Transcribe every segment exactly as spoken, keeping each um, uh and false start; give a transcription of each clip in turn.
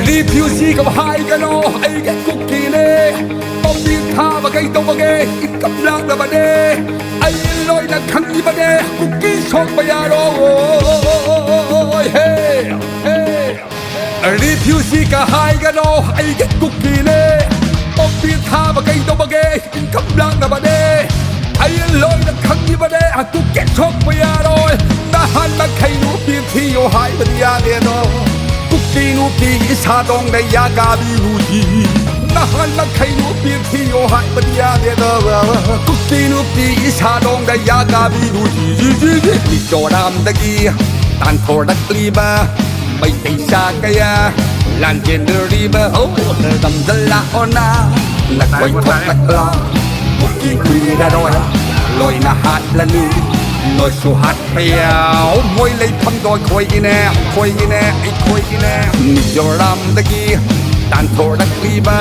ꯔꯤꯐ꯭ꯌꯨꯖꯤꯒ ꯍꯥꯏꯒꯅꯣ, ꯑꯩꯒꯤ ꯀꯨꯀꯤꯅꯦ꯫ ꯄꯥꯝꯕꯤ ꯊꯥꯕ ꯀꯩꯗꯧꯕꯒꯦ? ꯏꯟꯀꯝ ꯂꯥꯛꯅꯕꯅꯦ꯫ ꯑꯩ ꯂꯣꯏꯅ ꯈꯪꯉꯤꯕꯅꯦ, ꯀꯨꯀꯤ ꯁꯣꯛꯄ ꯌꯥꯔꯣꯏ꯫ ꯍꯦ, ꯍꯦ꯫ ꯔꯤꯐ꯭ꯌꯨꯖꯤꯒ ꯍꯥꯏꯒꯅꯣ, ꯑꯩꯒꯤ ꯀꯨꯀꯤꯅꯦ꯫ ꯄꯥꯝꯕꯤ ꯊꯥꯕ ꯀꯩꯗꯧꯕꯒꯦ? ꯏꯟꯀꯝ ꯂꯥꯛꯅꯕꯅꯦ꯫ ꯑꯩ ꯂꯣꯏꯅ ꯈꯪꯉꯤꯕꯅꯦ, ꯀꯨꯀꯤ ꯁꯣꯛꯄ ꯌꯥꯔꯣꯏ꯫ ꯅꯍꯥꯟ ꯃꯈꯩ ꯅꯨꯄꯤ ꯊꯤꯌꯣ ꯍꯥꯏꯕꯗꯤ ꯌꯥꯗꯦꯗꯣ꯫ ꯀꯨꯀꯤ ꯅꯨꯄꯤ ꯏꯁꯥꯗꯣꯡꯗ ꯌꯥꯒꯥꯕꯤꯔꯨꯗꯤ꯫ ꯅꯍꯥꯟ ꯃꯈꯩ ꯅꯨꯄꯤ ꯊꯤꯌꯣ ꯍꯥꯏꯕꯗꯤ ꯌꯥꯗꯦꯗꯣ꯫ ꯀꯨꯀꯤ ꯅꯨꯄꯤ ꯏꯁꯥꯗꯣꯡꯗ ꯌꯥꯒꯥꯕꯤꯔꯨꯗꯤ꯫ ꯃꯤꯖꯣꯔꯥꯝꯗꯒꯤ ꯇꯥꯟꯊꯣꯔꯛꯂꯤꯕ ꯃꯩꯇꯩ ꯆꯥ ꯀꯌꯥ ꯂꯥꯟꯖꯦꯟꯗꯨꯔꯤꯕ ꯍꯧꯅ ꯂꯝꯗ ꯂꯥꯛꯑꯣꯅ ꯅꯈꯣꯏ ꯊꯣꯛꯂꯛꯂꯣ꯫ ꯀꯨꯀꯤ ꯀꯨꯏꯔꯔꯣꯏ ꯂꯣꯏꯅ ꯍꯥꯠꯂꯅꯤ꯫ ꯅꯣꯏꯁꯨ ꯍꯥꯠꯄ ꯌꯥꯎ꯫ ꯃꯣꯏ ꯂꯩꯐꯝꯗꯣ ꯑꯩꯈꯣꯏꯒꯤꯅꯦ, ꯑꯩꯈꯣꯏꯒꯤꯅꯦ, ꯑꯩꯈꯣꯏꯒꯤꯅꯦ꯫ ꯃꯤꯖꯣꯔꯥꯝꯗꯒꯤ ꯇꯥꯟꯊꯣꯔꯛꯂꯤꯕ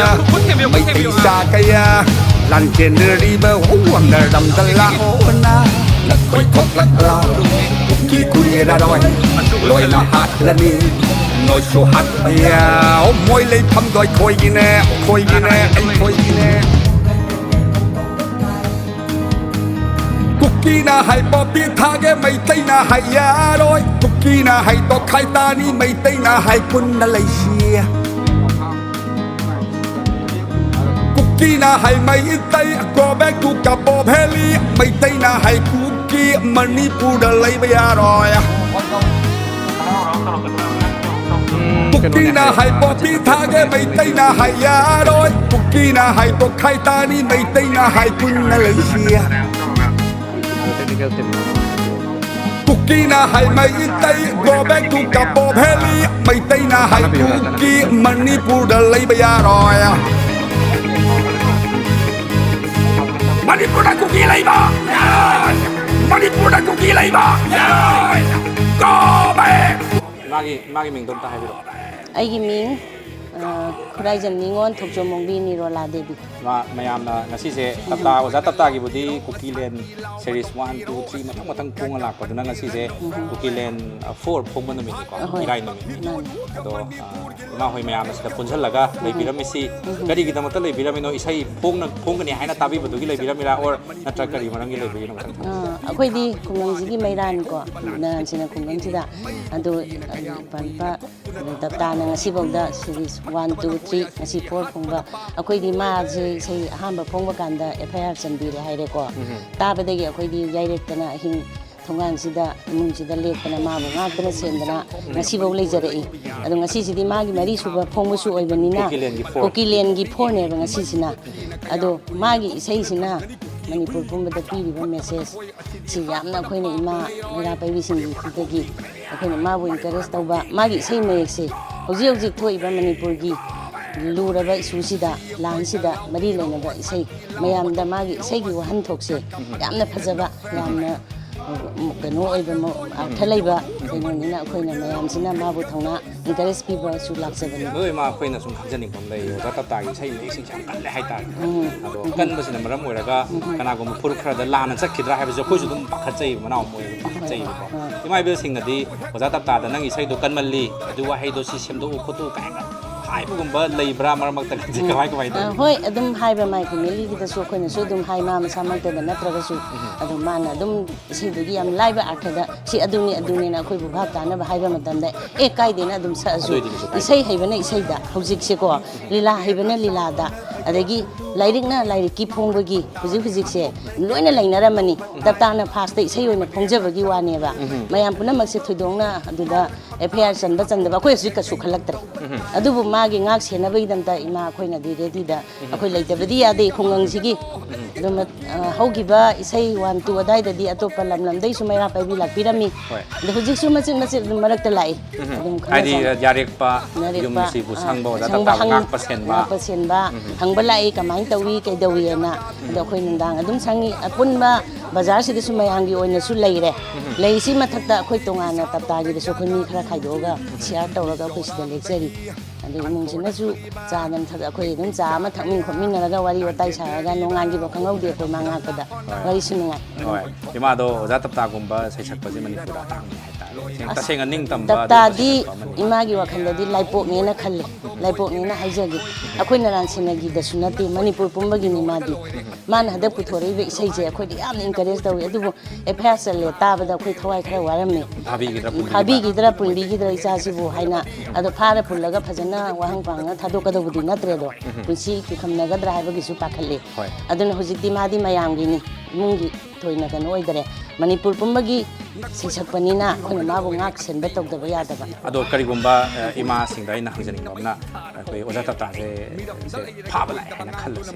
ꯃꯩꯇꯩ ꯆꯥ ꯀꯌꯥ ꯂꯥꯟꯖꯦꯟꯗꯨꯔꯤꯕ ꯍꯧꯅ ꯂꯝꯗ ꯂꯥꯛꯑꯣꯅ ꯅꯈꯣꯏ ꯊꯣꯛꯂꯛꯂꯣ꯫ ꯀꯨꯀꯤ ꯀꯨꯏꯔꯔꯣꯏ ꯂꯣꯏꯅ ꯍꯥꯠꯂꯅꯤ꯫ ꯅꯣꯏꯁꯨ ꯍꯥꯠꯄ ꯌꯥꯎ꯫ ꯃꯣꯏ ꯂꯩꯐꯝꯗꯣ ꯑꯩꯈꯣꯏꯒꯤꯅꯦ, ꯑꯩꯈꯣꯏꯒꯤꯅꯦ, ꯑꯩꯈꯣꯏꯒꯤꯅꯦ꯫ ꯀꯨꯀꯤꯅ ꯍꯥꯏ ꯄꯣꯄꯤ ꯊꯥꯒꯦ, ꯃꯩꯇꯩꯅ ꯍꯥꯏ ꯌꯥꯔꯣꯏ꯫ ꯀꯨꯀꯤꯅ ꯍꯥꯏ ꯇꯣꯈꯥꯏ ꯇꯥꯅꯤ, ꯃꯩꯇꯩꯅ ꯍꯥꯏ ꯄꯨꯟꯅ ꯂꯩꯁꯤ꯫ ꯀꯨꯀꯤꯅ ꯍꯥꯏ Meitei, go back to Kapo Valley꯫ ꯃꯩꯇꯩꯅ ꯍꯥꯏ ꯀꯨꯀꯤ, ꯃꯅꯤꯄꯨꯔꯗ ꯂꯩꯕ ꯌꯥꯔꯣꯏ꯫ ꯎꯝ, ꯀꯨꯀꯤꯅ ꯀꯩꯅꯣꯅꯦ ꯍꯥꯏ ꯍꯥꯏ꯫ ꯄꯣꯄꯤ ꯊꯥꯒꯦ, ꯃꯩꯇꯩꯅ ꯍꯥꯏ ꯌꯥꯔꯣꯏ꯫ ꯀꯨꯀꯤꯅ ꯍꯥꯏ ꯇꯣꯈꯥꯏ ꯇꯥꯅꯤ, ꯃꯩꯇꯩꯅ ꯍꯥꯏ ꯄꯨꯟꯅ ꯂꯩꯁꯤ꯫ Technical team꯫ ꯀꯨꯀꯤꯅ high Meitei, go back to Kapo Valley꯫ ꯃꯩꯇꯩꯅ ꯍꯥꯏ ꯀꯨꯀꯤ, ꯃꯅꯤꯄꯨꯔꯗ ꯂꯩꯕ ꯌꯥꯔꯣꯏ꯫ ꯃꯅꯤꯄꯨꯔꯗ ꯀꯨꯀꯤ ꯂꯩꯕ ꯌꯥꯔꯣꯏ꯫ ꯃꯅꯤꯄꯨꯔꯗ ꯀꯨꯀꯤ ꯂꯩꯕ ꯌꯥꯔꯣꯏ꯫ Go back꯫ ꯏꯃꯥꯒꯤ, ꯏꯃꯥꯒꯤ ꯃꯤꯡꯗꯣ ꯑꯝꯇ ꯍꯥꯏꯕꯤꯔꯛꯑꯣ꯫ ꯑꯩꯒꯤ ꯃꯤꯡ ꯑ, ꯈꯨꯔꯥꯏꯖꯝ ꯅꯤꯉꯣꯜ, ꯊꯣꯛꯆꯣꯝ ꯃꯣꯡꯕꯤ, ꯅꯤꯔꯣꯂꯥ ꯗꯦꯕꯤ꯫ ꯃꯥ-, ꯃꯌꯥꯝꯅ ꯉꯁꯤꯁꯦ ꯇꯞꯇꯥ, ꯑꯣꯖꯥ ꯇꯞꯇꯥꯒꯤꯕꯨꯗꯤ ꯀꯨꯀꯤꯂꯦꯟ series one, two, three ꯃꯊꯪ ꯃꯊꯪ ꯐꯣꯡꯉ ꯂꯥꯛꯄꯗꯨꯅ ꯉꯁꯤꯁꯦ ꯎꯝ꯫ ꯀꯨꯀꯤꯂꯦꯟ, ꯑ, four ꯐꯣꯡꯕ ꯅꯨꯃꯤꯠꯅꯤꯀꯣ, ꯑꯍꯣꯏ꯫ ꯏꯔꯥꯏ ꯅꯨꯃꯤꯠꯅꯤ꯫ ꯃꯥꯅꯤ꯫ ꯑꯗꯣ, ꯑ, ꯏꯃꯥ ꯍꯣꯏ ꯃꯌꯥꯝ ꯑꯁꯤꯗ ꯄꯨꯟꯁꯤꯜꯂꯒ ꯎꯝ꯫ ꯂꯩꯕꯤꯔꯝꯃꯤꯁꯤ ꯎꯝ꯫ ꯀꯔꯤꯒꯤꯗꯃꯛꯇ ꯂꯩꯕꯤꯔꯝꯃꯤꯅꯣ? ꯏꯁꯩ ꯐꯣꯡꯅ-, ꯐꯣꯡꯒꯅꯤ ꯍꯥꯏꯅ ꯇꯥꯕꯤꯕꯗꯨꯒꯤ ꯂꯩꯕꯤꯔꯝꯃꯤꯔꯥ, or ꯅꯠꯇ꯭ꯔꯒ ꯀꯔꯤ ꯃꯔꯝꯒꯤ ꯂꯩꯕꯒꯤꯅꯣ? ꯑ, ꯑꯩꯈꯣꯏꯗꯤ ꯈꯨꯡꯒꯪꯁꯤꯒꯤ ꯃꯩꯔꯥꯅꯤꯀꯣ, ꯅꯍꯥꯟꯁꯤꯅ ꯈꯨꯡꯒꯪꯁꯤꯗ꯫ ꯑꯗꯨ, ꯑ, ꯄꯥꯟꯕ ꯑꯗꯨ ꯇꯞꯇꯥꯅ ꯉꯁꯤꯐꯥꯎꯗ series one, two, three, ꯉꯁꯤ four ꯐꯣꯡꯕ꯫ ꯑꯩꯈꯣꯏꯗꯤ ꯃꯥꯁꯦ ꯏꯁꯩ ꯑꯍꯥꯟꯕ ꯐꯣꯡꯕ ꯀꯥꯟꯗ F I R ꯆꯟꯕꯤꯔꯦ ꯍꯥꯏꯔꯦꯀꯣ꯫ ꯎꯝ꯫ ꯇꯥꯕꯗꯒꯤ ꯑꯩꯈꯣꯏꯗꯤ ꯌꯥꯏꯔꯦꯛꯇꯅ ꯑꯍꯤꯡ ꯊꯣꯡꯒꯥꯟꯁꯤꯗ, ꯏꯃꯨꯡꯁꯤꯗ ꯂꯦꯛꯇꯅ ꯃꯥꯕꯨ ꯉꯥꯛꯇꯅ ꯁꯦꯟꯗꯅ ꯉꯁꯤꯐꯥꯎ ꯂꯩꯖꯔꯛꯏ꯫ ꯑꯗꯣ ꯉꯁꯤꯁꯤꯗꯤ ꯃꯥꯒꯤ ꯃꯔꯤꯁꯨꯕ ꯐꯣꯡꯕꯁꯨ ꯑꯣꯏꯕꯅꯤꯅ ꯀꯨꯀꯤꯂꯦꯟꯒꯤ four꯫ ꯀꯨꯀꯤꯂꯦꯟꯒꯤ fourꯅꯦꯕ ꯉꯁꯤꯁꯤꯅ꯫ ꯑꯗꯣ ꯃꯥꯒꯤ ꯏꯁꯩꯁꯤꯅ ꯃꯅꯤꯄꯨꯔ ꯄꯨꯝꯕꯗ ꯄꯤꯔꯤꯕ message ꯁꯤ ꯌꯥꯝꯅ ꯑꯩꯈꯣꯏꯅ ꯏꯃꯥ ꯃꯩꯔꯥ ꯄꯥꯏꯕꯤꯁꯤꯡꯒꯤꯗꯒꯤ ꯑꯩꯈꯣꯏꯅ ꯃꯥꯕꯨ encourage ꯇꯧꯕ, ꯃꯥꯒꯤ ꯏꯁꯩ ꯃꯌꯦꯛꯁꯦ ꯍꯧꯖꯤꯛ ꯍꯧꯖꯤꯛ ꯊꯣꯛꯏꯕ ꯃꯅꯤꯄꯨꯔꯒꯤ ꯂꯨꯔꯕ issueꯁꯤꯗ, ꯂꯥꯟꯁꯤꯗ ꯃꯔꯤ ꯂꯩꯅꯕ ꯏꯁꯩ ꯃꯌꯥꯝꯗ ꯃꯥꯒꯤ ꯏꯁꯩꯒꯤ ꯋꯥꯍꯟꯊꯣꯛꯁꯦ ꯌꯥꯝꯅ ꯐꯖꯕ, ꯌꯥꯝꯅ, ꯎꯝ, ꯀꯩꯅꯣ ꯑꯣꯏꯕ, ꯃ-, ꯑꯔꯊ ꯂꯩꯕ ꯀꯩꯅꯣꯅꯤꯅ ꯑꯩꯈꯣꯏꯅ ꯃꯌꯥꯝꯁꯤꯅ ꯃꯥꯕꯨ ꯊꯧꯅꯥ encourage ꯄꯤꯕꯁꯨ ꯂꯥꯛꯆꯕꯅꯤ꯫ ꯃꯔꯨ ꯑꯣꯏꯅ ꯑꯩꯈꯣꯏꯅ ꯁꯨꯝ ꯈꯪꯖꯅꯤꯡꯕ ꯑꯃ ꯂꯩ, ꯑꯣꯖꯥ ꯇꯞꯇꯥꯒꯤ ꯏꯁꯩ ꯃꯌꯦꯛꯁꯤꯡꯁꯦ ꯌꯥꯝ ꯀꯜꯂꯦ ꯍꯥꯏꯇꯥꯔꯦ꯫ ꯎꯝ꯫ ꯑꯗꯣ ꯎꯝ꯫ ꯀꯟꯕꯁꯤꯅ ꯃꯔꯝ ꯑꯣꯏꯔꯒ ꯎꯝ꯫ ꯀꯅꯥꯒꯨꯝꯕ ꯐꯨꯔꯨꯞ ꯈꯔꯗ ꯂꯥꯟꯅ ꯆꯠꯈꯤꯗ꯭ꯔꯥ ꯍꯥꯏꯕꯁꯦ ꯑꯩꯈꯣꯏꯁꯨ ꯑꯗꯨꯝ ꯄꯥꯈꯠꯆꯩꯕ, ꯃꯅꯥꯎ ꯃꯣꯏ ꯑꯗꯨꯝ ꯄꯥꯈꯠꯆꯩꯕꯀꯣ꯫ ꯎꯝ꯫ ꯏꯃꯥ ꯏꯕꯦꯜꯁꯤꯡꯅꯗꯤ ꯑꯣꯖꯥ ꯇꯞꯇꯥꯗ ꯅꯪ ꯏꯁꯩꯗꯣ ꯀꯟꯃꯜꯂꯤ, ꯑꯗꯨ ꯋꯥꯍꯩꯗꯣ ꯁꯤ ꯁꯦꯝꯗꯣꯛꯎ ꯈꯣꯠꯇꯣꯛꯎ ꯀꯥꯏꯅ ꯍꯥꯏꯕꯒꯨꯝꯕ ꯂꯩꯕ꯭ꯔꯥ? ꯃꯔꯛ ꯃꯔꯛꯇ ꯀꯟꯁꯦ ꯎꯝ꯫ ꯀꯃꯥꯏ ꯀꯃꯥꯏ ꯑ, ꯇꯧꯏ? ꯍꯣꯏ, ꯑꯗꯨꯝ ꯍꯥꯏꯕ ꯃꯥꯏ family ꯒꯤꯗꯁꯨ ꯑꯩꯈꯣꯏꯅꯁꯨ ꯑꯗꯨꯝ ꯍꯥꯏ, ꯃꯥ ꯃꯁꯥꯃꯛꯇꯗ ꯅꯠꯇ꯭ꯔꯒꯁꯨ꯫ ꯎꯝ꯫ ꯑꯗꯨ ꯃꯥꯅ ꯑꯗꯨꯝ ꯏꯁꯩꯗꯨꯒꯤ ꯌꯥꯝ ꯂꯥꯏꯕ ꯑꯥꯔꯊꯗ ꯁꯤ ꯑꯗꯨꯅꯤ ꯑꯗꯨꯅꯤꯅ ꯑꯩꯈꯣꯏꯕꯨ ꯚꯥꯞ ꯇꯥꯅꯕ ꯍꯥꯏꯕ ꯃꯇꯝꯗ, ꯑꯦ, ꯀꯥꯏꯗꯦꯅ ꯑꯗꯨꯝ ꯁꯛꯑꯁꯨ꯫ ꯑꯗꯨꯏꯗꯤ ꯀꯩꯁꯨ ꯀꯥꯏꯗꯦ꯫ ꯏꯁꯩ ꯍꯩꯕꯅ ꯏꯁꯩꯗ ꯍꯧꯖꯤꯛꯁꯦꯀꯣ, ꯂꯤꯂꯥ ꯍꯩꯕꯅ ꯂꯤꯂꯥꯗ, ꯑꯗꯒꯤ ꯂꯥꯏꯔꯤꯛꯅ ꯂꯥꯏꯔꯤꯛꯀꯤ ꯐꯣꯡꯕꯒꯤ ꯍꯧꯖꯤꯛ ꯍꯧꯖꯤꯛꯁꯦ ꯂꯣꯏꯅ ꯂꯩꯅꯔꯝꯃꯅꯤ꯫ ꯇꯞꯇꯥꯅ first ꯇ ꯏꯁꯩ ꯑꯣꯏꯅ ꯐꯣꯡꯖꯕꯒꯤ ꯋꯥꯅꯦꯕ꯫ ꯎꯝ꯫ ꯃꯌꯥꯝ ꯄꯨꯝꯅꯃꯛꯁꯦ ꯊꯣꯏꯗꯣꯛꯅ ꯑꯗꯨꯗ F I R ꯆꯟꯕ ꯆꯟꯗꯕ ꯑꯩꯈꯣꯏ ꯍꯧꯖꯤꯛ ꯀꯩꯁꯨ ꯈꯜꯂꯛꯇ꯭ꯔꯦ꯫ ꯎꯝ꯫ ꯑꯗꯨꯕꯨ ꯃꯥꯒꯤ ꯉꯥꯛ ꯁꯦꯟꯅꯕꯒꯤꯗꯃꯛꯇ ꯏꯃꯥ ꯑꯩꯈꯣꯏꯅꯗꯤ ready ꯗ ꯎꯝ꯫ ꯑꯩꯈꯣꯏ ꯂꯩꯇꯕꯗꯤ ꯌꯥꯗꯦ ꯈꯨꯡꯒꯪꯁꯤꯒꯤ꯫ ꯎꯝ꯫ ꯑꯗꯨ ꯃ-, ꯑ, ꯍꯧꯈꯤꯕ ꯏꯁꯩ one, two ꯑꯗꯥꯏꯗꯗꯤ ꯑꯇꯣꯞꯄ ꯂꯝ ꯂꯝꯗꯩꯁꯨ ꯃꯩꯔꯥ ꯄꯥꯏꯕꯤ ꯂꯥꯛꯄꯤꯔꯝꯃꯤ꯫ ꯍꯣꯏ꯫ ꯑꯗꯣ ꯍꯧꯖꯤꯛꯁꯨ ꯃꯆꯤꯠ ꯃꯆꯤꯠ ꯑꯗꯨꯝ ꯃꯔꯛꯇ ꯂꯥꯛꯏ꯫ ꯎꯝ꯫ ꯑꯗꯨꯝ ꯈꯪꯅ ꯍꯥꯏꯗꯤ ꯆꯥꯟꯅ-, ꯌꯥꯔꯦꯛꯄ, ꯌꯥꯔꯦꯛꯄ, ꯌꯨꯝꯁꯤꯕꯨ ꯑ, ꯁꯪꯕ ꯑꯣꯖꯥ ꯁꯪꯕ ꯇꯞꯇꯥꯕꯨ ꯍꯪ-, ꯉꯥꯛꯄ ꯁꯦꯟꯕ꯫ ꯉꯥꯛꯄ ꯁꯦꯟꯕ, ꯎꯝ꯫ ꯍꯪꯕ ꯂꯥꯛꯏ, ꯀꯃꯥꯏꯅ ꯇꯧꯏ, ꯀꯩꯗꯧꯏꯅ꯫ ꯎꯝ꯫ ꯑꯗꯣ ꯑꯩꯈꯣꯏ ꯅꯨꯡꯗꯥꯡ ꯑꯗꯨꯝ ꯁꯪꯉꯤ꯫ ꯑꯄꯨꯟꯕ ꯕꯖꯥꯔꯁꯤꯗꯁꯨ ꯃꯌꯥꯝꯒꯤ ꯑꯣꯏꯅꯁꯨ ꯂꯩꯔꯦ꯫ ꯂꯩꯔꯤꯁꯤ ꯃꯊꯛꯇ ꯑꯩꯈꯣꯏ ꯇꯣꯉꯥꯟꯅ ꯇꯞꯇꯥꯒꯤꯗꯁꯨ ꯑꯩꯈꯣꯏ ꯃꯤ ꯈꯔ ꯈꯥꯏꯗꯣꯛꯑꯒ ꯁꯤꯌꯥꯔ ꯇꯧꯔꯒ ꯑꯩꯈꯣꯏ ꯁꯤꯗ ꯂꯦꯛꯆꯔꯤ꯫ ꯑꯗꯨ ꯏꯃꯨꯡꯁꯤꯅꯁꯨ ꯆꯥ ꯅꯝ ꯊꯛ-, ꯑꯩꯈꯣꯏ ꯑꯗꯨꯝ ꯆꯥ ꯑꯃ ꯊꯛꯃꯤꯟ ꯈꯣꯠꯃꯤꯟꯅꯔꯒ ꯋꯥꯔꯤ ꯋꯥꯇꯥꯏ ꯁꯥꯔꯒ ꯅꯣꯡꯉꯥꯟꯈꯤꯕ ꯈꯪꯍꯧꯗꯦ ꯑꯩꯈꯣꯏ ꯃꯥ ꯉꯥꯛꯄꯗ꯫ ꯍꯣꯏ꯫ ꯋꯥꯔꯤꯁꯨ ꯅꯨꯡꯉꯥꯏ꯫ ꯍꯣꯏ꯫ ꯏꯃꯥꯗꯣ ꯑꯣꯖꯥ ꯇꯞꯇꯥꯒꯨꯝꯕ ꯁꯩꯁꯛꯄꯁꯦ ꯃꯅꯤꯄꯨꯔꯗ ꯑꯇꯥꯡꯕꯅꯤ ꯍꯥꯏꯇꯥꯔꯦ꯫ ꯑꯁ, ꯇꯁꯦꯡꯅ ꯅꯤꯡꯇꯝꯕ ꯑꯗꯨꯒꯨꯝꯕ ꯇꯞꯇꯥꯗꯤ ꯁꯩꯁꯛꯄ ꯑꯃꯅꯤ꯫ ꯏꯃꯥꯒꯤ ꯋꯥꯈꯜꯗꯗꯤ ꯂꯥꯏꯄꯣꯛꯅꯦꯅ ꯈꯜꯂꯦ꯫ ꯂꯥꯏꯄꯣꯛꯅꯦꯅ ꯍꯥꯏꯖꯒꯦ꯫ ꯑꯩꯈꯣꯏ ꯅꯔꯥꯟ ꯁꯦꯟꯅꯒꯤꯗꯁꯨ ꯅꯠꯇꯦ, ꯃꯅꯤꯄꯨꯔ ꯄꯨꯝꯕꯒꯤꯅꯤ ꯃꯥꯗꯤ꯫ ꯃꯥꯅ ꯍꯟꯗꯛ ꯄꯨꯊꯣꯔꯛꯏꯕ ꯏꯁꯩꯁꯦ ꯑꯩꯈꯣꯏꯗꯤ ꯌꯥꯝꯅ ꯏꯟꯀꯔꯦꯖ ꯇꯧꯏ꯫ ꯑꯗꯨꯕꯨ ꯑꯦꯐ ꯑꯥꯏ ꯑꯥꯔ ꯆꯜꯂꯦ ꯇꯥꯕꯗ ꯑꯩꯈꯣꯏ ꯊꯋꯥꯏ ꯈꯔ ꯋꯥꯔꯝꯃꯤ꯫ ꯐꯥꯕꯤꯒꯗ꯭ꯔꯥ, ꯄꯨꯟꯕꯤꯒꯗ꯭ꯔꯥ? ꯐꯥꯕꯤꯈꯤꯗ꯭ꯔꯥ, ꯄꯨꯟꯕꯤꯈꯤꯗ꯭ꯔꯥ ꯏꯆꯥꯁꯤꯕꯨ ꯍꯥꯏꯅ꯫ ꯑꯗꯣ ꯐꯥꯔ ꯄꯨꯜꯂꯒ ꯐꯖꯅ ꯋꯥꯍꯪ ꯄꯥꯡꯅ ꯊꯥꯗꯣꯛꯀꯗꯧꯕꯗꯤ ꯅꯠꯇ꯭ꯔꯦꯗꯣ꯫ ꯄꯨꯟꯁꯤ ꯈꯝꯅꯒꯗ꯭ꯔꯥ ꯍꯥꯏꯕꯒꯤꯁꯨ ꯄꯥꯈꯠꯂꯤ꯫ ꯍꯣꯏ꯫ ꯑꯗꯨꯅ ꯍꯧꯖꯤꯛꯇꯤ ꯃꯥꯗꯤ ꯃꯌꯥꯝꯒꯤꯅꯤ, ꯏꯃꯨꯡꯒꯤ ꯊꯣꯏꯅ ꯀꯩꯅꯣ ꯑꯣꯏꯗꯔꯦ꯫ ꯃꯅꯤꯄꯨꯔ ꯄꯨꯝꯕꯒꯤ ꯁꯩꯁꯛꯄꯅꯤꯅ ꯑꯩꯈꯣꯏꯅ ꯃꯥꯕꯨ ꯉꯥꯛ ꯁꯦꯟꯕ ꯇꯧꯗꯕ ꯌꯥꯗꯕ꯫ ꯑꯗꯣ ꯀꯔꯤꯒꯨꯝꯕ, ꯑ, ꯏꯃꯥꯁꯤꯡꯗ ꯑꯩꯅ ꯍꯪꯖꯅꯤꯡꯕ ꯑꯃꯅ, ꯑꯩꯈꯣꯏ ꯑꯣꯖꯥ ꯇꯞꯇꯥꯁꯦ, ꯁꯦ ꯐꯥꯕ ꯂꯥꯛꯑꯦ ꯍꯥꯏꯅ ꯈꯜꯂꯁꯦ꯫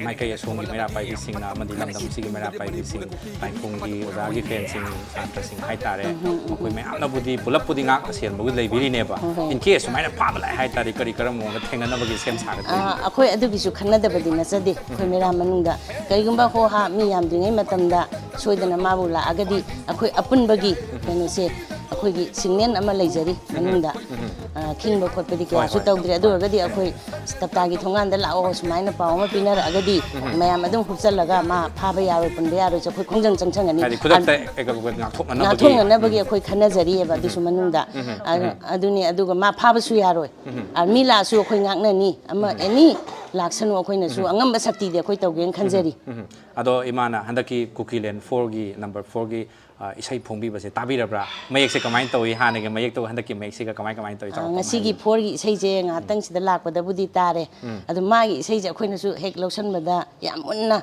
ꯃꯥꯏꯀꯩ ꯑꯁꯣꯝꯒꯤ ꯃꯩꯔꯥ ꯄꯥꯏꯕꯤꯁꯤꯡꯅ ꯑꯃꯗꯤ ꯂꯝꯗꯝꯁꯤꯒꯤ ꯃꯩꯔꯥ ꯄꯥꯏꯕꯤꯁꯤꯡ, ꯇꯥꯏꯈꯣꯡꯒꯤ ꯑꯣꯖꯥꯒꯤ ꯐꯦꯟꯁꯤꯡ, ꯁꯥꯇ꯭ꯔꯁꯤꯡ ꯍꯥꯏꯇꯥꯔꯦ, ꯃꯈꯣꯏ ꯃꯌꯥꯝꯅꯕꯨꯗꯤ ꯄꯨꯂꯞꯄꯨꯗꯤ ꯉꯥꯛ ꯁꯦꯟꯕꯒꯤ ꯂꯩꯕꯤꯔꯤꯅꯦꯕ꯫ ꯍꯣꯏ, ꯍꯣꯏ꯫ In case ꯁꯨꯃꯥꯏꯅ ꯐꯥꯕ ꯂꯥꯛꯑꯦ ꯍꯥꯏꯇꯥꯔꯗꯤ ꯀꯔꯤ ꯀꯔꯝꯕ ꯃꯑꯣꯡꯗ ꯊꯦꯡꯅꯅꯕꯒꯤ ꯁꯦꯝ ꯁꯥꯒꯗꯒꯦ? ꯑ, ꯑꯩꯈꯣꯏ ꯑꯗꯨꯒꯤꯁꯨ ꯈꯟꯅꯗꯕꯗꯤ ꯅꯠꯆꯗꯦ꯫ ꯑꯩꯈꯣꯏ ꯃꯩꯔꯥ ꯃꯅꯨꯡꯗ ꯀꯔꯤꯒꯨꯝꯕ ꯍꯣ ꯍꯥ ꯃꯤ ꯌꯥꯝꯗ꯭ꯔꯤꯉꯩ ꯃꯇꯝꯗ ꯁꯣꯏꯗꯅ ꯃꯥꯕꯨ ꯂꯥꯛꯑꯒꯗꯤ ꯑꯩꯈꯣꯏ ꯑꯄꯨꯟꯕꯒꯤ ꯀꯩꯅꯣꯁꯦ, ꯑꯩꯈꯣꯏꯒꯤ ꯁꯤꯒꯅꯦꯜ ꯑꯃ ꯂꯩꯖꯔꯤ ꯃꯅꯨꯡꯗ꯫ ꯑ, ꯈꯤꯡꯕ ꯈꯣꯠꯄꯗꯤ ꯍꯣꯏ, ꯀꯌꯥꯁꯨ ꯍꯣꯏ꯫ ꯇꯧꯗ꯭ꯔꯦ꯫ ꯑꯗꯨ ꯑꯣꯏꯔꯒꯗꯤ ꯑꯩꯈꯣꯏ ꯇꯞꯇꯥꯒꯤ ꯊꯣꯡꯒꯥꯟꯗ ꯂꯥꯛꯑꯣ ꯁꯨꯃꯥꯏꯅ ꯄꯥꯎ ꯑꯃ ꯄꯤꯅꯔꯛꯑꯒꯗꯤ ꯃꯌꯥꯝ ꯑꯗꯨꯝ ꯍꯨꯞꯆꯜꯂꯒ ꯃꯥ ꯐꯥꯕ ꯌꯥꯔꯣꯏ, ꯄꯨꯟꯕ ꯌꯥꯔꯣꯏꯁꯦ ꯑꯩꯈꯣꯏ ꯈꯣꯡꯖꯪ ꯆꯪꯁꯪꯒꯅꯤ꯫ ꯍꯥꯏꯗꯤ ꯈꯨꯗꯛꯇ ꯑꯥꯔ-, ꯑꯦ, ꯀ-, ꯀ-, ꯉꯥꯛꯊꯣꯛꯅꯅꯕꯒꯤ꯫ ꯉꯥꯛꯊꯣꯛꯅꯅꯕꯒꯤ ꯑꯩꯈꯣꯏ ꯈꯟꯅꯖꯔꯤꯑꯕ ꯑꯗꯨꯁꯨ ꯃꯅꯨꯡꯗ꯫ ꯑ-, ꯑꯗꯨꯅꯤ, ꯑꯗꯨꯒ ꯃꯥ ꯐꯥꯕꯁꯨ ꯌꯥꯔꯣꯏ꯫ ꯑꯥꯔꯃꯤ ꯂꯥꯛꯑꯁꯨ ꯑꯩꯈꯣꯏ ꯉꯥꯛꯅꯅꯤ꯫ ꯑꯃ ꯑꯦꯅꯤ ꯂꯥꯛꯁꯅꯨ, ꯑꯩꯈꯣꯏꯅꯁꯨ ꯑꯉꯝꯕ ꯁꯛꯇꯤꯗꯤ ꯑꯩꯈꯣꯏ ꯇꯧꯒꯦꯅ ꯈꯟꯖꯔꯤ꯫ ꯑꯗꯣ ꯏꯃꯥꯅ ꯍꯟꯗꯛꯀꯤ ꯀꯨꯀꯤꯂꯦꯟ ꯐꯣꯔꯒꯤ ꯅꯝꯕꯔ ꯐꯣꯔꯒꯤ, ꯑ, ꯏꯁꯩ ꯐꯣꯡꯕꯤꯕꯁꯦ ꯇꯥꯕꯤꯔꯕ꯭ꯔꯥ? ꯃꯌꯦꯛꯁꯦ ꯀꯃꯥꯏꯅ ꯇꯧꯏ? ꯍꯥꯟꯅꯒꯤ ꯃꯌꯦꯛꯇꯨꯒ ꯍꯟꯗꯛꯀꯤ ꯃꯌꯦꯛꯁꯤꯒ ꯀꯃꯥꯏ, ꯀꯃꯥꯏꯅ ꯇꯧꯏ? ꯑ, ꯆꯥꯎꯔꯥꯛꯄ ꯑꯃ ꯉꯁꯤꯒꯤ ꯍꯥꯏꯕꯤꯌꯨ꯫ ꯐꯣꯔꯒꯤ ꯏꯁꯩꯁꯦ ꯉꯥꯏꯍꯥꯛꯇꯪ ꯁꯤꯗ ꯂꯥꯛꯄꯗꯕꯨꯗꯤ ꯇꯥꯔꯦ꯫ ꯑꯗꯣ ꯃꯥꯒꯤ ꯏꯁꯩꯁꯦ ꯑꯩꯈꯣꯏꯅꯁꯨ ꯍꯦꯛ ꯂꯧꯁꯟꯕꯗ ꯌꯥꯝ ꯃꯨꯟꯅ,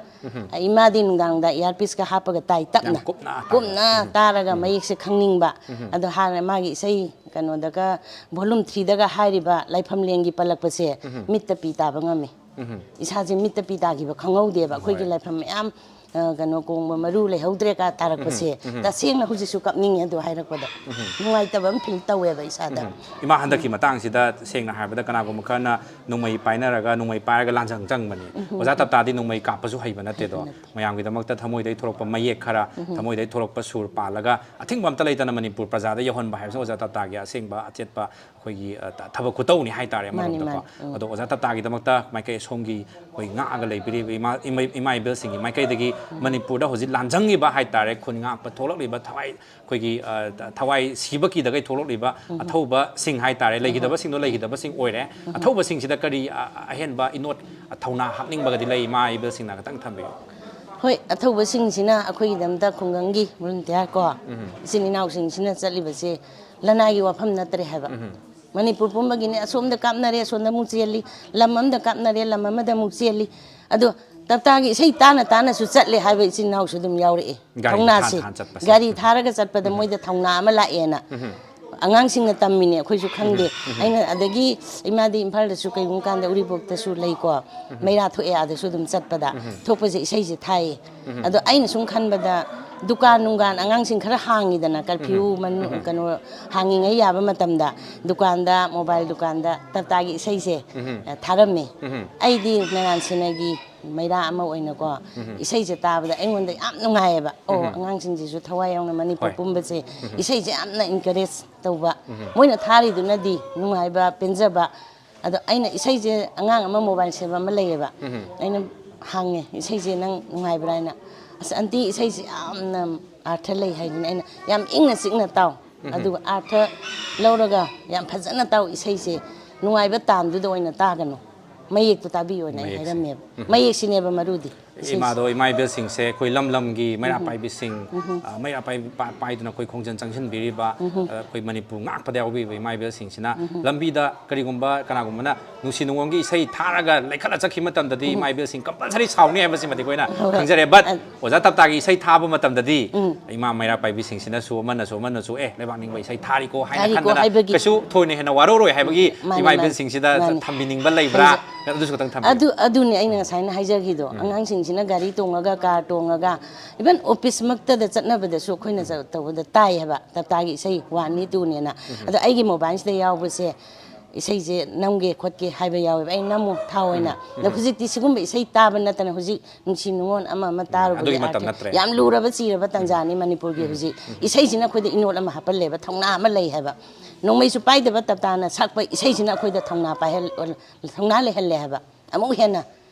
ꯑ, ꯏꯃꯥꯗꯤ ꯅꯨꯡꯗꯥꯡꯗ ꯏꯌꯥꯔꯄꯤꯁꯀ ꯍꯥꯞꯄꯒ ꯇꯥꯏ, ꯇꯞꯅ꯫ ꯌꯥꯝ ꯀꯨꯞꯅ ꯇꯥꯕ꯫ ꯀꯨꯞꯅ ꯇꯥꯔꯒ ꯃꯌꯦꯛꯁꯦ ꯈꯪꯅꯤꯡꯕ꯫ ꯑꯗꯣ ꯍꯥꯟꯅ ꯃꯥꯒꯤ ꯏꯁꯩ ꯀꯩꯅꯣꯗꯒ, ꯚꯣꯂꯨꯝ ꯊ꯭ꯔꯤꯗꯒ ꯍꯥꯏꯔꯤꯕ ꯂꯥꯏꯐꯝꯂꯦꯟꯒꯤ ꯄꯜꯂꯛꯄꯁꯦ ꯃꯤꯠꯇ ꯄꯤ ꯇꯥꯕ ꯉꯝꯃꯤ꯫ ꯏꯁꯥꯁꯦ ꯃꯤꯠꯇ ꯄꯤ ꯇꯥꯈꯤꯕ ꯈꯪꯍꯧꯗꯦꯕ꯫ ꯑꯩꯈꯣꯏꯒꯤ ꯍꯣꯏ꯫ ꯂꯥꯏꯐꯝ ꯃꯌꯥꯝ ꯑ, ꯀꯩꯅꯣ, ꯀꯣꯡꯕ ꯃꯔꯨ ꯂꯩꯍꯧꯗ꯭ꯔꯦ ꯀ ꯇꯥꯔꯛꯄꯁꯦ, ꯎꯝ, ꯎꯝ꯫ ꯇꯁꯦꯡꯅ ꯍꯧꯖꯤꯛꯁꯨ ꯀꯞꯅꯤꯡꯉꯦ ꯑꯗꯨ ꯍꯥꯏꯔꯛꯄꯗ꯫ ꯎꯝ꯫ ꯅꯨꯡꯉꯥꯏꯇꯕ ꯑꯃ ꯐꯤꯜ ꯇꯧꯋꯦꯕ ꯏꯁꯥꯗ꯫ ꯎꯝ꯫ ꯏꯃꯥ, ꯍꯟꯗꯛꯀꯤ ꯃꯇꯥꯡꯁꯤꯗ ꯁꯦꯡꯅ ꯍꯥꯏꯔꯕꯗ ꯀꯅꯥꯒꯨꯝꯕ ꯈꯔꯅ ꯅꯣꯡꯃꯩ ꯄꯥꯏꯅꯔꯒ, ꯅꯣꯡꯃꯩ ꯄꯥꯏꯔꯒ ꯂꯥꯟꯖꯪ ꯆꯪꯕꯅꯤ꯫ ꯎꯝ꯫ ꯑꯣꯖꯥ ꯇꯞꯇꯥꯗꯤ ꯅꯣꯡꯃꯩ ꯀꯥꯞꯄꯁꯨ ꯍꯩꯕ ꯅꯠꯇꯦꯗꯣ꯫ ꯍꯩꯕ ꯅꯠꯇꯦ꯫ ꯃꯌꯥꯝꯒꯤꯗꯃꯛꯇ ꯊꯃꯣꯏꯗꯩ ꯊꯣꯛꯂꯛꯄ ꯃꯌꯦꯛ ꯈꯔ, ꯎꯝ꯫ ꯊꯃꯣꯏꯗꯩ ꯊꯣꯛꯂꯛꯄ ꯁꯨꯔ ꯄꯥꯜꯂꯒ ꯑꯊꯤꯡꯕ ꯑꯝꯇ ꯂꯩꯇꯅ ꯃꯅꯤꯄꯨꯔ ꯄ꯭ꯔꯖꯥꯗ ꯌꯧꯍꯟꯕ ꯍꯥꯏꯕꯁꯤ ꯑꯣꯖꯥ ꯇꯞꯇꯥꯒꯤ ꯑꯁꯦꯡꯕ ꯑꯆꯦꯠꯄ ꯑꯩꯈꯣꯏꯒꯤ, ꯑ, ꯊ-, ꯊꯕꯛ ꯈꯨꯇꯧꯅꯤ ꯍꯥꯏꯇꯥꯔꯦ ꯃꯥꯅꯤ, ꯑꯃꯔꯣꯝꯗꯀꯣ꯫ ꯃꯥꯅꯤ꯫ ꯎꯝ꯫ ꯑꯗꯣ ꯑꯣꯖꯥ ꯇꯞꯇꯥꯒꯤꯗꯃꯛꯇ ꯃꯥꯏꯀꯩ ꯑꯁꯣꯝꯒꯤ ꯑꯩꯈꯣꯏ ꯉꯥꯛꯑꯒ ꯂꯩꯕꯤꯔꯤꯕ ꯏꯃꯥ, ꯏꯃꯥ, ꯏꯃꯥ ꯏꯕꯦꯜꯁꯤꯡꯒꯤ ꯃꯥꯏꯀꯩꯗꯒꯤ ꯎꯝ꯫ ꯃꯅꯤꯄꯨꯔꯗ ꯍꯧꯖꯤꯛ ꯂꯥꯟꯖꯪꯉꯤꯕ ꯍꯥꯏꯇꯥꯔꯦ, ꯈꯨꯟ ꯉꯥꯛꯄ ꯊꯣꯛꯂꯛꯂꯤꯕ ꯊꯋꯥꯏ, ꯑꯩꯈꯣꯏꯒꯤ, ꯑ, ꯊ-, ꯊꯋꯥꯏ ꯁꯤꯕ ꯀꯤꯗꯈꯩ ꯊꯣꯛꯂꯛꯂꯤꯕ ꯎꯝ꯫ ꯑꯊꯧꯕꯁꯤꯡ ꯍꯥꯏꯇꯥꯔꯦ, ꯎꯝ꯫ ꯂꯩꯈꯤꯗꯕꯁꯤꯡꯗꯣ ꯂꯩꯈꯤꯗꯕꯁꯤꯡ ꯑꯣꯏꯔꯦ꯫ ꯎꯝ꯫ ꯑꯊꯧꯕꯁꯤꯡꯁꯤꯗ ꯀꯔꯤ, ꯑ, ꯑꯍꯦꯟꯕ ꯏꯅꯣꯠ, ꯑ, ꯊꯧꯅꯥ ꯍꯥꯞꯅꯤꯡꯕꯒꯗꯤ ꯂꯩ? ꯏꯃꯥ ꯏꯕꯦꯜꯁꯤꯡꯅ ꯈꯤꯇꯪ ꯊꯝꯕꯤꯌꯨ꯫ ꯍꯣꯏ, ꯑꯊꯧꯕꯁꯤꯡꯁꯤꯅ ꯑꯩꯈꯣꯏꯒꯤꯗꯃꯛꯇ ꯈꯨꯡꯒꯪꯒꯤ ꯚꯣꯂꯨꯟꯇꯤꯌꯥꯔ ꯀꯣ, ꯎꯝ꯫ ꯏꯆꯤꯟ ꯏꯅꯥꯎꯁꯤꯡꯁꯤꯅ ꯆꯠꯂꯤꯕꯁꯦ ꯂꯅꯥꯏꯒꯤ ꯋꯥꯐꯝ ꯅꯠꯇ꯭ꯔꯦ ꯍꯥꯏꯕ꯫ ꯎꯝ꯫ ꯃꯅꯤꯄꯨꯔ ꯄꯨꯝꯕꯒꯤꯅꯦ, ꯑꯁꯣꯝꯗ ꯀꯥꯞꯅꯔꯦ, ꯑꯁꯣꯝꯗ ꯑꯃꯨꯛ ꯆꯦꯜꯂꯤ, ꯂꯝ ꯑꯃꯗ ꯀꯥꯞꯅꯔꯦ, ꯂꯝ ꯑꯃꯗ ꯑꯃꯨꯛ ꯆꯦꯜꯂꯤ꯫ ꯑꯗꯣ ꯇꯞꯇꯥꯒꯤ ꯏꯁꯩ ꯇꯥꯅ ꯇꯥꯅꯁꯨ ꯆꯠꯂꯦ ꯍꯥꯏꯕ ꯏꯆꯤꯟ ꯏꯅꯥꯎꯁꯨ ꯑꯗꯨꯝ ꯌꯥꯎꯔꯛꯑꯦ꯫ ꯒꯥꯔꯤꯗ ꯊꯧꯅꯥꯁꯦ꯫ ꯊꯥꯟ ꯊꯥꯟ ꯆꯠꯄꯁꯦ꯫ ꯒꯥꯔꯤ ꯊꯥꯔꯒ ꯆꯠꯄꯗ ꯎꯝ꯫ ꯃꯣꯏꯗ ꯊꯧꯅꯥ ꯑꯃ ꯂꯥꯛꯑꯦꯅ꯫ ꯎꯝ꯫ ꯑꯉꯥꯡꯁꯤꯡꯅ ꯇꯝꯃꯤꯅꯦ, ꯑꯩꯈꯣꯏꯁꯨ ꯈꯪꯗꯦ꯫ ꯎꯝ꯫ ꯎꯝ꯫ ꯑꯩꯅ ꯑꯗꯒꯤ ꯏꯃꯥꯗꯤ ꯏꯝꯐꯥꯜꯗꯁꯨ ꯀꯩꯒꯨꯝꯕ ꯀꯥꯟꯗ ꯎꯔꯤꯄꯣꯛꯇꯁꯨ ꯂꯩꯀꯣ꯫ ꯎꯝ꯫ ꯃꯩꯔꯥ ꯊꯣꯛꯑꯦ, ꯑꯥꯗꯁꯨ ꯑꯗꯨꯝ ꯆꯠꯄꯗ꯫ ꯎꯝ꯫ ꯊꯣꯛꯄꯁꯦ ꯏꯁꯩꯁꯦ ꯊꯥꯏꯌꯦ꯫ ꯎꯝ꯫ ꯑꯗꯣ ꯑꯩꯅ ꯁꯨꯝ ꯈꯟꯕꯗ ꯗꯨꯀꯥꯟ ꯅꯨꯡꯒꯥꯟ ꯑꯉꯥꯡꯁꯤꯡ ꯈꯔ ꯍꯥꯡꯉꯤꯗꯅ, ꯀꯔꯐ꯭ꯌꯨ ꯎꯝ꯫ ꯃꯅꯨꯡ, ꯎꯝ꯫ ꯀꯩꯅꯣ, ꯍꯥꯡꯉꯤꯉꯩ ꯌꯥꯕ ꯃꯇꯝꯗ ꯗꯨꯀꯥꯟꯗ, ꯃꯣꯕꯥꯏꯜ ꯗꯨꯀꯥꯟꯗ ꯇꯞꯇꯥꯒꯤ ꯏꯁꯩꯁꯦ, ꯎꯝ꯫ ꯑ, ꯊꯥꯔꯝꯃꯦ꯫ ꯎꯝ꯫ ꯑꯩꯗꯤ ꯅꯔꯥꯟ ꯁꯦꯟꯅꯒꯤ ꯃꯩꯔꯥ ꯑꯃ ꯑꯣꯏꯅꯀꯣ, ꯎꯝ꯫ ꯏꯁꯩꯁꯦ ꯇꯥꯕꯗ ꯑꯩꯉꯣꯟꯗ ꯌꯥꯝ ꯅꯨꯡꯉꯥꯏꯌꯦꯕ꯫ ꯑꯣ, ꯎꯝ꯫ ꯑꯉꯥꯡꯁꯤꯡꯁꯤꯁꯨ ꯊꯋꯥꯏ ꯌꯥꯎꯅ ꯃꯅꯤꯄꯨꯔ ꯍꯣꯏ꯫ ꯄꯨꯝꯕꯁꯦ ꯎꯝ꯫ ꯏꯁꯩꯁꯦ ꯌꯥꯝꯅ ꯏꯟꯀꯔꯦꯖ ꯇꯧꯕ꯫ ꯎꯝ꯫ ꯃꯣꯏꯅ ꯊꯥꯔꯤꯗꯨꯅꯗꯤ ꯅꯨꯡꯉꯥꯏꯕ, ꯄꯦꯟꯖꯕ꯫ ꯑꯗꯣ ꯑꯩꯅ ꯏꯁꯩꯁꯦ, ꯑꯉꯥꯡ ꯑꯃ ꯃꯣꯕꯥꯏꯜ ꯁꯦꯝꯕ ꯑꯃ ꯂꯩꯌꯦꯕ, ꯎꯝ꯫ ꯑꯩꯅ ꯍꯪꯉꯦ, "ꯏꯁꯩꯁꯦ ꯅꯪ ꯅꯨꯡꯉꯥꯏꯕ꯭ꯔꯥ?" ꯍꯥꯏꯅ, "ꯑꯁ, ꯑꯟꯇꯤ, ꯏꯁꯩꯁꯦ ꯌꯥꯝꯅ ꯑꯥꯔꯊ ꯂꯩ" ꯍꯥꯏꯗꯅ ꯑꯩꯅ ꯌꯥꯝ ꯏꯪꯅ ꯆꯤꯛꯅ ꯇꯥꯎ꯫ ꯎꯝ꯫ ꯑꯗꯨꯒ ꯑꯥꯔꯊ ꯂꯧꯔꯒ ꯌꯥꯝ ꯐꯖꯅ ꯇꯥꯎ, ꯏꯁꯩꯁꯦ ꯅꯨꯡꯉꯥꯏꯕ ꯇꯥꯟꯗꯨꯗ ꯑꯣꯏꯅ ꯇꯥꯒꯅꯨ, ꯃꯌꯦꯛꯇꯨ ꯇꯥꯕꯤꯌꯣꯅ ꯑꯩ ꯃꯌꯦꯛꯁꯦ꯫ ꯍꯥꯏꯔꯝꯃꯦꯕ꯫ ꯎꯝ꯫ ꯃꯌꯦꯛꯁꯤꯅꯦꯕ ꯃꯔꯨꯗꯤ꯫ ꯏꯁꯩꯁꯦ꯫ ꯏꯃꯥꯗꯣ, ꯏꯃꯥ ꯏꯕꯦꯜꯁꯤꯡꯁꯦ ꯑꯩꯈꯣꯏ ꯂꯝ ꯂꯝꯒꯤ ꯃꯩꯔꯥ ꯎꯝ꯫ ꯄꯥꯏꯕꯤꯁꯤꯡ, ꯎꯝ꯫ ꯑ, ꯃꯩꯔꯥ ꯄꯥꯏꯕꯤ-, ꯄꯥ-, ꯄꯥꯏꯗꯨꯅ ꯑꯩꯈꯣꯏ ꯈꯣꯡꯖꯪ ꯆꯪꯁꯤꯟꯕꯤꯔꯤꯕ, ꯎꯝ꯫ ꯑ, ꯑꯩꯈꯣꯏ ꯃꯅꯤꯄꯨꯔ ꯉꯥꯛꯄꯗ ꯌꯥꯎꯕꯤꯕ ꯏꯃꯥ ꯏꯕꯦꯜꯁꯤꯡꯁꯤꯅ ꯎꯝ꯫ ꯂꯝꯕꯤꯗ ꯀꯔꯤꯒꯨꯝꯕ ꯀꯅꯥꯒꯨꯝꯕꯅ ꯅꯨꯡꯁꯤ ꯅꯨꯡꯉꯣꯟꯒꯤ ꯏꯁꯩ ꯊꯥꯔꯒ ꯂꯩꯈꯠꯂ ꯆꯠꯈꯤꯕ ꯃꯇꯝꯗꯗꯤ ꯎꯝ꯫ ꯏꯃꯥ ꯏꯕꯦꯜꯁꯤꯡ ꯀꯝꯄꯜꯁꯔꯤ ꯁꯥꯎꯅꯤ ꯍꯥꯏꯕꯁꯤꯃꯗꯤ ꯑꯩꯈꯣꯏꯅ ꯍꯣꯏ꯫ ꯈꯪꯖꯔꯦ꯫ But ꯑ-, ꯑꯣꯖꯥ ꯇꯞꯇꯥꯒꯤ ꯏꯁꯩ ꯊꯥꯕ ꯃꯇꯝꯗꯗꯤ ꯎꯝ꯫ ꯏꯃꯥ ꯃꯩꯔꯥ ꯄꯥꯏꯕꯤꯁꯤꯡꯁꯤꯅꯁꯨ, ꯑꯃꯅꯁꯨ, ꯑꯃꯅꯁꯨ, "ꯑꯦ, ꯂꯩꯕꯥꯛ ꯅꯤꯡꯕ ꯏꯁꯩ ꯊꯥꯔꯤꯀꯣ" ꯍꯥꯏꯅ ꯊꯥꯔꯤꯀꯣ ꯈꯟꯗꯅ ꯍꯥꯏꯕꯒꯤ ꯀꯩꯁꯨ ꯊꯣꯏꯅ ꯍꯦꯟꯅ ꯋꯥꯔꯧꯔꯣꯏ ꯍꯥꯏꯕꯒꯤ ꯃꯥꯅꯤ, ꯏꯃꯥ ꯃꯥꯅꯤ, ꯏꯕꯦꯜꯁꯤꯡꯁꯤꯗ ꯃꯥꯅꯤ꯫ ꯊꯝꯕꯤꯅꯤꯡꯕ ꯂꯩꯕ꯭ꯔꯥ? ꯈꯪꯖ-, ꯑꯗꯨꯁꯨ ꯈꯤꯇꯪ ꯊꯝꯕꯤꯌꯨ꯫ ꯑꯗꯨ, ꯑꯗꯨꯅꯤ ꯑꯩꯅ ꯉꯁꯥꯏꯅ ꯍꯥꯏꯖꯈꯤꯗꯣ꯫ ꯎꯝ꯫ ꯑꯉꯥꯡꯁꯤꯡꯁꯦ ꯁꯤꯅ ꯒꯥꯔꯤ ꯇꯣꯡꯉꯒ, ꯀꯥꯔ ꯇꯣꯡꯉꯒ, even ꯑꯣꯐꯤꯁꯃꯛꯇꯗ ꯆꯠꯅꯕꯗꯁꯨ ꯑꯩꯈꯣꯏꯅ ꯆ-, ꯇꯧꯕꯗ ꯇꯥꯏ ꯍꯥꯏꯕ, ꯇꯞꯇꯥꯒꯤ ꯏꯁꯩ ꯋꯥꯟꯅꯤ ꯇꯨꯅꯦꯅ꯫ ꯑꯗꯣ ꯑꯩꯒꯤ ꯃꯣꯕꯥꯏꯜꯁꯤꯗ ꯌꯥꯎꯕꯁꯦ, ꯏꯁꯩꯁꯦ ꯅꯝꯒꯦ ꯈꯣꯠꯀꯦ ꯍꯥꯏꯕ ꯌꯥꯎꯋꯦꯕ, ꯑꯩ ꯅꯝꯃꯨ ꯊꯥꯎ ꯑꯣꯏꯅ꯫ ꯑꯗꯣ ꯍꯧꯖꯤꯛꯇꯤ ꯁꯤꯒꯨꯝꯕ ꯏꯁꯩ ꯇꯥꯕ ꯅꯠꯇꯅ, ꯍꯧꯖꯤꯛ ꯅꯨꯡꯁꯤ ꯅꯨꯡꯉꯣꯟ ꯑꯃ ꯑꯃ ꯇꯥꯔꯨꯕꯒꯤ ꯑꯗꯨꯒꯤ ꯃꯇꯝ ꯑꯥꯔꯊ ꯅꯠꯇ꯭ꯔꯦ꯫ ꯌꯥꯝ ꯂꯨꯔꯕ ꯆꯤꯔꯕ ꯇꯥꯟꯖꯥꯅꯤ ꯃꯅꯤꯄꯨꯔꯒꯤ ꯍꯧꯖꯤꯛ꯫ ꯏꯁꯩꯁꯤꯅ ꯑꯩꯈꯣꯏꯗ ꯏꯅꯣꯠ ꯑꯃ ꯍꯥꯞꯄꯜꯂꯦꯕ, ꯊꯧꯅꯥ ꯑꯃ ꯂꯩ ꯍꯥꯏꯕ꯫ ꯅꯣꯡꯃꯩꯁꯨ ꯄꯥꯏꯗꯕ ꯇꯞꯇꯥꯅ ꯁꯛꯄ ꯏꯁꯩꯁꯤꯅ ꯑꯩꯈꯣꯏꯗ ꯊꯧꯅꯥ ꯄꯥꯏꯍꯜ-, ꯊꯧꯅꯥ ꯂꯩꯍꯜꯂꯦ ꯍꯥꯏꯕ꯫ ꯑꯃꯨꯛ ꯍꯦꯟꯅ꯫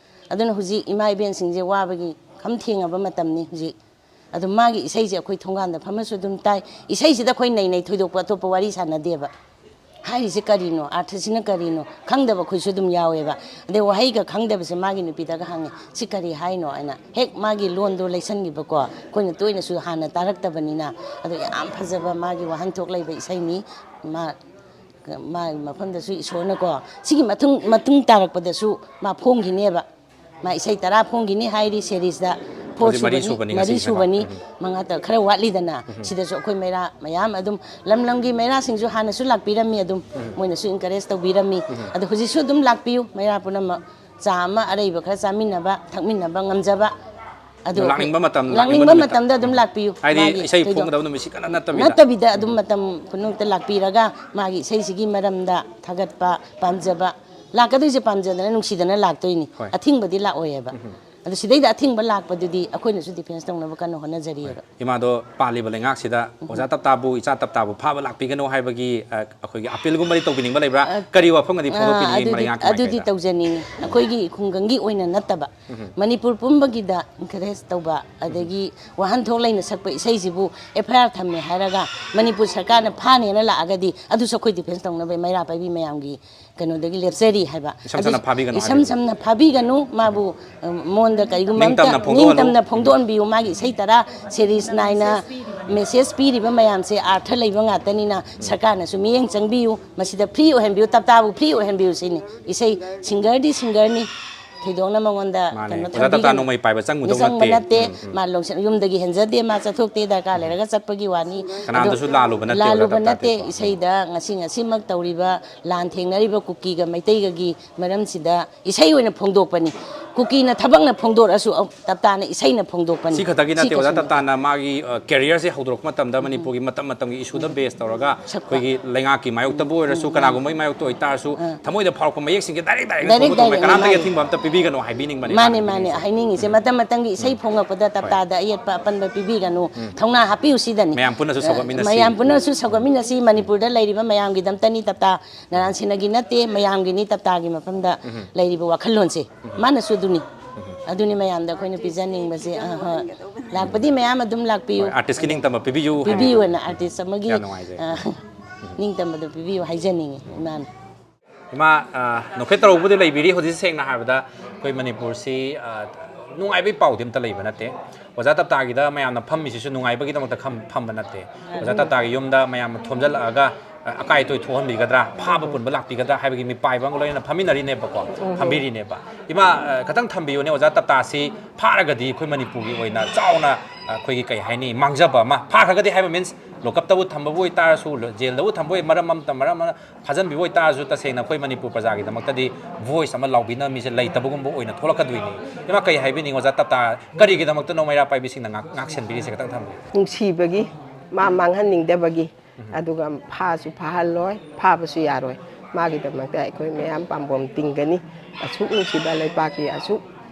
ꯑꯗꯨꯅ ꯍꯧꯖꯤꯛ ꯏꯃꯥ ꯏꯕꯦꯟꯁꯤꯡꯁꯦ ꯋꯥꯕꯒꯤ ꯈꯝ ꯊꯦꯡꯉꯕ ꯃꯇꯝꯅꯤ ꯍꯧꯖꯤꯛ꯫ ꯑꯗꯨ ꯃꯥꯒꯤ ꯏꯁꯩꯁꯦ ꯑꯩꯈꯣꯏ ꯊꯣꯡꯒꯥꯟꯗ ꯐꯝꯃꯁꯨ ꯑꯗꯨꯝ ꯇꯥꯏ꯫ ꯏꯁꯩꯁꯤꯗ ꯑꯩꯈꯣꯏ ꯅꯩ ꯅꯩ ꯊꯣꯏꯗꯣꯛꯄ ꯑꯇꯣꯞꯄ ꯋꯥꯔꯤ ꯁꯥꯟꯅꯗꯦꯕ꯫ ꯍꯥꯏꯔꯤꯁꯦ ꯀꯔꯤꯅꯣ? ꯑꯥꯔꯊꯁꯤꯅ ꯀꯔꯤꯅꯣ? ꯈꯪꯗꯕ ꯑꯩꯈꯣꯏꯁꯨ ꯑꯗꯨꯝ ꯌꯥꯎꯋꯦꯕ꯫ ꯑꯗꯩ ꯋꯥꯍꯩꯒ ꯈꯪꯗꯕꯁꯦ ꯃꯥꯒꯤ ꯅꯨꯄꯤꯗꯒ ꯍꯪꯉꯦ, "ꯁꯤ ꯀꯔꯤ ꯍꯥꯏꯅꯣ?" ꯍꯥꯏꯅ꯫ ꯍꯦꯛ ꯃꯥꯒꯤ ꯂꯣꯟꯗꯣ ꯂꯩꯁꯟꯈꯤꯕꯀꯣ, ꯑꯩꯈꯣꯏꯅ ꯇꯣꯏꯅꯁꯨ ꯍꯥꯟꯅ ꯇꯥꯔꯛꯇꯕꯅꯤꯅ꯫ ꯑꯗꯣ ꯌꯥꯝ ꯐꯖꯕ ꯃꯥꯒꯤ ꯋꯥꯍꯟꯊꯣꯛ ꯂꯩꯕ ꯏꯁꯩꯅꯤ꯫ ꯃꯥ ꯃꯥꯒꯤ ꯃꯐꯝꯗꯁꯨ ꯏꯁꯣꯔꯅꯀꯣ, ꯁꯤꯒꯤ ꯃꯇꯨꯡ, ꯃꯇꯨꯡ ꯇꯥꯔꯛꯄꯗꯁꯨ ꯃꯥ ꯐꯣꯡꯈꯤꯅꯦꯕ꯫ ꯃꯥ ꯏꯁꯩ ꯇꯔꯥ ꯐꯣꯡꯈꯤꯅꯤ ꯍꯥꯏꯔꯤ ꯁꯦꯔꯤꯁꯇ꯫ ꯐꯣꯔ ꯍꯧꯖꯤꯛ ꯃꯔꯤ ꯁꯨꯕꯅꯤ, ꯁꯨꯕꯅꯤ, ꯃꯔꯤ ꯉꯁꯤꯁꯤꯒ꯫ ꯁꯨꯕꯅꯤ꯫ ꯎꯝ꯫ ꯃꯉꯥ ꯇꯔꯨꯛ ꯈꯔ ꯋꯥꯠꯂꯤꯗꯅ꯫ ꯁꯤꯗꯁꯨ ꯑꯩꯈꯣꯏ ꯃꯩꯔꯥ ꯃꯌꯥꯝ ꯑꯗꯨꯝ, ꯂꯝ ꯂꯝꯒꯤ ꯃꯩꯔꯥꯁꯤꯡꯁꯨ ꯍꯥꯟꯅꯁꯨ ꯂꯥꯛꯄꯤꯔꯝꯃꯤ ꯑꯗꯨꯝ꯫ ꯃꯣꯏꯅꯁꯨ ꯏꯟꯀꯔꯦꯖ ꯇꯧꯕꯤꯔꯝꯃꯤ꯫ ꯑꯗꯣ ꯍꯧꯖꯤꯛꯁꯨ ꯑꯗꯨꯝ ꯂꯥꯛꯄꯤꯌꯨ, ꯃꯩꯔꯥ ꯄꯨꯝꯅꯃꯛ ꯆꯥ ꯑꯃ ꯑꯔꯩꯕ ꯈꯔ ꯆꯥꯃꯤꯟꯅꯕ, ꯊꯛꯃꯤꯟꯅꯕ ꯉꯝꯖꯕ꯫ ꯑꯗꯣ ꯂꯥꯛꯅꯤꯡꯕ ꯃꯇꯝ, ꯂꯥꯛꯅꯤꯡꯕ ꯂꯥꯛꯅꯤꯡꯕ ꯅꯨꯃꯤꯠꯇ꯫ ꯃꯇꯝꯗ ꯑꯗꯨꯝ ꯂꯥꯛꯄꯤꯌꯨ꯫ ꯍꯥꯏꯗꯤ ꯃꯥꯒꯤ ꯏꯁꯩ ꯊꯣꯏꯗꯣꯛ-, ꯐꯣꯡꯒꯗꯕ ꯅꯨꯃꯤꯠ ꯁꯤ ꯀꯟꯅ ꯅꯠꯇꯕꯤꯗ꯫ ꯅꯠꯇꯕꯤꯗ ꯑꯗꯨꯝ ꯃꯇꯝ ꯄꯨꯝꯅꯃꯛꯇ ꯂꯥꯛꯄꯤꯔꯒ ꯃꯥꯒꯤ ꯏꯁꯩꯁꯤꯒꯤ ꯃꯔꯝꯗ ꯊꯥꯒꯠꯄ, ꯄꯥꯝꯖꯕ, ꯂꯥꯛꯀꯗꯣꯏꯁꯦ ꯄꯥꯝꯖꯗꯅ ꯅꯨꯡꯁꯤꯗꯅ ꯂꯥꯛꯇꯣꯏꯅꯤ꯫ ꯍꯣꯏ꯫ ꯑꯊꯤꯡꯕꯗꯤ ꯂꯥꯛꯑꯣꯏꯌꯦꯕ꯫ ꯑꯗꯣ ꯁꯤꯗꯩꯗ ꯑꯊꯤꯡꯕ ꯂꯥꯛꯄꯗꯨꯗꯤ ꯑꯩꯈꯣꯏꯅꯁꯨ ꯗꯤꯐꯦꯟꯁ ꯇꯧꯅꯕ ꯀꯟꯅ ꯍꯣꯠꯅꯖꯔꯤꯑꯕ꯫ ꯏꯃꯥꯗꯣ ꯄꯥꯜꯂꯤꯕ ꯂꯩꯉꯥꯛꯁꯤꯗ ꯑꯣꯖꯥ ꯇꯞꯇꯥꯕꯨ, ꯏꯆꯥ ꯇꯞꯇꯥꯕꯨ ꯐꯥꯕ ꯂꯥꯛꯄꯤꯒꯅꯨ ꯍꯥꯏꯕꯒꯤ, ꯑ, ꯑꯩꯈꯣꯏꯒꯤ ꯑꯄꯤꯜꯒꯨꯝꯕꯗꯤ ꯇꯧꯕꯤꯅꯤꯡꯕ ꯂꯩꯕ꯭ꯔꯥ? ꯑ, ꯀꯔꯤ ꯋꯥꯐꯝꯒꯗꯤ ꯑ, ꯐꯣꯡꯗꯣꯛꯄꯤꯅꯤꯡꯉꯤ ꯑꯗꯨꯗꯤ, ꯃꯔꯩꯉꯥꯛꯀꯤ ꯑꯗꯨꯗꯤ ꯃꯥꯏꯀꯩꯗ? ꯇꯧꯖꯅꯤꯡꯉꯤ꯫ ꯑꯩꯈꯣꯏꯒꯤ ꯈꯨꯡꯒꯪꯒꯤ ꯑꯣꯏꯅ ꯅꯠꯇꯕ, ꯃꯅꯤꯄꯨꯔ ꯄꯨꯝꯕꯒꯤꯗ ꯏꯟꯀꯔꯦꯖ ꯇꯧꯕ, ꯑꯗꯒꯤ ꯋꯥꯍꯟꯊꯣꯛ ꯂꯩꯅ ꯁꯛꯄ ꯏꯁꯩꯁꯤꯕꯨ ꯑꯦꯐ ꯑꯥꯏ ꯑꯥꯔ ꯊꯝꯃꯦ ꯍꯥꯏꯔꯒ ꯃꯅꯤꯄꯨꯔ ꯁꯔꯀꯥꯔꯅ ꯐꯥꯅꯦꯅ ꯂꯥꯛꯑꯒꯗꯤ ꯑꯗꯨꯁꯨ ꯑꯩꯈꯣꯏ ꯗꯤꯐꯦꯟꯁ ꯇꯧꯅꯕ ꯃꯩꯔꯥ ꯄꯥꯏꯕꯤ ꯃꯌꯥꯝꯒꯤ ꯀꯩꯅꯣꯗꯒꯤ ꯂꯦꯞꯆꯔꯤ ꯍꯥꯏꯕ꯫ ꯏꯁꯝ ꯁꯝꯅ ꯑꯗꯨ ꯐꯥꯕꯤꯒꯅꯨ ꯏꯁꯝ ꯍꯥꯏꯕꯤꯕ꯫ ꯁꯝꯅ ꯐꯥꯕꯤꯒꯅꯨ, ꯃꯥꯕꯨ, ꯑ, ꯃꯉꯣꯟꯗ ꯀꯔꯤꯒꯨꯝꯕ ꯑꯝꯇ ꯅꯤꯡꯇꯝꯅ ꯐꯣꯡꯗꯣꯛꯍꯜꯂꯨ꯫ ꯅꯤꯡꯇꯝꯅ ꯐꯣꯡꯗꯣꯛꯍꯟꯕꯤꯌꯨ꯫ ꯃꯥꯒꯤ ꯏꯁꯩ ꯇꯔꯥ ꯁꯦꯔꯤꯁ ꯅꯥꯏꯅ ꯃꯦꯁꯦꯖ ꯄꯤꯔꯤꯕ ꯃꯌꯥꯝꯁꯦ ꯑꯥꯔꯊ ꯂꯩꯕ ꯉꯥꯛꯇꯅꯤꯅ ꯁꯔꯀꯥꯔꯅꯁꯨ ꯃꯤꯠꯌꯦꯡ ꯆꯪꯕꯤꯌꯨ, ꯃꯁꯤꯗ ꯐ꯭ꯔꯤ ꯑꯣꯏꯍꯟꯕꯤꯌꯨ, ꯇꯞꯇꯥꯕꯨ ꯐ꯭ꯔꯤ ꯑꯣꯏꯍꯟꯕꯤꯌꯨ ꯁꯤꯅꯤ꯫ ꯏꯁꯩ ꯁꯤꯡꯒꯔꯗꯤ ꯁꯤꯡꯒꯔꯅꯤ, ꯊꯣꯏꯗꯣꯛꯅ ꯃꯉꯣꯟꯗ ꯃꯥꯅꯦ꯫ ꯀꯩꯅꯣ ꯑꯣꯖꯥ ꯇꯞꯇꯥ ꯊꯝꯕꯤꯒꯅꯨ꯫ ꯅꯣꯡꯃꯩ ꯄꯥꯏꯕ ꯆꯪꯉꯨꯗꯧ ꯆꯪꯕ ꯅꯠꯇꯦ꯫ ꯅꯠꯇꯦ꯫ ꯎꯝ, ꯎꯝ꯫ ꯃꯥ ꯂꯧꯁꯤꯟ-, ꯌꯨꯝꯗꯒꯤ ꯍꯦꯟꯖꯗꯦ, ꯃꯥ ꯆꯠꯊꯣꯛꯇꯦ, ꯗꯔꯀꯥꯔ ꯂꯩꯔꯒ ꯆꯠꯄꯒꯤ ꯋꯥꯅꯤ꯫ ꯀꯅꯥꯗꯁꯨ ꯑꯗꯣ ꯂꯥꯜꯂꯨꯕ ꯅꯠꯇꯦ, ꯑꯣꯖꯥ ꯂꯥꯜꯂꯨꯕ ꯇꯞꯇꯥꯗꯤ꯫ ꯅꯠꯇꯦ꯫ ꯎꯝ꯫ ꯏꯁꯩꯗ ꯉꯁꯤ ꯉꯁꯤꯃꯛ ꯇꯧꯔꯤꯕ ꯂꯥꯟ ꯊꯦꯡꯅꯔꯤꯕ ꯀꯨꯀꯤꯒ ꯃꯩꯇꯩꯒꯒꯤ ꯃꯔꯝꯁꯤꯗ ꯏꯁꯩ ꯑꯣꯏꯅ ꯐꯣꯡꯗꯣꯛꯄꯅꯤ꯫ ꯀꯨꯀꯤꯅ ꯊꯕꯛꯅ ꯐꯣꯡꯗꯣꯔꯛꯑꯁꯨ, ꯑ, ꯇꯞꯇꯥꯅ ꯏꯁꯩꯅ ꯐꯣꯡꯗꯣꯛꯄꯅꯤ꯫ ꯁꯤ ꯈꯛꯇꯒꯤ ꯁꯤ ꯅꯠꯇꯦ ꯑꯣꯖꯥ ꯈꯛꯇ ꯅꯠꯇꯦ꯫ ꯇꯞꯇꯥꯅ ꯃꯥꯒꯤ ꯀꯦꯔꯤꯌꯔꯁꯦ ꯍꯧꯗꯣꯔꯛꯄ ꯃꯇꯝꯗ ꯃꯅꯤꯄꯨꯔꯒꯤ ꯃꯇꯝ ꯃꯇꯝꯒꯤ ꯏꯁꯨꯗ ꯕꯦꯁ ꯇꯧꯔꯒ ꯁꯛꯄ꯫ ꯑꯩꯈꯣꯏꯒꯤ ꯂꯩꯉꯥꯛꯀꯤ ꯃꯥꯌꯣꯛꯇꯕꯨ ꯑꯣꯏꯔꯁꯨ, ꯀꯅꯥꯒꯨꯝꯕꯒꯤ ꯃꯥꯌꯣꯛꯇ ꯑꯣꯏꯇꯥꯔꯁꯨ, ꯊꯃꯣꯏꯗ ꯐꯥꯎꯔꯛꯄ ꯃꯌꯦꯛꯁꯤꯡꯁꯦ ꯗꯥꯏꯔꯦꯛ ꯗꯥꯏꯔꯦꯛ ꯗꯥꯏꯔꯦꯛ ꯐꯣꯡꯗꯣꯛꯑꯒ ꯗꯥꯏꯔꯦꯛꯅꯤ, ꯀꯅꯥꯝꯇꯒꯤ ꯃꯥꯅꯤ꯫ ꯑꯊꯤꯡꯕ ꯑꯝꯇ ꯄꯤꯕꯤꯒꯅꯣ ꯍꯥꯏꯕꯤꯅꯤꯡꯕꯅꯦ ꯃꯥꯅꯦ, ꯃꯥꯅ ꯃꯥꯅꯦ, ꯍꯥꯏꯅꯤꯡꯉꯤꯁꯦ꯫ ꯍꯥꯏꯅꯤꯡꯉꯤꯁꯦ꯫ ꯃꯇꯝ ꯃꯇꯝꯒꯤ ꯏꯁꯩ ꯐꯣꯡꯂꯛꯄꯗ ꯇꯞꯇꯥꯗ ꯑꯌꯦꯠꯄ ꯑꯄꯟꯕ ꯄꯤꯕꯤꯒꯅꯨ, ꯊꯧꯅꯥ ꯍꯥꯞꯄꯤꯌꯨ ꯁꯤꯗꯅꯤ꯫ ꯃꯌꯥꯝ ꯄꯨꯟꯅꯁꯨ ꯁꯧꯒꯠꯃꯤꯟꯅꯁꯤ꯫ ꯃꯌꯥꯝ ꯄꯨꯟꯅꯁꯨ ꯁꯧꯒꯠꯃꯤꯟꯅꯁꯤ꯫ ꯃꯅꯤꯄꯨꯔꯗ ꯂꯩꯔꯤꯕ ꯃꯌꯥꯝꯒꯤꯗꯃꯛꯇꯅꯤ ꯇꯞꯇꯥ, ꯅꯥꯔꯥꯟ ꯁꯦꯅꯥꯒꯤ ꯅꯠꯇꯦ, ꯃꯌꯥꯝꯒꯤꯅꯤ ꯇꯞꯇꯥꯒꯤ ꯃꯐꯝꯗ ꯂꯩꯔꯤꯕ ꯋꯥꯈꯜꯂꯣꯟꯁꯦ꯫ ꯃꯥꯅꯁꯨ ꯑꯗꯨꯅꯤ꯫ ꯑꯗꯨꯅꯤ ꯃꯌꯥꯝꯗ ꯑꯩꯈꯣꯏꯅ ꯄꯤꯖꯅꯤꯡꯕꯁꯦ꯫ ꯑ, ꯍꯣꯏ꯫ ꯂꯥꯛꯄꯗꯤ ꯃꯌꯥꯝ ꯑꯗꯨꯝ ꯂꯥꯛꯄꯤꯌꯨ꯫ ꯍꯣꯏ, ꯑꯥꯔꯇꯤꯁꯀꯤ ꯅꯤꯡꯇꯝꯕ ꯄꯤꯕꯤꯌꯨ ꯍꯥꯏꯕ꯫ ꯄꯤꯕꯤꯌꯨꯅ ꯑꯥꯔꯇꯤꯁ ꯑꯃꯒꯤ, ꯌꯥꯝ ꯅꯨꯡꯉꯥꯏꯖꯩ꯫ ꯑ, ꯅꯤꯡꯇꯝꯕꯗꯣ ꯄꯤꯕꯤꯌꯨ ꯍꯥꯏꯖꯅꯤꯡꯉꯤ ꯏꯃꯥꯅ꯫ ꯏꯃꯥ, ꯑ, ꯅꯣꯛꯐꯦꯠ ꯇꯧꯔꯧꯕꯗꯤ ꯂꯩꯕꯤꯔꯤ꯫ ꯍꯧꯖꯤꯛ ꯁꯦꯡꯅ ꯍꯥꯏꯔꯕꯗ ꯑꯩꯈꯣꯏ ꯃꯅꯤꯄꯨꯔꯁꯤ, ꯑ, ꯅꯨꯡꯉꯥꯏꯕꯒꯤ ꯄꯥꯎꯗꯤ ꯑꯝꯇ ꯂꯩꯕ ꯅꯠꯇꯦ꯫ ꯑꯣꯖꯥ ꯇꯞꯇꯥꯒꯤꯗ ꯃꯌꯥꯝꯅ ꯐꯝꯃꯤꯁꯤꯁꯨ ꯅꯨꯡꯉꯥꯏꯕꯒꯤꯗꯃꯛꯇ ꯈꯝ-, ꯐꯝꯕ ꯅꯠꯇꯦ꯫ ꯑꯣꯖꯥ ꯇꯞꯇꯥꯒꯤ ꯌꯨꯝꯗ ꯃꯌꯥꯝꯅ ꯊꯣꯝꯖꯤꯜꯂꯛꯑꯒ, ꯑ, ꯑꯀꯥꯏ ꯑꯇꯣꯏ ꯊꯣꯛꯍꯟꯕꯤꯒꯗ꯭ꯔꯥ, ꯐꯥꯕ ꯄꯨꯟꯕ ꯂꯥꯛꯄꯤꯒꯗ꯭ꯔꯥ ꯍꯥꯏꯕꯒꯤ ꯃꯤꯄꯥꯏꯕ ꯑꯃꯒ ꯂꯣꯏꯅꯅ ꯐꯝꯃꯤꯟꯅꯔꯤꯅꯦꯕꯀꯣ, ꯐꯝꯕꯤꯔꯤꯅꯦꯕ꯫ ꯏꯃꯥ, ꯑ, ꯈꯤꯇꯪ ꯊꯝꯕꯤꯌꯨꯅꯦ, ꯑꯣꯖꯥ ꯇꯞꯇꯥꯁꯤ ꯐꯥꯔꯒꯗꯤ ꯑꯩꯈꯣꯏ ꯃꯅꯤꯄꯨꯔꯒꯤ ꯑꯣꯏꯅ ꯆꯥꯎꯅ, ꯑ, ꯑꯩꯈꯣꯏꯒꯤ ꯀꯩ ꯍꯥꯏꯅꯤ, ꯃꯥꯡꯖꯕ ꯑꯃ, ꯐꯥꯈ꯭ꯔꯒꯗꯤ ꯍꯥꯏꯕ ꯃꯤꯟꯁ ꯂꯣꯀꯞꯇꯕꯨ ꯊꯝꯕꯕꯨ ꯑꯣꯏꯇꯥꯔꯁꯨ, ꯖꯦꯜꯗꯕꯨ ꯊꯝꯕ ꯑꯣꯏ, ꯃꯔꯝ ꯑꯃꯇ, ꯃꯔꯝ ꯑꯃ ꯐꯥꯖꯤꯟꯕꯤꯕ ꯑꯣꯏꯇꯥꯔꯁꯨ, ꯇꯁꯦꯡꯅ ꯑꯩꯈꯣꯏ ꯃꯅꯤꯄꯨꯔ ꯄ꯭ꯔꯖꯥꯒꯤꯗꯃꯛꯇꯗꯤ ꯚꯣꯏꯁ ꯑꯃ ꯂꯥꯎꯕꯤꯅꯕ ꯃꯤꯁꯦ ꯂꯩꯇꯕꯒꯨꯝꯕ ꯑꯣꯏꯅ ꯊꯣꯛꯂꯛꯀꯗꯣꯏꯅꯤ꯫ ꯏꯃꯥ, ꯀꯔꯤ ꯍꯥꯏꯕꯤꯅꯤꯡꯉꯤ ꯑꯣꯖꯥ ꯇꯞꯇꯥ ꯀꯔꯤꯒꯤꯗꯃꯛꯇꯅꯣ ꯃꯩꯔꯥ ꯄꯥꯏꯕꯤꯁꯤꯡꯅ ꯉꯥꯛ-, ꯉꯥꯛꯁꯦꯟꯕꯤꯔꯤꯁꯦ? ꯈꯤꯇꯪ ꯊꯝꯕꯤꯌꯨ꯫ ꯅꯨꯡꯁꯤꯕꯒꯤ, ꯃꯥ ꯃꯥꯡꯍꯟꯅꯤꯡꯗꯕꯒꯤ, ꯑꯗꯨꯒ ꯐꯥꯁꯨ ꯐꯥꯍꯜꯂꯣꯏ, ꯐꯥꯕꯁꯨ ꯌꯥꯔꯣꯏ꯫ ꯃꯥꯒꯤꯗꯃꯛꯇ ꯑꯩꯈꯣꯏ ꯃꯌꯥꯝ ꯄꯥꯝꯕꯣꯝ ꯇꯤꯡꯒꯅꯤ꯫ ꯑꯁꯨꯛ ꯅꯨꯡꯁꯤꯕ ꯂꯩꯄꯥꯛꯀꯤ ꯑꯁꯨꯛ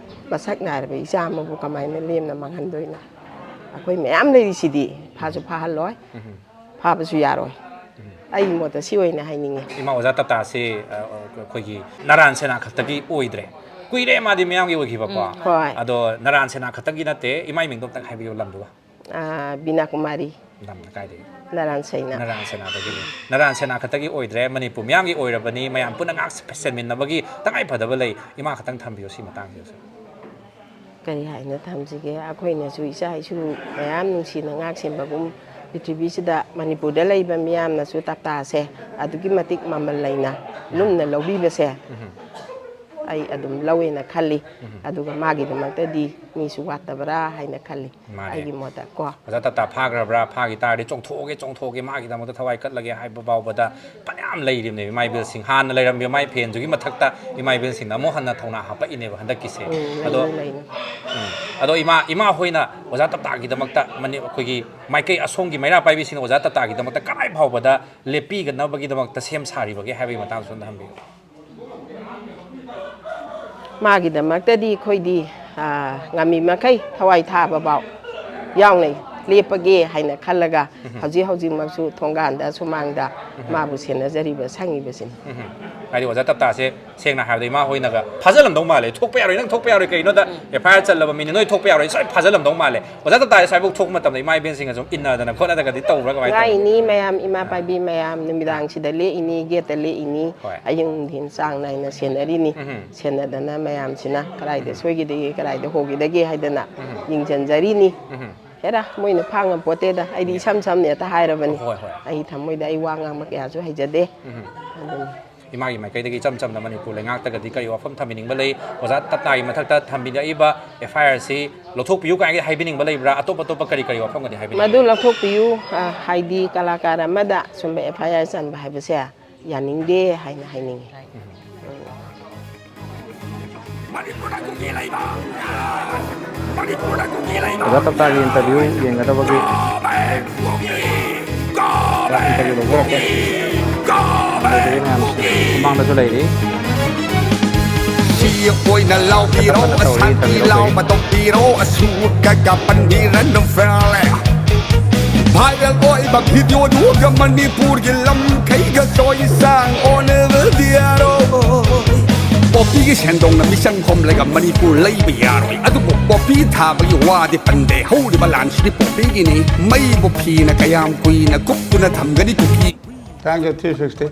ꯃꯁꯛ ꯅꯥꯏꯔꯕ ꯏꯆꯥ ꯑꯃꯕꯨ ꯀꯃꯥꯏꯅ ꯂꯦꯝꯅ ꯃꯥꯡꯍꯟꯗꯣꯏꯅꯣ? ꯑꯩꯈꯣꯏ ꯃꯌꯥꯝ ꯂꯩꯔꯤꯁꯤꯗꯤ꯫ ꯐꯥꯁꯨ ꯐꯥꯍꯜꯂꯣꯏ, ꯐꯥꯕꯁꯨ ꯌꯥꯔꯣꯏ꯫ ꯑꯩꯒꯤ ꯃꯣꯠꯇ ꯁꯤ ꯑꯣꯏꯅ ꯍꯥꯏꯅꯤꯡꯉꯤ꯫ ꯏꯃꯥ, ꯑꯣꯖꯥ ꯇꯞꯇꯥꯁꯤ, ꯑ, ꯑꯩꯈꯣꯏꯒꯤ ꯅꯔꯥꯟ ꯁꯦꯅꯥ ꯈꯛꯇꯒꯤ ꯑꯣꯏꯗ꯭ꯔꯦ, ꯀꯨꯏꯔꯦ ꯃꯥꯗꯤ ꯃꯤꯌꯥꯝꯒꯤ ꯑꯣꯏꯈꯤꯕꯀꯣ꯫ ꯍꯣꯏ꯫ ꯑꯗꯣ ꯅꯔꯥꯟ ꯁꯦꯅꯥ ꯈꯛꯇꯒꯤ ꯅꯠꯇꯦ꯫ ꯏꯃꯥ, ꯏꯃꯤꯡꯗꯣ ꯑꯝꯇꯪ ꯍꯥꯏꯕꯤꯌꯨ, ꯂꯝꯗꯨꯒ꯫ ꯑꯥ, ꯕꯤꯅꯥ ꯀꯨꯃꯥꯔꯤ꯫ ꯂꯝꯅ ꯀꯥꯏꯗꯒꯤ? ꯅꯔꯥꯟ ꯁꯩꯅꯥ꯫ ꯅꯔꯥꯟ ꯁꯦꯅꯥꯗꯒꯤꯅꯤ꯫ ꯅꯔꯥꯟ ꯁꯦꯅꯥ ꯈꯛꯇꯒꯤ ꯑꯣꯏꯗ꯭ꯔꯦ, ꯃꯅꯤꯄꯨꯔ ꯃꯤꯌꯥꯝꯒꯤ ꯑꯣꯏꯔꯕꯅꯤ꯫ ꯃꯌꯥꯝ ꯄꯨꯟꯅ ꯉꯥꯛ ꯁꯦꯟꯃꯤꯟꯅꯕꯒꯤ ꯇꯉꯥꯏ ꯐꯗꯕ ꯂꯩ꯫ ꯏꯃꯥ, ꯈꯛꯇꯪ ꯊꯝꯕꯤꯌꯨ ꯁꯤ ꯃꯇꯥꯡꯁꯤꯗꯁꯨ꯫ ꯀꯔꯤ ꯍꯥꯏꯅ ꯊꯝꯁꯤꯒꯦ? ꯑꯩꯈꯣꯏꯅꯁꯨ ꯏꯆꯥ ꯏꯁꯨ ꯃꯌꯥꯝ ꯅꯨꯡꯁꯤꯅ ꯉꯥꯛ ꯁꯦꯟꯕꯒꯨꯝ, ꯄ꯭ꯔꯤꯊꯤꯕꯤꯁꯤꯗ ꯃꯅꯤꯄꯨꯔꯗ ꯂꯩꯕ ꯃꯤꯌꯥꯝꯅꯁꯨ ꯇꯞꯇꯥꯁꯦ ꯑꯗꯨꯛꯀꯤ ꯃꯇꯤꯛ ꯃꯃꯜ ꯂꯩꯅ ꯂꯨꯝꯅ ꯂꯧꯕꯤꯕꯁꯦ ꯑꯩ ꯑꯗꯨꯝ ꯂꯧꯋꯦꯅ ꯈꯜꯂꯤ꯫ ꯑꯗꯨꯒ ꯃꯥꯒꯤꯗꯃꯛꯇꯗꯤ ꯃꯤꯁꯨ ꯋꯥꯠꯇꯕ꯭ꯔꯥ ꯍꯥꯏꯅ ꯈꯜꯂꯤ꯫ ꯃꯥꯅꯦ꯫ ꯑꯩꯒꯤ ꯃꯣꯠꯇ ꯀꯣ꯫ ꯑꯣꯖꯥ ꯇꯞꯇꯥ ꯐꯥꯈ꯭ꯔꯕ꯭ꯔꯥ? ꯐꯥꯈꯤ ꯇꯥꯔꯗꯤ ꯆꯣꯡꯊꯣꯛꯑꯒꯦ, ꯆꯣꯡꯊꯣꯛꯑꯒꯦ, ꯃꯥꯒꯤꯗꯃꯛꯇ ꯊꯋꯥꯏ ꯀꯠꯂꯒꯦ ꯍꯥꯏꯕ ꯐꯥꯎꯕꯗ ꯐꯅꯌꯥꯝ ꯂꯩꯔꯤꯕꯅꯦꯕ ꯏꯃꯥ ꯏꯕꯦꯜꯁꯤꯡ꯫ ꯍꯥꯟꯅ ꯂꯩꯔꯝꯃꯤꯕ ꯃꯥꯏ ꯐꯦꯟꯗꯨꯒꯤ ꯃꯊꯛꯇ ꯏꯃꯥ ꯏꯕꯦꯜꯁꯤꯡꯅ ꯑꯃꯨꯛ ꯍꯟꯅ ꯊꯧꯅꯥ ꯍꯥꯞꯄꯛꯏꯅꯦꯕ ꯍꯟꯗꯛꯀꯤꯁꯦ꯫ ꯎꯝ, ꯑꯗꯣ, ꯂꯩꯅꯤ, ꯂꯩꯅꯤ꯫ ꯎꯝ꯫ ꯑꯗꯣ ꯏꯃꯥ, ꯏꯃꯥ ꯍꯣꯏꯅ ꯑꯣꯖꯥ ꯇꯞꯇꯥꯒꯤꯗꯃꯛꯇ ꯃꯅꯤ-, ꯑꯩꯈꯣꯏꯒꯤ ꯃꯥꯏꯀꯩ ꯑꯁꯣꯝꯒꯤ ꯃꯩꯔꯥ ꯄꯥꯏꯕꯤꯁꯤꯡꯅ ꯑꯣꯖꯥ ꯇꯞꯇꯥꯒꯤꯗꯃꯛꯇ ꯀꯗꯥꯏ ꯐꯥꯎꯕꯗ ꯂꯦꯞꯄꯤꯒꯅꯕꯒꯤꯗꯃꯛꯇ ꯁꯦꯝ ꯁꯥꯔꯤꯕꯒꯦ ꯍꯥꯏꯕꯒꯤ ꯃꯇꯥꯡꯁꯨ ꯑꯝꯇ ꯍꯪꯕꯤꯌꯨ꯫ ꯃꯥꯒꯤꯗꯃꯛꯇꯗꯤ ꯑꯩꯈꯣꯏꯗꯤ, ꯑꯥ, ꯉꯝꯃꯤ ꯃꯈꯩ ꯊꯋꯥꯏ ꯊꯥꯕ ꯐꯥꯎ ꯌꯥꯎꯅ ꯂꯦꯞꯄꯒꯦ ꯍꯥꯏꯅ ꯈꯜꯂꯒ ꯎꯝ꯫ ꯍꯧꯖꯤꯛ ꯍꯧꯖꯤꯛꯃꯛꯁꯨ ꯊꯣꯡꯒꯥꯟꯗ ꯁꯨꯃꯥꯡꯗ ꯎꯝ꯫ ꯃꯥꯕꯨ ꯁꯦꯟꯅꯖꯔꯤꯕ ꯁꯪꯉꯤꯕꯁꯤꯅꯤ꯫ ꯎꯝ꯫ ꯍꯥꯏꯗꯤ ꯑꯣꯖꯥ ꯇꯞꯇꯥꯁꯦ ꯁꯦꯡꯅ ꯍꯥꯏꯔꯕꯗ ꯏꯃꯥ ꯍꯣꯏꯅꯒ ꯐꯥꯖꯜꯂꯝꯗꯧ ꯃꯥꯜꯂꯦ꯫ "ꯊꯣꯛꯄ ꯌꯥꯔꯣꯏ, ꯅꯪ ꯊꯣꯛꯄ ꯌꯥꯔꯣꯏ, ꯀꯩꯅꯣꯗ ꯎꯝ꯫ ꯑꯦꯐ ꯑꯥꯏ ꯑꯥꯔ ꯆꯠꯂꯕ ꯃꯤꯅꯤ, ꯅꯣꯏ ꯊꯣꯛꯄ ꯌꯥꯔꯣꯏ", ꯁꯣꯏ ꯐꯥꯖꯜꯂꯝꯗꯧ ꯃꯥꯜꯂꯦ꯫ ꯑꯣꯖꯥ ꯇꯞꯇꯥꯁꯦ ꯁ꯭ꯋꯥꯏꯐꯥꯎ ꯊꯣꯛꯄ ꯃꯇꯝꯗ ꯏꯃꯥ ꯏꯕꯦꯟꯁꯤꯡꯒ ꯁꯨꯝ ꯏꯟꯅꯗꯅ ꯈꯣꯠꯅꯗꯒꯗꯤ ꯇꯧꯕ꯭ꯔꯥ, ꯀꯃꯥꯏꯅ ꯇꯧꯏ? ꯂꯥꯛꯏꯅꯤ ꯃꯌꯥꯝ, ꯏꯃꯥ ꯄꯥꯏꯕꯤ ꯃꯌꯥꯝ, ꯅꯨꯃꯤꯗꯥꯡꯁꯤꯗ ꯂꯦꯛꯏꯅꯤ, ꯒꯦꯠꯇ ꯂꯦꯛꯏꯅꯤ, ꯍꯣꯏ꯫ ꯑꯌꯨꯛ ꯅꯨꯡꯊꯤꯟ ꯆꯥꯡ ꯅꯥꯏꯅ ꯁꯦꯟꯅꯔꯤꯅꯤ꯫ ꯎꯝ꯫ ꯁꯦꯟꯅꯗꯅ ꯃꯌꯥꯝꯁꯤꯅ ꯀꯗꯥꯏꯗ ꯎꯝ꯫ ꯁꯣꯏꯈꯤꯗꯒꯦ, ꯀꯗꯥꯏꯗ ꯍꯣꯈꯤꯗꯒꯦ ꯍꯥꯏꯗꯅ ꯎꯝ꯫ ꯌꯦꯡꯁꯤꯟꯖꯔꯤꯅꯤ꯫ ꯎꯝ꯫ ꯍꯦꯔꯥ, ꯃꯣꯏꯅ ꯐꯥ ꯉꯝꯄꯣꯠꯇꯦꯗ꯫ ꯑꯩꯗꯤ ꯎꯝ꯫ ꯏꯁꯝ ꯁꯝꯅ ꯍꯦꯛꯇ ꯍꯥꯏꯔꯕꯅꯤ꯫ ꯍꯣꯏ, ꯍꯣꯏ꯫ ꯑꯩ ꯊꯃꯣꯏꯗ ꯑꯩ ꯋꯥ ꯉꯥꯡꯕ ꯀꯌꯥꯁꯨ ꯍꯩꯖꯗꯦ꯫ ꯎꯝ꯫ ꯑꯗꯨꯅꯤ꯫ ꯏꯃꯥꯒꯤ ꯃꯥꯏꯀꯩꯗꯒꯤ ꯏꯆꯝ ꯆꯝꯅ ꯃꯅꯤꯄꯨꯔ ꯂꯩꯉꯥꯛꯇꯒꯗꯤ ꯀꯔꯤ ꯋꯥꯐꯝ ꯊꯝꯕꯤꯅꯤꯡꯕ ꯂꯩ? ꯑꯣꯖꯥ ꯇꯞꯇꯥꯒꯤ ꯃꯊꯛꯇ ꯊꯝꯕꯤꯔꯛꯏꯕ ꯑꯦꯐ ꯑꯥꯏ ꯑꯥꯔ ꯁꯤ ꯂꯧꯊꯣꯛꯄꯤꯌꯨ ꯀꯥꯏꯅ ꯍꯥꯏꯕꯤꯅꯤꯡꯕ ꯂꯩꯕ꯭ꯔꯥ? ꯑꯇꯣꯞ ꯑꯇꯣꯞꯄ ꯀꯔꯤ ꯀꯔꯤ ꯋꯥꯐꯝꯒꯗꯤ ꯍꯥꯏꯕꯤꯅꯤꯡꯕ ꯃꯗꯨ ꯂꯩ? ꯂꯧꯊꯣꯛꯄꯤꯌꯨ, ꯑ, ꯍꯥꯏꯗꯤ ꯀꯂꯥꯀꯥꯔ ꯑꯃꯗ ꯁꯨꯝꯕ ꯑꯦꯐ ꯑꯥꯏ ꯑꯥꯔ ꯆꯟꯕ ꯍꯥꯏꯕꯁꯦ ꯌꯥꯅꯤꯡꯗꯦ ꯍꯥꯏꯅ ꯍꯥꯏꯅꯤꯡꯉꯤ꯫ ꯃꯅꯤꯄꯨꯔꯗ ꯀꯨꯀꯤ ꯂꯩꯕ! ꯃꯅꯤꯄꯨꯔꯗ ꯀꯨꯀꯤ ꯂꯩꯕ! ꯑꯣꯖꯥ ꯇꯞꯇꯥꯒꯤ ꯏꯟꯇꯔꯚ꯭ꯌꯨ ꯌꯦꯡꯒꯗꯕꯒꯤ ꯏꯟꯇꯔꯚ꯭ꯌꯨ ꯂꯧꯖꯔꯛꯀꯦ꯫ ꯂꯩꯔꯤꯕ ꯃꯌꯥꯝꯁꯦ ꯁꯨꯃꯥꯡꯗꯁꯨ ꯂꯩꯔꯤ꯫ ꯁꯤ ꯑꯣꯏꯅ ꯂꯥꯎꯕꯤꯔꯣ, ꯀꯟꯅ ꯇꯧꯔꯤ ꯑꯁꯥꯟꯕꯤ ꯏꯟꯇꯔꯚ꯭ꯌꯨ ꯂꯥꯎ ꯂꯧꯕꯒꯤ꯫ ꯃꯇꯧ ꯄꯤꯔꯣ, ꯑꯁꯨ ꯀꯀꯥ ꯄꯟꯕꯤꯔꯅꯨ ꯐꯦꯂꯦ꯫ ꯚꯥꯏꯔꯦꯜ ꯑꯣꯏꯕ ꯚꯤꯗꯤꯑꯣꯗꯨꯒ ꯃꯅꯤꯄꯨꯔꯒꯤ ꯂꯝꯈꯩꯒ ꯆꯣꯏꯁꯥꯡ ꯑꯣꯟꯅꯕꯗꯤ ꯌꯥꯔꯣꯏ꯫ ꯄꯣꯄꯤꯒꯤ ꯁꯦꯟꯗꯣꯡꯅ ꯃꯤꯆꯪ ꯈꯣꯝꯂꯒ ꯃꯅꯤꯄꯨꯔ ꯂꯩꯕ ꯌꯥꯔꯣꯏ꯫ ꯑꯗꯨꯕꯨ ꯄꯣꯄꯤ ꯊꯥꯕꯒꯤ ꯋꯥꯗꯤ ꯄꯟꯗꯦ꯫ ꯍꯧꯔꯤꯕ ꯂꯥꯟꯁꯤꯗꯤ ꯄꯣꯄꯤꯒꯤꯅꯤ꯫ ꯃꯩꯕꯨ ꯐꯤꯅ ꯀꯌꯥꯝ ꯀꯨꯏꯅ ꯀꯨꯞꯇꯨꯅ ꯊꯝꯒꯅꯤ ꯀꯨꯀꯤ? Thank you, three sixty꯫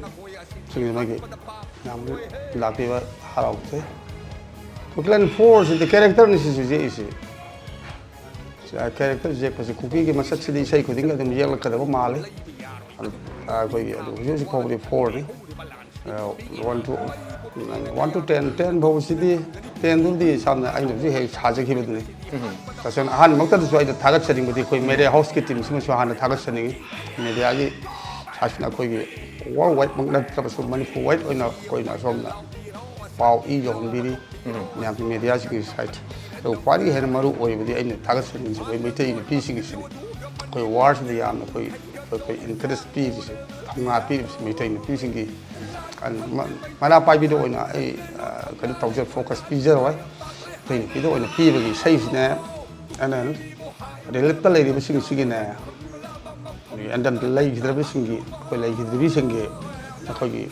ꯁꯤꯒꯤꯗꯃꯛꯀꯤ ꯌꯥꯝ ꯂꯥꯛꯄꯤꯕ ꯍꯔꯥꯎꯖꯩ꯫ ꯀꯨꯀꯤꯂꯦꯟ ꯐꯣꯔꯁꯤꯗꯤ ꯀꯦꯔꯦꯛꯇꯔꯅꯤ ꯁꯤꯁꯨ ꯌꯦꯛꯏꯁꯤ꯫ ꯀꯦꯔꯦꯛꯇꯔ ꯌꯦꯛꯄꯁꯤ ꯀꯨꯀꯤꯒꯤ ꯃꯁꯛꯁꯤꯗꯤ ꯏꯁꯩ ꯈꯨꯗꯤꯡꯒꯤ ꯑꯗꯨꯝ ꯌꯦꯛꯂꯛꯀꯗꯕ ꯃꯥꯜꯂꯤ꯫ ꯑꯗꯨ, ꯑꯩꯈꯣꯏꯒꯤ ꯑꯗꯨ ꯍꯧꯖꯤꯛ ꯍꯧꯖꯤꯛ ꯐꯥꯎꯕꯗꯤ ꯐꯣꯔꯅꯤ꯫ ꯑ, one, two, One to ten, ten ꯐꯥꯎꯕꯁꯤꯗꯤ, ꯇꯦꯟꯗꯨꯗꯤ ꯁꯝꯅ ꯑꯩꯅ ꯍꯧꯖꯤꯛ ꯍꯦꯛ ꯁꯥꯖꯈꯤꯕꯗꯨꯅꯤ꯫ ꯇꯁꯦꯡꯅ ꯑꯍꯥꯟꯕꯃꯛꯇꯗꯁꯨ ꯑꯩꯅ ꯊꯥꯒꯠꯆꯅꯤꯡꯕꯗꯤ ꯑꯩꯈꯣꯏ ꯃꯦꯗꯤꯌꯥ ꯍꯥꯎꯁꯀꯤ ꯇꯤꯝꯁꯤꯃꯁꯨ ꯍꯥꯟꯅ ꯊꯥꯒꯠꯆꯅꯤꯡꯉꯤ꯫ ꯃꯦꯗꯤꯌꯥꯒꯤ ꯁꯥꯏꯠꯁꯤꯅ ꯑꯩꯈꯣꯏꯒꯤ ꯋꯥꯔꯜ ꯋꯥꯏꯗꯃꯛ ꯅꯠꯇ꯭ꯔꯕꯁꯨ ꯃꯅꯤꯄꯨꯔ ꯋꯥꯏꯗ ꯑꯣꯏꯅ ꯑꯩꯈꯣꯏꯅ ꯑꯁꯣꯝꯅ ꯄꯥꯎ ꯏ ꯌꯧꯍꯟꯕꯤꯔꯤ꯫ ꯃꯌꯥꯝꯒꯤ ꯃꯦꯗꯤꯌꯥꯁꯤꯡꯒꯤ ꯁꯥꯏꯠ꯫ ꯑꯗꯨꯒ ꯈ꯭ꯋꯥꯏꯗꯒꯤ ꯍꯦꯟꯅ ꯃꯔꯨ ꯑꯣꯏꯕꯗꯤ ꯑꯩꯅ ꯊꯥꯒꯠꯆꯅꯤꯡꯉꯤꯁꯦ ꯑꯩꯈꯣꯏ ꯃꯩꯇꯩ ꯅꯨꯄꯤꯁꯤꯡꯒꯤꯁꯤꯅꯤ꯫ ꯑꯩꯈꯣꯏ ꯋꯥꯔꯁꯤꯗ ꯌꯥꯝꯅ ꯑꯩꯈꯣꯏ, ꯑꯩꯈꯣꯏ ꯏꯟꯇꯔꯦꯁ ꯄꯤꯔꯤꯁꯦ, ꯊꯧꯅꯥ ꯄꯤꯔꯤꯕꯁꯦ ꯃꯩꯇꯩ ꯅꯨꯄꯤꯁꯤꯡꯒꯤ, ꯑ, ꯃ-, ꯃꯩꯔꯥ ꯄꯥꯏꯕꯤꯗ ꯑꯣꯏꯅ ꯑꯩ, ꯑ, ꯀꯩꯅꯣ ꯇꯧꯖ-, ꯐꯣꯀꯁ ꯄꯤꯖꯔꯣꯏ꯫ ꯃꯩꯇꯩ ꯅꯨꯄꯤꯗ ꯑꯣꯏꯅ ꯄꯤꯕꯒꯤ ꯏꯁꯩꯁꯤꯅꯦ꯫ ꯑꯩꯅ ꯔꯤꯂꯤꯞꯇ ꯂꯩꯔꯤꯕꯁꯤꯡꯁꯤꯒꯤꯅꯦ, ꯑꯦꯟꯗꯟ ꯂꯩꯈꯤꯗ꯭ꯔꯕꯁꯤꯡꯒꯤ, ꯑꯩꯈꯣꯏ ꯂꯩꯈꯤꯗ꯭ꯔꯤꯕꯁꯤꯡꯒꯤ ꯑꯩꯈꯣꯏꯒꯤ,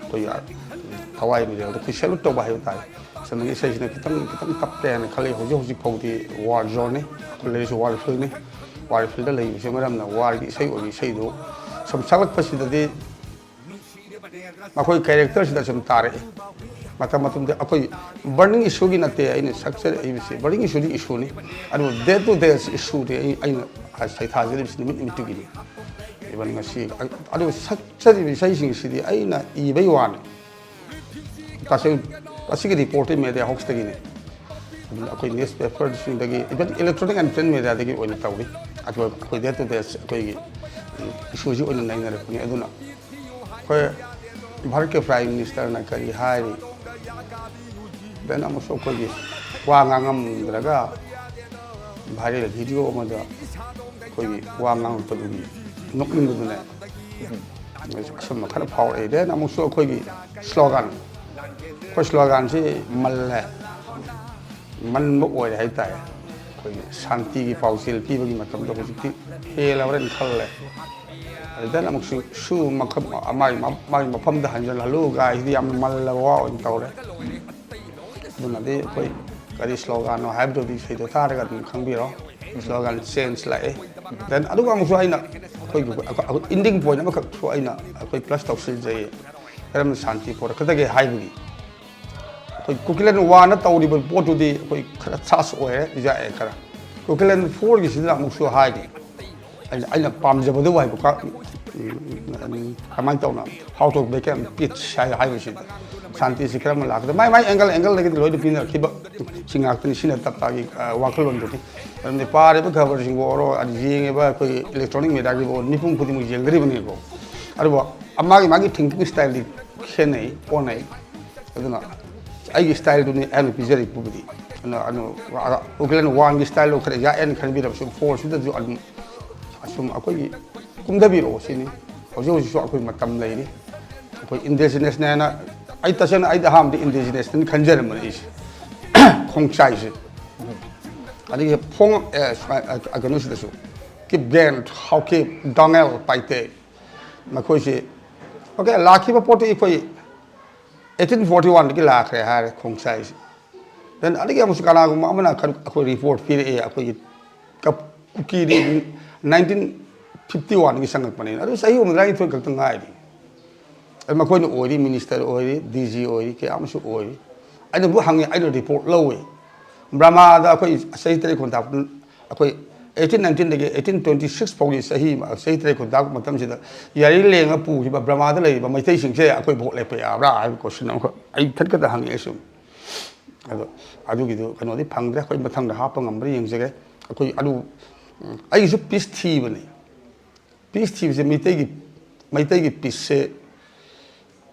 ꯑꯩꯈꯣꯏꯒꯤ ꯊꯋꯥꯏ ꯃꯤꯔꯦꯜꯗ ꯑꯩꯈꯣꯏ ꯁꯦꯂꯨꯠ ꯇꯧꯕ ꯍꯥꯏꯕ ꯇꯥꯔꯦ꯫ ꯁꯨꯝ ꯏꯁꯩꯁꯤꯅ ꯈꯤꯇꯪ, ꯈꯤꯇꯪ ꯇꯞꯄꯦ ꯍꯥꯏꯅ ꯈꯜꯂꯤ꯫ ꯍꯧꯖꯤꯛ, ꯍꯧꯖꯤꯛ ꯐꯥꯎꯗꯤ ꯋꯥꯔ ꯖꯣꯟꯅꯤ꯫ ꯑꯩꯈꯣꯏ ꯂꯩꯔꯤꯁꯤ ꯋꯥꯔ ꯐꯤꯜꯅꯤ꯫ ꯋꯥꯔ ꯐꯤꯜꯗ ꯂꯩꯕꯁꯤ ꯃꯔꯝꯅ ꯋꯥꯔꯒꯤ ꯏꯁꯩ ꯑꯣꯏꯕ ꯏꯁꯩꯗꯨ ꯁꯨꯝ ꯁꯛꯂꯛꯄꯁꯤꯗꯗꯤ ꯃꯈꯣꯏ ꯀꯦꯔꯦꯛꯇꯔꯁꯤꯗ ꯁꯨꯝ ꯇꯥꯔꯛꯏ꯫ ꯃꯇꯝ ꯃꯇꯝꯗ ꯑꯩꯈꯣꯏ ꯕꯔꯅꯤꯡ ꯏꯁꯨꯒꯤ ꯅꯠꯇꯦ ꯑꯩꯅ ꯁꯛꯆꯔꯛꯏꯕꯁꯤ, ꯕꯔꯅꯤꯡ ꯏꯁꯨꯗꯤ ꯏꯁꯨꯅꯤ, ꯑꯗꯨꯕꯨ ꯗꯦ ꯇꯨ ꯗꯦ ꯏꯁꯨꯗꯤ ꯑꯩ, ꯑꯩꯅ ꯁꯩꯊꯥꯖꯔꯤꯕꯁꯤ ꯅꯨꯃꯤꯠ ꯅꯨꯃꯤꯠꯇꯨꯒꯤꯅꯤ꯫ ꯏꯚꯟ ꯉꯁꯤ, ꯑꯗꯨ ꯁꯛꯆꯔꯤꯕ ꯏꯁꯩꯁꯤꯡꯁꯤꯗꯤ ꯑꯩꯅ ꯏꯕꯩ ꯋꯥꯅꯤ꯫ ꯇꯁꯦꯡ-, ꯑꯁꯤꯒꯤ ꯔꯤꯄꯣꯔꯠꯇꯤ ꯃꯦꯗꯤꯌꯥ ꯍꯥꯎꯁꯇꯒꯤꯅꯤ꯫ ꯑꯗꯨꯅ ꯑꯩꯈꯣꯏ ꯅ꯭ꯌꯨꯁ ꯄꯦꯄꯔꯁꯤꯡꯗꯒꯤ, ꯏꯚꯟ ꯏꯂꯦꯛꯇ꯭ꯔꯣꯅꯤꯛ ꯑꯦꯟ ꯄ꯭ꯔꯤꯟ ꯃꯦꯗꯤꯌꯥꯗꯒꯤ ꯑꯣꯏꯅ ꯇꯧꯔꯤ꯫ ꯑꯗꯨꯒ ꯑꯩꯈꯣꯏ ꯗꯦ ꯇꯨ ꯗꯦ ꯑꯩꯈꯣꯏꯒꯤ ꯏꯁꯨꯁꯤ ꯑꯣꯏꯅ ꯅꯩꯅꯔꯛꯄꯅꯤ꯫ ꯑꯗꯨꯅ ꯑꯩꯈꯣꯏ ꯚꯥꯔꯠꯀꯤ ꯄ꯭ꯔꯥꯏꯝ ꯃꯤꯅꯤꯁꯇꯔꯅ ꯀꯔꯤ ꯍꯥꯏꯔꯤ? ꯗꯦꯟ ꯑꯃꯨꯛꯁꯨ ꯑꯩꯈꯣꯏꯒꯤ ꯋꯥ ꯉꯥꯡꯉꯝꯗ꯭ꯔꯒ ꯚꯥꯏꯔꯦꯜ ꯚꯤꯗꯤꯑꯣ ꯑꯃꯗ ꯑꯩꯈꯣꯏꯒꯤ ꯋꯥ ꯉꯥꯡꯉꯛꯄꯗꯨꯒꯤ ꯅꯣꯛꯅꯤꯡꯕꯗꯨꯅꯦ꯫ ꯑꯁꯨꯝꯕ ꯈꯔ ꯐꯥꯎꯔꯛꯏ꯫ ꯗꯦꯟ ꯑꯃꯨꯛꯁꯨ ꯑꯩꯈꯣꯏꯒꯤ ꯁ꯭ꯂꯣꯒꯥꯟ, ꯑꯩꯈꯣꯏ ꯁ꯭ꯂꯣꯒꯥꯟꯁꯤ ꯃꯜꯂꯦ, ꯃꯟꯕ ꯑꯣꯏꯔꯦ ꯍꯥꯏꯇꯥꯔꯦ꯫ ꯑꯩꯈꯣꯏꯒꯤ ꯁꯥꯟꯇꯤꯒꯤ ꯄꯥꯎꯖꯦꯜ ꯄꯤꯕꯒꯤ ꯃꯇꯝꯗꯣ ꯍꯧꯖꯤꯛꯇꯤ ꯍꯦꯜꯂꯕ꯭ꯔꯅ ꯈꯜꯂꯦ꯫ ꯑꯗꯨꯗꯅ ꯑꯃꯨꯛꯁꯨ ꯁꯨ ꯃꯈꯜ ꯃꯥꯒꯤ ꯃꯥꯒꯤ ꯃꯐꯝꯗ ꯍꯟꯖꯤꯜꯍꯜꯂꯨ ꯒꯥꯏꯁꯤꯗꯤ ꯌꯥꯝꯅ ꯃꯜꯂꯕ ꯋꯥ ꯑꯣꯏꯅ ꯇꯧꯔꯦ꯫ ꯑꯗꯨꯅꯗꯤ ꯑꯩꯈꯣꯏ ꯀꯔꯤ ꯁ꯭ꯂꯣꯒꯥꯟꯅꯣ ꯍꯥꯏꯕꯗꯨꯗꯤ ꯏꯁꯩꯗꯣ ꯇꯥꯔꯒ ꯑꯗꯨꯝ ꯈꯪꯕꯤꯔꯣ꯫ ꯁ꯭ꯂꯣꯒꯥꯟ ꯆꯦꯟꯖ ꯂꯥꯛꯑꯦ꯫ ꯗꯦꯟ ꯑꯗꯨꯒ ꯑꯃꯨꯛꯁꯨ ꯑꯩꯅ ꯑꯩꯈꯣꯏꯒꯤ ꯏꯟꯗꯤꯡ ꯄꯣꯏꯟ ꯑꯃꯈꯛꯁꯨ ꯑꯩꯅ ꯑꯩꯈꯣꯏ ꯄ꯭ꯂꯁ ꯇꯧꯁꯤꯟꯖꯩꯌꯦ꯫ ꯀꯔꯝꯅ ꯁꯥꯟꯇꯤ ꯄꯣꯔꯛꯀꯗꯒꯦ ꯍꯥꯏꯕꯒꯤ ꯑꯩꯈꯣꯏ ꯀꯨꯀꯤꯂꯦꯟ ꯋꯥꯟꯅ ꯇꯧꯔꯤꯕ ꯄꯣꯠꯇꯨꯗꯤ ꯑꯩꯈꯣꯏ ꯈꯔ ꯁꯥꯁ ꯑꯣꯏꯔꯦ, ꯏꯖꯥꯛꯑꯦ ꯈꯔ꯫ ꯀꯨꯀꯤꯂꯦꯟ ꯐꯣꯔꯒꯤꯁꯤꯗ ꯑꯃꯨꯛꯁꯨ ꯍꯥꯏꯔꯤ, ꯑꯩꯅ, ꯑꯩꯅ ꯄꯥꯝꯖꯕꯗꯨ ꯍꯥꯏꯕ ꯀ-, ꯎꯝ, ꯀꯃꯥꯏꯅ ꯇꯧꯅ, how to become peace ꯍꯥꯏ ꯍꯥꯏꯕꯁꯤꯗ ꯁꯥꯟꯇꯤꯁꯤ ꯀꯔꯝꯅ ꯂꯥꯛꯀꯗ, ꯃꯥꯏ ꯃꯥꯏ ꯑꯦꯡꯒꯜ ꯑꯦꯡꯒꯜꯗꯒꯤꯗꯤ ꯂꯣꯏꯅ ꯄꯤꯅꯔꯛꯈꯤꯕ ꯁꯤ ꯉꯥꯛꯇꯅꯤ꯫ ꯁꯤꯅ ꯇꯞꯇꯥꯒꯤ ꯋꯥꯈꯜꯂꯣꯟꯗꯨꯅꯤ꯫ ꯃꯔꯝꯗꯤ ꯄꯥꯔꯤꯕ ꯈꯕꯔꯁꯤꯡꯕꯨ ꯑꯣꯏꯔꯣ, ꯑꯗꯨ ꯌꯦꯡꯉꯤꯕ ꯑꯩꯈꯣꯏ ꯏꯂꯦꯛꯇ꯭ꯔꯣꯅꯤꯛ ꯃꯦꯗꯤꯌꯥꯒꯤꯕꯨ ꯑꯣꯏꯔꯣ, ꯃꯤꯄꯨꯝ ꯈꯨꯗꯤꯡꯃꯛ ꯌꯦꯡꯗ꯭ꯔꯤꯕꯅꯤꯀꯣ꯫ ꯑꯗꯨꯕꯨ ꯃꯥꯒꯤ ꯃꯥꯒꯤ ꯊꯤꯡꯀꯤꯡ ꯁ꯭ꯇꯥꯏꯜꯗꯤ ꯈꯦꯠꯅꯩ, ꯑꯣꯟꯅꯩ꯫ ꯑꯗꯨꯅ ꯑꯩꯒꯤ ꯁ꯭ꯇꯥꯏꯜꯗꯨꯅꯤ ꯑꯩꯅ ꯄꯤꯖꯔꯤꯕꯕꯨꯗꯤ꯫ ꯑꯗꯨꯅ ꯑꯗꯨ ꯀꯨꯀꯤꯂꯦꯟ ꯋꯥꯟꯒꯤ ꯁ꯭ꯇꯥꯏꯜꯗꯣ ꯈꯔ ꯌꯥꯛꯑꯦꯅ ꯈꯟꯕꯤꯔꯕꯁꯨ, ꯐꯣꯔꯁꯤꯗꯁꯨ ꯑꯗꯨꯝ ꯑꯁꯨꯝ ꯑꯩꯈꯣꯏꯒꯤ ꯀꯨꯝꯊꯕꯤꯔꯛꯑꯣ ꯁꯤꯅꯤ꯫ ꯍꯧꯖꯤꯛ ꯍꯧꯖꯤꯛꯁꯨ ꯑꯩꯈꯣꯏ ꯃꯇꯝ ꯂꯩꯔꯤ꯫ ꯑꯩꯈꯣꯏ ꯏꯟꯗꯤꯖꯤꯅꯁꯅꯦꯅ, ꯑꯩ ꯇꯁꯦꯡꯅ ꯑꯩꯗꯤ ꯑꯍꯥꯟꯕꯗꯤ ꯏꯟꯗꯤꯖꯤꯅꯁꯅꯤ ꯈꯟꯖꯔꯝꯕꯅꯤ ꯑꯩꯁꯦ꯫ ꯈꯣꯡꯆꯥꯏꯁꯦ꯫ ꯑꯗꯒꯤ ꯐꯣꯡ ꯑꯦ, ꯁꯨꯃꯥꯏ-, ꯑ, ꯀꯩꯅꯣꯁꯤꯗꯁꯨ ꯀꯤꯞꯒꯦꯟ, ꯍꯥꯎꯀꯤꯞ, ꯗꯣꯉꯦꯜ ꯄꯥꯏꯇꯦ, ꯃꯈꯣꯏꯁꯤ, ꯑꯣꯀꯦ, ꯂꯥꯛꯈꯤꯕ ꯄꯣꯠꯇꯨ ꯑꯩꯈꯣꯏ ꯑꯩꯠꯇꯤꯟ ꯐꯣꯔꯇꯤ ꯋꯥꯟꯗꯒꯤ ꯂꯥꯛꯈ꯭ꯔꯦ ꯍꯥꯏꯔꯦ ꯈꯣꯡꯆꯥꯏꯁꯦ꯫ Then ꯑꯗꯒꯤ ꯑꯃꯨꯛꯁꯨ ꯀꯅꯥꯒꯨꯝꯕ ꯑꯃꯅ ꯈꯔ ꯑꯩꯈꯣꯏ ꯔꯤꯄꯣꯔꯠ ꯄꯤꯔꯛꯑꯦ, ꯑꯩꯈꯣꯏꯒꯤ ꯀꯞ-, ꯀꯨꯀꯤꯗꯤ ꯅꯥꯏꯟꯇꯤꯟ ꯐꯤꯐꯇꯤ ꯋꯥꯟꯗꯒꯤ ꯆꯪꯉꯛꯄꯅꯦꯅ꯫ ꯑꯗꯨ ꯆꯍꯤ ꯍꯨꯝꯐꯨꯇꯔꯥꯅꯤꯊꯣꯏ ꯈꯛꯇ ꯉꯥꯏꯔꯤ꯫ ꯑꯗꯨ ꯃꯈꯣꯏꯅ ꯑꯣꯏꯔꯤ, ꯃꯤꯅꯤꯁꯇꯔ ꯑꯣꯏꯔꯤ, ꯗꯤ ꯖꯤ ꯑꯣꯏꯔꯤ, ꯀꯌꯥ ꯑꯃꯁꯨ ꯑꯣꯏꯔꯤ꯫ ꯑꯩꯅꯕꯨ ꯍꯪꯉꯦ, ꯑꯩꯅ ꯔꯤꯄꯣꯔꯠ ꯂꯧꯋꯦ꯫ ꯕ꯭ꯔꯃꯥꯗ ꯑꯩꯈꯣꯏ ꯆꯍꯤ ꯇꯔꯦꯠ ꯈꯨꯟꯇꯥꯛꯄ ꯑꯩꯈꯣꯏ ꯑꯩꯠꯇꯤꯟ ꯅꯥꯏꯟꯇꯤꯟꯗꯒꯤ ꯑꯩꯠꯇꯤꯟ ꯇ꯭ꯋꯦꯟꯇꯤ ꯁꯤꯛꯁ ꯐꯥꯎꯒꯤ ꯆꯍꯤ, ꯆꯍꯤ ꯇꯔꯦꯠ ꯈꯨꯟꯇꯥꯛꯄ ꯃꯇꯝꯁꯤꯗ ꯌꯥꯔꯤ ꯂꯦꯡꯉ ꯄꯨꯈꯤꯕ ꯕ꯭ꯔꯃꯥꯗ ꯂꯩꯔꯤꯕ ꯃꯩꯇꯩꯁꯤꯡꯁꯦ ꯑꯩꯈꯣꯏ ꯚꯣꯠ ꯂꯦꯞꯄ ꯌꯥꯕ꯭ꯔꯥ ꯍꯥꯏꯕ ꯀꯣꯏꯁꯟ ꯑꯃꯈꯛ ꯑꯩ ꯊꯠꯀꯗ ꯍꯪꯉꯛꯑꯦ ꯁꯨꯝ꯫ ꯑꯗꯣ ꯑꯗꯨꯒꯤꯗꯨ ꯀꯩꯅꯣꯗꯤ ꯐꯪꯗ꯭ꯔꯦ꯫ ꯑꯩꯈꯣꯏ ꯃꯊꯪꯗ ꯍꯥꯞꯄ ꯉꯝꯕ꯭ꯔꯥ ꯌꯦꯡꯖꯒꯦ꯫ ꯑꯩꯈꯣꯏ ꯑꯗꯨ, ꯎꯝ, ꯑꯩꯒꯤꯁꯨ ꯄꯤꯁ ꯊꯤꯕꯅꯤ꯫ ꯄꯤꯁ ꯊꯤꯕꯁꯦ ꯃꯩꯇꯩꯒꯤ, ꯃꯩꯇꯩꯒꯤ ꯄꯤꯁꯁꯦ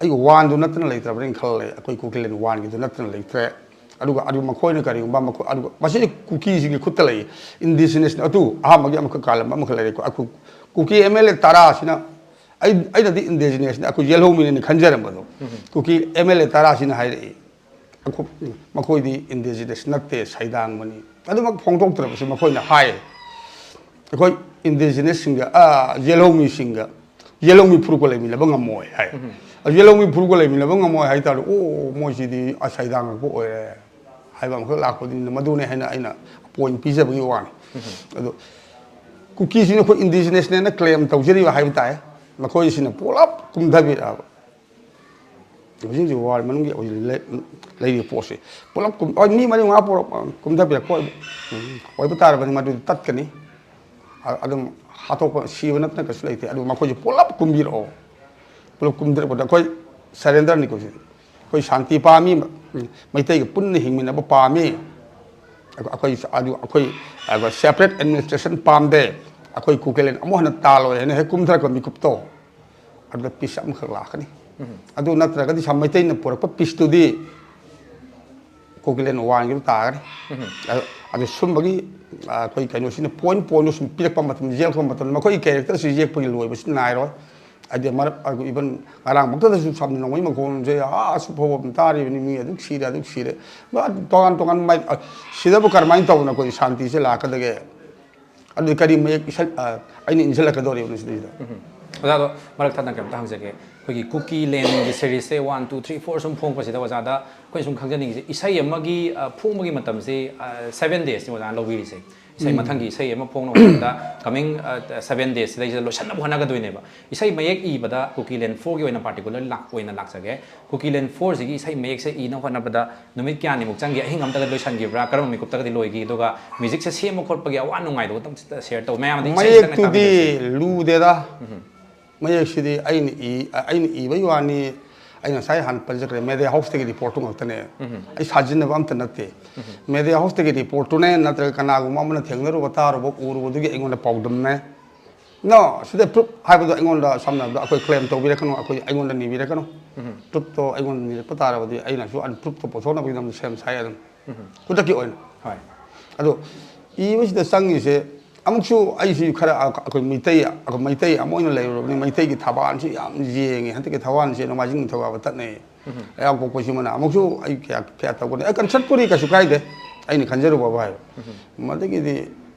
ꯑꯩꯒꯤ ꯋꯥꯟꯗꯨ ꯅꯠꯇꯅ ꯂꯩꯇ꯭ꯔꯕꯅꯤꯅ ꯈꯜꯂꯦ꯫ ꯑꯩꯈꯣꯏ ꯀꯨꯀꯤꯂꯦꯟ ꯋꯥꯟꯒꯤꯗꯨ ꯅꯠꯇꯅ ꯂꯩꯇ꯭ꯔꯦ꯫ ꯑꯗꯨꯒ, ꯑꯗꯨꯒ ꯃꯈꯣꯏꯅ ꯀꯔꯤꯒꯨꯝꯕ ꯃꯈꯣꯏ, ꯑꯗꯨꯒ ꯃꯁꯤꯗꯤ ꯀꯨꯀꯤꯁꯤꯡꯒꯤ ꯈꯨꯠꯇ ꯂꯩ꯫ ꯏꯟꯗꯤꯖꯤꯅꯁꯅꯤ ꯑꯗꯨ ꯑꯍꯥꯟꯕꯒꯤ ꯑꯃꯈꯛ ꯀꯥꯜꯂꯝꯕ ꯑꯃꯈꯛ ꯂꯩꯔꯦꯀꯣ꯫ ꯑꯩꯈꯣꯏ ꯀꯨꯀꯤ ꯑꯦꯝ ꯑꯦꯜ ꯑꯦ ꯇꯔꯥꯁꯤꯅ, ꯑꯩ, ꯑꯩꯅꯗꯤ ꯏꯟꯗꯤꯖꯤꯅꯁꯅꯤ, ꯑꯩꯈꯣꯏ ꯌꯦꯜꯍꯧꯃꯤꯅꯦꯅ ꯈꯟꯖꯔꯝꯕꯗꯣ꯫ ꯀꯨꯀꯤ ꯑꯦꯝ ꯑꯦꯜ ꯑꯦ ꯇꯔꯥꯁꯤꯅ ꯍꯥꯏꯔꯛꯏ꯫ ꯑꯩꯈꯣꯏ, ꯃꯈꯣꯏꯗꯤ ꯏꯟꯗꯤꯖꯤꯅꯁ ꯅꯠꯇꯦ, ꯁꯩꯗꯥꯡꯕꯅꯤ꯫ ꯑꯗꯨꯃꯛ ꯐꯣꯡꯗꯣꯛꯇ꯭ꯔꯕꯁꯨ ꯃꯈꯣꯏꯅ ꯍꯥꯏ, "ꯑꯩꯈꯣꯏ ꯏꯟꯗꯤꯖꯤꯅꯁꯁꯤꯡꯒ, ꯑꯥ, ꯌꯦꯜꯍꯧꯃꯤꯁꯤꯡꯒ, ꯌꯦꯜꯍꯧꯃꯤ ꯐꯨꯔꯨꯞꯀ ꯂꯩꯃꯤꯟꯅꯕ ꯉꯝꯃꯣꯏ" ꯍꯥꯏ꯫ ꯑꯗꯨ ꯌꯦꯜꯍꯧꯃꯤ ꯐꯨꯔꯨꯞꯀ ꯂꯩꯃꯤꯟꯅꯕ ꯉꯝꯃꯣꯏ ꯍꯥꯏ ꯇꯥꯔꯗꯤ, "ꯑꯣ, ꯃꯣꯏꯁꯤꯗꯤ ꯑꯁ ꯁꯩꯗꯥꯡꯉꯛꯄ ꯑꯣꯏꯔꯦ" ꯍꯥꯏꯕ ꯑꯃꯈꯛ ꯂꯥꯛꯄꯅꯤꯅ, ꯃꯗꯨꯅꯦ ꯍꯥꯏꯅ ꯑꯩꯅ ꯄꯣꯏꯟ ꯄꯤꯖꯕꯒꯤ ꯋꯥꯅꯤ꯫ ꯑꯗꯣ ꯀꯨꯀꯤꯁꯤꯡꯅ ꯑꯩꯈꯣꯏ ꯏꯟꯗꯤꯖꯤꯅꯁꯅꯦꯅ ꯀ꯭ꯂꯦꯝ ꯇꯧꯖꯔꯤꯕ ꯍꯥꯏꯕ ꯇꯥꯏ, ꯃꯈꯣꯏꯁꯤꯅ ꯄꯨꯂꯞ ꯀꯨꯝꯊꯕꯤꯔꯛꯑꯕ꯫ ꯍꯧꯖꯤꯛ ꯍꯧꯖꯤꯛ ꯋꯥꯔꯜ ꯃꯅꯨꯡꯒꯤ ꯍꯧꯖꯤꯛ ꯂꯩ-, ꯂꯩꯔꯤꯕ ꯄꯣꯠꯁꯦ ꯄꯨꯂꯞ ꯀꯨꯝ-, ꯍꯣꯏ, ꯃꯤ ꯃꯔꯤ ꯃꯉꯥ ꯄꯨꯔꯛ-, ꯀꯨꯝꯊꯕꯤꯔꯛꯄ ꯑꯣꯏꯕ, ꯎꯝ, ꯑꯣꯏꯕ ꯇꯥꯔꯕꯗꯤ ꯃꯗꯨꯗꯤ ꯇꯠꯀꯅꯤ꯫ ꯑ- ꯑꯗꯨꯝ ꯍꯥꯠꯇꯣꯛꯄ, ꯁꯤꯕ ꯅꯠꯇꯅ ꯀꯩꯁꯨ ꯂꯩꯇꯦ꯫ ꯑꯗꯨ ꯃꯈꯣꯏꯁꯦ ꯄꯨꯂꯞ ꯀꯨꯝꯕꯤꯔꯛꯑꯣ꯫ ꯄꯨꯂꯞ ꯀꯨꯝꯊꯔꯛꯄꯗ ꯑꯩꯈꯣꯏ surrender ꯅꯤꯀꯣ ꯁꯤꯗꯤ꯫ ꯑꯩꯈꯣꯏ ꯁꯥꯟꯇꯤ ꯄꯥꯝꯃꯤ, ꯃꯩꯇꯩꯒ ꯄꯨꯟꯅ ꯍꯤꯡꯃꯤꯟꯅꯕ ꯄꯥꯝꯃꯤ꯫ ꯑꯩꯈꯣꯏ ꯑꯗꯨ ꯑꯩꯈꯣꯏ separate administration ꯄꯥꯝꯗꯦ꯫ ꯑꯩꯈꯣꯏ ꯀꯨꯀꯤꯂꯦꯟ ꯑꯃꯨꯛ ꯍꯟꯅ ꯇꯥꯜꯂꯣꯏ ꯍꯥꯏꯅ ꯍꯦꯛ ꯀꯨꯝꯊꯔꯛꯄ ꯃꯤꯀꯨꯞꯇꯣ, ꯑꯗꯨꯗ peace ꯑꯃꯈꯛ ꯂꯥꯛꯀꯅꯤ꯫ ꯑꯗꯨ ꯅꯠꯇ꯭ꯔꯒꯗꯤ ꯁꯥ ꯃꯩꯇꯩꯅ ꯄꯨꯔꯛꯄ peace ꯇꯨꯗꯤ ꯀꯨꯀꯤꯂꯦꯟ ꯋꯥꯟꯒꯤꯗ ꯇꯥꯒꯅꯤ꯫ ꯑꯗꯨ, ꯑꯗꯨ ꯁꯨꯝꯕꯒꯤ, ꯑ, ꯑꯩꯈꯣꯏ ꯀꯩꯅꯣꯁꯤꯅ point point ꯁꯨꯝ ꯄꯤꯔꯛꯄ ꯃꯇꯝꯗ, ꯌꯦꯛꯂꯛꯄ ꯃꯇꯝꯗ ꯃꯈꯣꯏꯒꯤ character ꯁꯤ ꯌꯦꯛꯄꯒꯤ ꯂꯣꯏꯕꯁꯤ ꯅꯥꯏꯔꯣꯏ꯫ ꯍꯥꯏꯗꯤ ꯃꯔꯛ, even ꯉꯔꯥꯡꯃꯛꯇꯗꯁꯨ ꯁꯝꯅ ꯅꯣꯡꯃꯩ ꯃꯈꯣꯟꯁꯦ ꯑꯥ ꯑꯁꯨꯛ ꯐꯥꯎꯕ ꯑꯗꯨꯝ ꯇꯥꯔꯤꯕꯅꯤ, ꯃꯤ ꯑꯗꯨꯛ ꯁꯤꯔꯦ, ꯑꯗꯨꯛ ꯁꯤꯔꯦ꯫ ꯃꯥ ꯇꯣꯉꯥꯟ ꯇꯣꯉꯥꯟꯕ ꯃꯥꯏ-, ꯑ, ꯁꯤꯗꯕꯨ ꯀꯔꯝꯍꯥꯏꯅ ꯇꯧꯗꯅ ꯑꯩꯈꯣꯏ ꯁꯥꯟꯇꯤꯁꯦ ꯂꯥꯛꯀꯗꯒꯦ? ꯑꯗꯨꯗꯤ ꯀꯔꯤ ꯃꯌꯦꯛ ꯏꯁꯜ-, ꯑ, ꯑꯩꯅ ꯏꯟꯁꯤꯜꯂꯛꯀꯗꯧꯔꯤꯕꯅꯣ ꯁꯤꯗꯩꯗ? ꯑꯣꯖꯥꯗꯣ ꯃꯔꯛ ꯊꯠꯅ ꯀꯩꯝꯇ ꯍꯪꯖꯒꯦ꯫ ꯑꯩꯈꯣꯏꯒꯤ ꯀꯨꯀꯤ ꯂꯦꯟꯒꯤ ꯁꯦꯔꯤꯁꯁꯦ ꯋꯥꯟ ꯇꯨ ꯊ꯭ꯔꯤ ꯐꯣꯔ ꯁꯨꯝ ꯐꯣꯡꯉꯛꯄꯁꯤꯗ ꯑꯣꯖꯥꯗ ꯑꯩꯈꯣꯏꯅ ꯁꯨꯝ ꯈꯪꯖꯅꯤꯡꯉꯤꯁꯦ, ꯏꯁꯩ ꯑꯃꯒꯤ, ꯑ, ꯐꯣꯡꯕꯒꯤ ꯃꯇꯝꯁꯤ, ꯑ, seven days ꯅꯤ ꯑꯣꯖꯥꯅ ꯂꯧꯕꯤꯔꯤꯁꯦ꯫ ꯏꯁꯩ ꯃꯊꯪꯒꯤ ꯏꯁꯩ ꯑꯃ ꯐꯣꯡꯅꯕ ꯍꯣꯠꯅꯕꯗ coming, ꯑ, seven days ꯁꯤꯗꯩꯁꯤꯗ ꯂꯣꯏꯁꯤꯟꯅꯕ ꯍꯣꯠꯅꯒꯗꯣꯏꯅꯦꯕ꯫ ꯏꯁꯩ ꯃꯌꯦꯛ ꯏꯕꯗ ꯀꯨꯀꯤ ꯂꯦꯟ ꯐꯣꯔꯒꯤ ꯑꯣꯏꯅ particular ꯂꯥꯛ-, ꯑꯣꯏꯅ ꯂꯥꯛꯆꯒꯦ꯫ ꯀꯨꯀꯤ ꯂꯦꯟ ꯐꯣꯔꯁꯤꯒꯤ ꯏꯁꯩ ꯃꯌꯦꯛꯁꯦ ꯏꯅꯕ ꯍꯣꯠꯅꯕꯗ ꯅꯨꯃꯤꯠ ꯀꯌꯥꯅꯤꯃꯨꯛ ꯆꯪꯈꯤ? ꯑꯍꯤꯡ ꯑꯝꯇꯒ ꯂꯣꯏꯁꯟꯈꯤꯕ꯭ꯔꯥ? ꯀꯔꯝꯕ ꯃꯤꯀꯨꯞꯇꯒꯗꯤ ꯂꯣꯏꯈꯤ? ꯑꯗꯨꯒ musicꯁꯦ ꯁꯦꯝꯕ ꯈꯣꯠꯄꯒꯤ ꯑꯋꯥ ꯅꯨꯡꯉꯥꯏꯗꯣ ꯑꯗꯨꯝ ꯈꯤꯇ share ꯇꯧ꯫ ꯃꯌꯥꯝꯗ ꯏꯁꯩ ꯈꯤꯇꯪ ꯃꯌꯦꯛꯇꯨꯗꯤ ꯇꯥꯕꯤꯔꯁꯤ꯫ ꯂꯨꯗꯦꯗ꯫ ꯃꯌꯦꯛꯁꯤꯗꯤ ꯑꯩꯅ ꯏ-, ꯑꯩꯅ ꯏꯕꯒꯤ ꯋꯥꯅꯤ꯫ ꯑꯩꯅ ꯉꯁꯥꯏ ꯍꯥꯟꯅ ꯄꯟꯖꯈ꯭ꯔꯦ, media houseꯇꯒꯤ reportꯇꯨ ꯉꯥꯛꯇꯅꯦ꯫ ꯑꯩ ꯁꯥꯖꯤꯟꯅꯕ ꯑꯝꯇ ꯅꯠꯇꯦ꯫ Media houseꯇꯒꯤ reportꯇꯨꯅꯦ, ꯅꯠꯇ꯭ꯔꯒ ꯀꯅꯥꯒꯨꯝꯕ ꯑꯃꯅ ꯊꯦꯡꯅꯔꯨꯕ, ꯇꯥꯔꯨꯕ, ꯎꯔꯨꯕꯗꯨꯒꯤ ꯑꯩꯉꯣꯟꯗ ꯄꯥꯎꯗꯝꯅꯦ꯫ No, ꯁꯤꯗ proof ꯍꯥꯏꯕꯗꯣ ꯑꯩꯉꯣꯟꯗ, ꯁꯝꯅ ꯍꯥꯏꯔꯕꯗ, ꯑꯩꯈꯣꯏ claim ꯇꯧꯕꯤꯔꯛꯀꯅꯨ, ꯑꯩꯈꯣꯏ, ꯑꯩꯉꯣꯟꯗ ꯅꯤꯕꯤꯔꯛꯀꯅꯨ꯫ Proofꯇꯣ ꯑꯩꯉꯣꯟꯗ ꯅꯤꯔꯛꯄ ꯇꯥꯔꯕꯗꯤ ꯑꯩꯅꯁꯨ ꯑꯗꯨ proofꯇꯣ ꯄꯨꯊꯣꯛꯅꯕꯒꯤꯗꯃꯛꯇ ꯁꯦꯝ ꯁꯥꯏ ꯑꯗꯨꯝ꯫ ꯈꯨꯗꯛꯀꯤ ꯑꯣꯏꯅ꯫ ꯍꯣꯏ꯫ ꯑꯗꯣ ꯏꯕꯁꯤꯗ ꯆꯪꯉꯤꯁꯦ, ꯑꯃꯨꯛꯁꯨ ꯑꯩꯁꯤ ꯈꯔ ꯑꯩꯈꯣꯏ ꯃꯩꯇꯩ, ꯑꯩꯈꯣꯏ ꯃꯩꯇꯩ ꯑꯃ ꯑꯣꯏꯅ ꯂꯩꯔꯨꯔꯕꯅꯤ, ꯃꯩꯇꯩꯒꯤ ꯊꯧꯕꯥꯜꯁꯤ ꯌꯥꯝ ꯌꯦꯡꯉꯦ꯫ ꯍꯟꯗꯛꯀꯤ ꯊꯧꯕꯥꯜꯁꯦ ꯅꯣꯡꯃꯥꯏꯖꯤꯡ ꯅꯤꯡꯊꯧꯀꯥꯕ ꯇꯠꯅꯩ꯫ ꯂꯩꯕꯥꯛꯄꯣꯛꯄꯁꯤꯃꯅ ꯑꯃꯨꯛꯁꯨ ꯑꯩ ꯀꯌꯥ, ꯀꯌꯥ ꯇꯧꯒꯅꯤ꯫ ꯑꯩ concertꯄꯨꯗꯤ ꯀꯩꯁꯨ ꯀꯥꯏꯗꯦ, ꯑꯩꯅ ꯈꯟꯖꯔꯨꯕꯕꯨ ꯍꯥꯏꯕ꯫ ꯃꯗꯒꯤꯗꯤ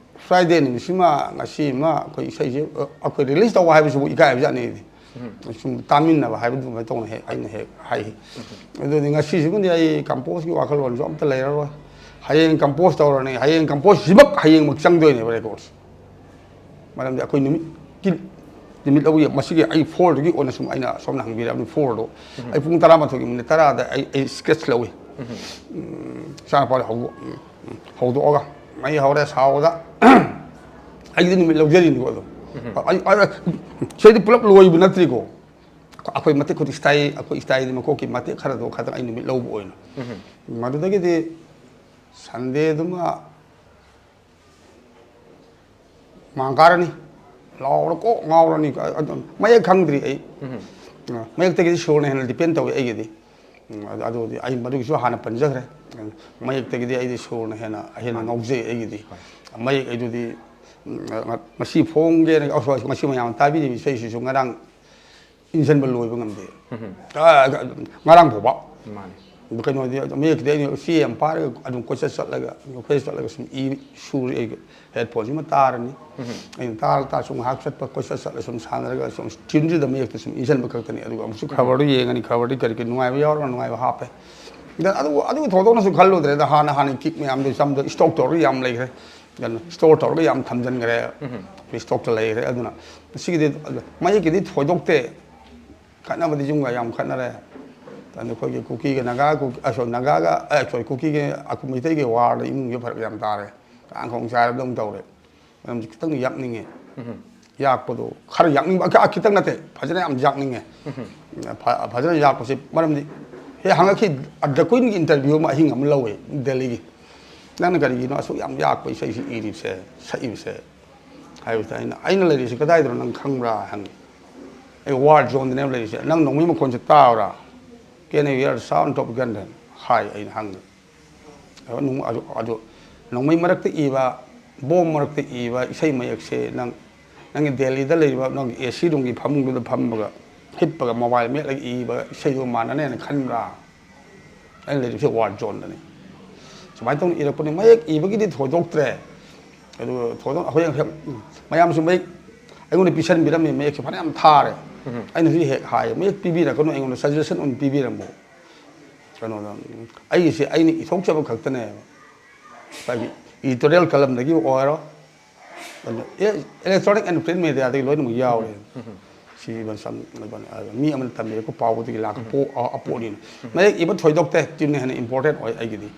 Friday ꯅꯨꯃꯤꯠꯁꯤꯃ, ꯉꯁꯤꯃ ꯑꯩꯈꯣꯏ ꯏꯁꯩꯁꯦ, ꯑ, ꯑꯩꯈꯣꯏ release ꯇꯧꯕ ꯍꯥꯏꯕꯁꯤꯕꯨ ꯏꯀꯥꯏꯕꯖꯥꯠꯅꯤ ꯑꯩꯗꯤ꯫ ꯁꯨꯝ ꯇꯥꯃꯤꯟꯅꯕ ꯍꯥꯏꯕꯗꯨꯃꯥꯏꯅ ꯇꯧꯅ ꯍꯦꯛ, ꯑꯩꯅ ꯍꯦꯛ ꯍꯥꯏꯈꯤ꯫ ꯑꯗꯨꯗꯤ ꯉꯁꯤꯁꯤꯃꯗꯤ ꯑꯩ composeꯀꯤ ꯋꯥꯈꯜꯂꯣꯟꯁꯨ ꯑꯝꯇ ꯂꯩꯔꯔꯣꯏ꯫ ꯍꯌꯦꯡ compose ꯇꯧꯔꯅꯤ, ꯍꯌꯦꯡ composeꯁꯤꯃꯛ ꯍꯌꯦꯡꯃꯛ ꯆꯪꯗꯣꯏꯅꯦꯕ records꯫ ꯃꯔꯝꯗꯤ ꯑꯩꯈꯣꯏ ꯅꯨꯃꯤꯠꯀꯤ, ꯅꯨꯃꯤꯠ ꯂꯧꯕ ꯃꯁꯤꯒꯤ ꯑꯩ fourꯗꯨꯒꯤ ꯑꯣꯏꯅ ꯁꯨꯝ ꯑꯩꯅ ꯁꯣꯝꯅ ꯍꯪꯕꯤꯔꯕꯅꯤ, fourꯗꯣ꯫ ꯑꯩ ꯄꯨꯡ ꯇꯔꯥꯃꯥꯊꯣꯏꯒꯤ minute ꯇꯔꯥꯗ ꯑꯩ, ꯑꯩ sketch ꯂꯧꯏ꯫ ꯎꯝ, ꯏꯆꯥꯅꯨꯄꯥꯗ ꯍꯧꯗꯣꯛ-, ꯎꯝ, ꯎꯝ, ꯍꯧꯗꯣꯛꯑꯒ ꯃꯩ ꯍꯧꯔꯦ ꯁꯥꯎꯕꯗ꯫ ꯑꯩꯒꯤꯗꯤ ꯅꯨꯃꯤꯠ ꯂꯧꯖꯔꯤꯅꯤꯀꯣ ꯑꯗꯣ꯫ ꯑꯩ ꯑꯩ- ꯁꯤꯗꯤ ꯄꯨꯂꯞ ꯂꯣꯏꯕ ꯅꯠꯇ꯭ꯔꯤꯀꯣ꯫ ꯑꯩꯈꯣꯏ ꯃꯇꯦꯛ ꯈꯨꯗꯤ ꯏꯁꯇꯥꯏ ꯑꯩꯈꯣꯏ ꯏꯁꯇꯥꯏꯗꯤ ꯃꯀꯣꯛꯀꯤ ꯃꯇꯦꯛ ꯈꯔꯗꯣ ꯈꯛꯇꯪ ꯑꯩ ꯅꯨꯃꯤꯠ ꯂꯧꯕ ꯑꯣꯏꯅ꯫ ꯃꯗꯨꯗꯒꯤꯗꯤ ꯁꯟꯗꯦꯗꯨꯃ ꯃꯥꯡ ꯀꯥꯔꯅꯤ꯫ ꯂꯥꯎꯔ ꯀꯣꯛ ꯉꯥꯎꯔꯅꯤ꯫ ꯑꯗꯨ ꯃꯌꯦꯛ ꯈꯪꯗ꯭ꯔꯤ ꯑꯩ꯫ ꯃꯌꯦꯛꯇꯒꯤꯗꯤ ꯁꯨꯔꯅ ꯍꯦꯟꯅ ꯗꯤꯄꯦꯟ ꯇꯧꯋꯤ ꯑꯩꯒꯤꯗꯤ꯫ ꯎꯝ, ꯑꯗꯨ- ꯑꯗꯨꯕꯨꯗꯤ ꯑꯩ ꯃꯗꯨꯒꯤꯁꯨ ꯍꯥꯟꯅ ꯄꯟꯖꯈ꯭ꯔꯦ꯫ ꯃꯌꯦꯛꯇꯒꯤꯗꯤ ꯑꯩꯗꯤ ꯁꯨꯔꯅ ꯍꯦꯟꯅ ꯍꯦꯟꯅ ꯉꯥꯎꯖꯩ ꯑꯩꯒꯤꯗꯤ꯫ ꯃꯌꯦꯛ ꯑꯩꯗꯨꯗꯤ ꯎꯝ, ꯉ- ꯉꯁꯤ ꯐꯣꯡꯒꯦꯅ ꯑꯣ, ꯁꯣꯔꯤ, ꯉꯁꯤ ꯃꯌꯥꯝ ꯇꯥꯕꯤꯔꯤꯕ ꯏꯁꯩꯁꯤꯁꯨ ꯉꯔꯥꯡ ꯏꯟꯁꯤꯟꯕ ꯂꯣꯏꯕ ꯉꯝꯗꯦ꯫ ꯎꯝ꯫ ꯑ, ꯉꯔꯥꯡ ꯐꯥꯎꯕ꯫ ꯃꯥꯅꯤ꯫ ꯑꯗꯨ ꯀꯩꯅꯣꯗꯤ ꯑꯗꯨ ꯃꯌꯦꯛꯇꯨꯗꯤ ꯑꯩꯅ ꯆꯦ ꯑꯃ ꯄꯥꯏꯔꯒ ꯑꯗꯨꯝ ꯀꯣꯏꯆꯠ ꯆꯠꯂꯒ ꯀꯣꯏꯆꯠ ꯆꯠꯂꯒ ꯁꯨꯝ ꯏ ꯁꯨꯔꯤ ꯑꯩꯒꯤ ꯍꯦꯠꯐꯣꯟꯁꯤꯃ ꯇꯥꯔꯅꯤ꯫ ꯎꯝ꯫ ꯑꯩꯅ ꯇꯥꯔ ꯇꯥꯔ ꯁꯨꯝ ꯉꯥꯏꯍꯥꯛ ꯆꯠꯄ ꯀꯣꯏꯆꯠ ꯆꯠꯂ ꯁꯨꯝ ꯁꯥꯟꯅꯔꯒ ꯁꯨꯝ ꯇ꯭ꯌꯨꯟꯁꯤꯗ ꯃꯌꯦꯛꯇ ꯁꯨꯝ ꯏꯟꯁꯤꯟꯕ ꯈꯛꯇꯅꯤ꯫ ꯑꯗꯨꯒ ꯑꯃꯨꯛꯁꯨ ꯎꯝ꯫ ꯈꯕꯔꯗꯨ ꯌꯦꯡꯉꯅꯤ, ꯈꯕꯔꯗꯤ ꯀꯔꯤ ꯀꯔꯤ ꯅꯨꯡꯉꯥꯏꯕ ꯌꯥꯎꯔꯒ ꯅꯨꯡꯉꯥꯏꯕ ꯍꯥꯞꯄꯦ꯫ ꯑꯗ ꯑꯗꯨ ꯑꯗꯨꯒꯤ ꯊꯧꯗꯣꯛꯅꯁꯨ ꯈꯜꯂꯨꯗ꯭ꯔꯦꯗ꯫ ꯍꯥꯟꯅ ꯍꯥꯟꯅ ꯀꯤꯛ ꯃꯌꯥꯝꯗꯨ ꯆꯝꯗ ꯏꯁꯇꯣꯛ ꯇꯧꯔꯒ ꯌꯥꯝ ꯂꯩꯈ꯭ꯔꯦ꯫ ꯀꯩꯅꯣ ꯏꯁꯇꯣꯔ ꯇꯧꯔꯒ ꯌꯥꯝ ꯊꯝꯖꯤꯟꯈ꯭ꯔꯦ꯫ ꯎꯝ꯫ ꯏꯁꯇꯣꯛꯇ ꯂꯩꯈ꯭ꯔꯦ꯫ ꯑꯗꯨꯅ ꯃꯁꯤꯒꯤꯗꯤ ꯃꯌꯦꯛꯀꯤꯗꯤ ꯊꯣꯏꯗꯣꯛꯇꯦ꯫ ꯈꯠꯅꯕꯗꯤ ꯌꯨꯝꯒ ꯌꯥꯝ ꯈꯠꯅꯔꯦ꯫ ꯑꯗꯨ ꯑꯩꯈꯣꯏꯒꯤ ꯀꯨꯀꯤꯒ ꯅꯥꯒꯥ, ꯀꯨ- ꯑ, ꯁꯣꯔꯤ, ꯅꯥꯒꯥꯒ, ꯑ, ꯁꯣꯔꯤ, ꯀꯨꯀꯤꯒ ꯑꯩꯈꯣꯏ ꯃꯩꯇꯩꯒꯤ ꯋꯥꯔꯗ ꯏꯃꯨꯡꯁꯦ ꯐꯔꯛ ꯌꯥꯝ ꯇꯥꯔꯦ꯫ ꯀꯥꯡ ꯈꯣꯡ ꯆꯥꯏꯔꯕꯗꯧꯅ ꯇꯧꯔꯦ꯫ ꯃꯔꯝꯁꯤ ꯈꯤꯇꯪ ꯌꯥꯛꯅꯤꯡꯉꯦ꯫ ꯎꯝ꯫ ꯌꯥꯛꯄꯗꯣ ꯈꯔ ꯌꯥꯛꯅꯤꯡꯕ, ꯑ, ꯈꯤꯇꯪ ꯅꯠꯇꯦ, ꯐꯖꯅ ꯌꯥꯝ ꯌꯥꯛꯅꯤꯡꯉꯦ꯫ ꯎꯝ꯫ ꯐ- ꯐꯖꯅ ꯌꯥꯛꯄꯁꯦ ꯃꯔꯝꯗꯤ ꯍꯦꯛ ꯍꯪꯉꯛꯈꯤ, ꯗ ꯀ꯭ꯋꯤꯟꯒꯤ ꯏꯟꯇꯔꯚ꯭ꯌꯨ ꯑꯃ ꯑꯍꯤꯡ ꯑꯃ ꯂꯧꯋꯦ ꯗꯦꯜꯂꯤꯒꯤ꯫ "ꯅꯪꯅ ꯀꯔꯤꯒꯤꯅꯣ ꯑꯁꯨꯛ ꯌꯥꯝ ꯌꯥꯛꯄ ꯏꯁꯩꯁꯤ ꯏꯔꯤꯕꯁꯦ, ꯁꯛꯏꯕꯁꯦ?" ꯍꯥꯏꯕꯁꯤꯗ ꯑꯩꯅ, "ꯑꯩꯅ ꯂꯩꯔꯤꯁꯤ ꯀꯗꯥꯏꯗꯅꯣ ꯅꯪ ꯈꯪꯕ꯭ꯔꯥ?" ꯍꯪꯉꯤ꯫ "ꯑꯩ ꯋꯥꯔ ꯖꯣꯟꯗꯅꯦꯕ ꯂꯩꯔꯤꯁꯦ꯫ ꯅꯪ ꯅꯣꯡꯃꯩ ꯃꯈꯣꯟꯁꯦ ꯇꯥꯕ꯭ꯔꯥ? Can you hear the sound of gun?" ꯍꯥꯏ ꯑꯩꯅ ꯍꯪꯉꯤ꯫ ꯑꯗꯨ ꯅꯣꯡ-, ꯑꯗꯨ, ꯑꯗꯨ ꯅꯣꯡꯃꯩ ꯃꯔꯛꯇ ꯏꯕ, ꯕꯣꯝ ꯃꯔꯛꯇ ꯏꯕ ꯏꯁꯩ ꯃꯌꯦꯛꯁꯦ ꯅꯪ, ꯅꯪꯒꯤ ꯗꯦꯜꯂꯤꯗ ꯂꯩꯔꯤꯕ ꯅꯪꯒꯤ ꯑꯦ ꯁꯤ ꯔꯨꯝꯒꯤ ꯐꯃꯨꯡꯗꯨꯗ ꯐꯝꯃꯒ, ꯍꯤꯞꯄꯒ ꯃꯣꯕꯥꯏꯜ ꯃꯦꯠꯂꯒ ꯏꯕ ꯏꯁꯩꯗꯨꯒ ꯃꯥꯟꯅꯅꯦꯅ ꯈꯟꯕ꯭ꯔꯥ? ꯑꯩꯅ ꯂꯩꯔꯤꯕꯁꯦ ꯋꯥꯔ ꯖꯣꯟꯗꯅꯤ꯫ ꯁꯨꯃꯥꯏꯅ ꯇꯧꯅ ꯏꯔꯛꯄꯅꯤ꯫ ꯃꯌꯦꯛ ꯏꯕꯒꯤꯗꯤ ꯊꯣꯏꯗꯣꯛꯇ꯭ꯔꯦ꯫ ꯑꯗꯨꯒ ꯊꯣꯏꯗꯣꯛ-, ꯍꯌꯦꯡ ꯍꯦꯛ ꯃꯌꯥꯝꯁꯨ ꯃꯌꯦꯛ ꯑꯩꯉꯣꯟꯗ ꯄꯤꯁꯟꯕꯤꯔꯝꯃꯤ꯫ ꯃꯌꯦꯛꯁꯦ ꯐꯅꯌꯥꯝ ꯊꯥꯔꯦ꯫ ꯎꯝ꯫ ꯑꯩꯅꯁꯨ ꯍꯦꯛ ꯍꯥꯏ, "ꯃꯌꯦꯛ ꯄꯤꯕꯤꯔꯛꯀꯅꯨ, ꯑꯩꯉꯣꯟꯗ ꯁꯖꯦꯁꯟ ꯑꯣꯏꯅ ꯄꯤꯕꯤꯔꯝꯃꯣ꯫ ꯀꯩꯅꯣꯗ, ꯑꯩꯒꯤꯁꯦ ꯑꯩꯅ ꯏꯊꯣꯛꯆꯕ ꯈꯛꯇꯅꯦꯕ꯫ ꯉꯁꯥꯏꯒꯤ ꯏꯗꯤꯇꯣꯔꯤꯌꯦꯜ ꯀꯂꯝꯗꯒꯤ ꯑꯣꯏꯔꯣ, ꯑꯗꯨ ꯑꯦ-, electronic and print mediaꯗꯒꯤ ꯂꯣꯏꯅꯃꯛ ꯌꯥꯎꯔꯦ"꯫ ꯎꯝ꯫ ꯁꯤ ꯏꯕꯟ ꯁꯝ ꯏꯕꯟ, ꯑ, ꯃꯤ ꯑꯃꯅ ꯇꯝꯕꯤꯔꯛꯄ ꯄꯥꯎꯕꯗꯒꯤ ꯂꯥꯛꯄ ꯄꯣ-, ꯑ, ꯑ, ꯄꯣꯠꯅꯤꯅ꯫ ꯃꯌꯦꯛ ꯏꯕ ꯊꯣꯏꯗꯣꯛꯇꯦ, ꯇꯤꯟꯅ ꯍꯦꯟꯅ ꯏꯝꯄꯣꯔꯇꯦꯟ ꯑꯣꯏ ꯑꯩꯒꯤꯗꯤ꯫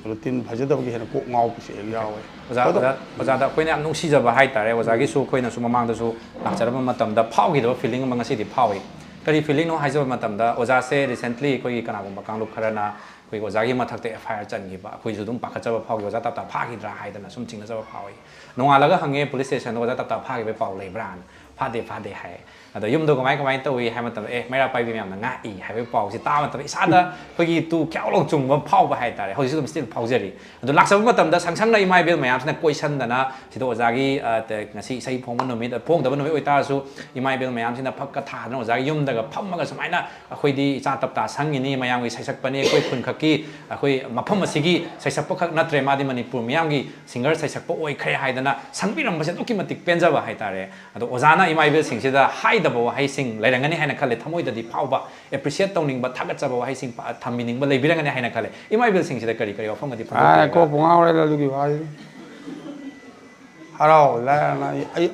ꯑꯗꯣ ꯇꯤꯟ ꯐꯖꯗꯕꯒꯤ ꯍꯦꯟꯅ ꯀꯣꯛ ꯉꯥꯎꯕꯁꯨ ꯍꯦꯛ ꯌꯥꯎꯋꯦ꯫ ꯑꯣꯖꯥ, ꯑꯗꯣ ꯑꯣꯖꯥ, ꯑꯣꯖꯥꯗ ꯑꯩꯈꯣꯏꯅ ꯌꯥꯝ ꯅꯨꯡꯁꯤꯖꯕ ꯍꯥꯏꯇꯥꯔꯦ, ꯑꯣꯖꯥꯒꯤꯁꯨ ꯑꯩꯈꯣꯏꯅꯁꯨ ꯃꯃꯥꯡꯗꯁꯨ ꯂꯥꯛꯆꯔꯕ ꯃꯇꯝꯗ ꯐꯥꯎꯈꯤꯗꯕ ꯐꯤꯂꯤꯡ ꯑꯃ ꯉꯁꯤꯗꯤ ꯐꯥꯎꯏ꯫ ꯀꯔꯤ ꯐꯤꯂꯤꯡꯅꯣ ꯍꯥꯏꯖꯕ ꯃꯇꯝꯗ, ꯑꯣꯖꯥꯁꯦ ꯔꯤꯁꯦꯟꯠꯂꯤ ꯑꯩꯈꯣꯏꯒꯤ ꯀꯅꯥꯒꯨꯝꯕ ꯀꯥꯡꯂꯨꯞ ꯈꯔꯅ ꯑꯩꯈꯣꯏꯒꯤ ꯑꯣꯖꯥꯒꯤ ꯃꯊꯛꯇ ꯑꯦꯐ ꯑꯥꯏ ꯑꯥꯔ ꯆꯟꯈꯤꯕ, ꯑꯩꯈꯣꯏꯁꯨ ꯑꯗꯨꯝ ꯄꯥꯈꯠꯆꯕ ꯐꯥꯎꯈꯤ, ꯑꯣꯖꯥ ꯇꯞꯇꯥ ꯐꯥꯈꯤꯗ꯭ꯔꯥ ꯍꯥꯏꯗꯅ ꯁꯨꯝ ꯆꯤꯡꯅꯖꯕ ꯐꯥꯎꯏ꯫ ꯅꯣꯡꯉꯥꯜꯂꯒ ꯍꯪꯉꯦ ꯄꯨꯂꯤꯁ ꯁ꯭ꯇꯦꯁꯟꯗ, "ꯑꯣꯖꯥ ꯇꯞꯇꯥ ꯐꯥꯈꯤꯕꯒꯤ ꯄꯥꯎ ꯂꯩꯕ꯭ꯔꯥꯅ?" "ꯐꯥꯗꯦ, ꯐꯥꯗꯦ" ꯍꯥꯏ꯫ ꯑꯗꯣ ꯌꯨꯝꯗꯣ ꯀꯃꯥꯏ ꯀꯃꯥꯏꯅ ꯇꯧꯏ ꯍꯥꯏꯕ ꯃꯇꯝꯗ, "ꯑꯦ, ꯃꯩꯔꯥ ꯄꯥꯏꯕꯤ ꯃꯌꯥꯝꯅ ꯉꯥꯛꯏ" ꯍꯥꯏꯕꯒꯤ ꯄꯥꯎꯁꯦ ꯇꯥꯕ ꯃꯇꯝꯗ ꯏꯁꯥꯗ ꯑꯩꯈꯣꯏꯒꯤ ꯇꯨ ꯈ꯭ꯌꯥꯎ ꯂꯥꯎ ꯆꯨꯡꯕ ꯑꯃ ꯐꯥꯎꯕ ꯍꯥꯏꯇꯥꯔꯦ꯫ ꯍꯧꯖꯤꯛꯁꯨ ꯑꯗꯨꯝ ꯁ꯭ꯇꯤꯜ ꯐꯥꯎꯖꯔꯤ꯫ ꯑꯗꯣ ꯂꯥꯛꯆꯕ ꯃꯇꯝꯗ ꯁꯪ ꯁꯪꯅ ꯏꯃꯥ ꯏꯕꯦꯜ ꯃꯌꯥꯝꯁꯤꯅ ꯀꯣꯏꯁꯟꯗꯅ ꯁꯤꯗ ꯑꯣꯖꯥꯒꯤ, ꯑ, ꯇ-, ꯉꯁꯤ ꯏꯁꯩ ꯐꯣꯡꯕ ꯅꯨꯃꯤꯠ, ꯐꯣꯡꯗꯕ ꯅꯨꯃꯤꯠ ꯑꯣꯏꯇꯥꯔꯁꯨ ꯏꯃꯥ ꯏꯕꯦꯜ ꯃꯌꯥꯝꯁꯤꯅ ꯐꯛꯀ ꯊꯥꯗꯅ ꯑꯣꯖꯥꯒꯤ ꯌꯨꯝꯗꯒ ꯐꯝꯃꯒ ꯁꯨꯃꯥꯏꯅ ꯑꯩꯈꯣꯏꯗꯤ ꯏꯆꯥ ꯇꯞꯇꯥ ꯁꯪꯉꯤꯅꯤ, ꯃꯌꯥꯝꯒꯤ ꯁꯩꯁꯛꯄꯅꯤ, ꯑꯩꯈꯣꯏ ꯈꯨꯟꯈꯛꯀꯤ, ꯑꯩꯈꯣꯏ ꯃꯐꯝ ꯑꯁꯤꯒꯤ ꯁꯩꯁꯛꯄꯈꯛ ꯅꯠꯇ꯭ꯔꯦ, ꯃꯥꯗꯤ ꯃꯅꯤꯄꯨꯔ ꯃꯤꯌꯥꯝꯒꯤ ꯁꯤꯡꯒꯔ ꯁꯩꯁꯛꯄ ꯑꯣꯏꯈ꯭ꯔꯦ ꯍꯥꯏꯗꯅ ꯁꯪꯕꯤꯔꯝꯕꯁꯦ ꯑꯗꯨꯛꯀꯤ ꯃꯇꯤꯛ ꯄꯦꯟꯖꯕ ꯍꯥꯏꯇꯥꯔꯦ꯫ ꯑꯗꯣ ꯑꯣꯖꯥꯅ ꯏꯃꯥ ꯏꯕꯦꯜꯁꯤꯡꯁꯤꯗ ꯍꯥꯏꯗꯕ ꯋꯥꯍꯩꯁꯤꯡ ꯂꯩꯔꯝꯒꯅꯤ ꯍꯥꯏꯅ ꯈꯜꯂꯦ, ꯊꯃꯣꯏꯗꯗꯤ ꯐꯥꯎꯕ, ꯑꯦꯄ꯭ꯔꯤꯁꯤꯌꯦꯠ ꯇꯧꯅꯤꯡꯕ, ꯊꯥꯒꯠꯆꯕ ꯋꯥꯍꯩꯁꯤꯡ ꯄ-, ꯊꯝꯕꯤꯅꯤꯡꯕ ꯂꯩꯕꯤꯔꯝꯒꯅꯤ ꯍꯥꯏꯅ ꯈꯜꯂꯦ꯫ ꯏꯃꯥ ꯏꯕꯦꯜꯁꯤꯡꯁꯤꯗ ꯀꯔꯤ ꯀꯔꯤ ꯋꯥꯐꯝꯒꯗꯤ ꯑꯥ, ꯐꯣꯡꯗꯣꯛꯄꯤꯒꯦ? ꯀꯣꯛꯄꯨ ꯉꯥꯎꯔꯦꯗ ꯑꯗꯨꯒꯤ ꯋꯥꯗꯨꯗꯤ꯫ ꯍꯔꯥꯎ ꯂꯥꯏꯔꯅ ꯑꯩ, ꯑꯩ,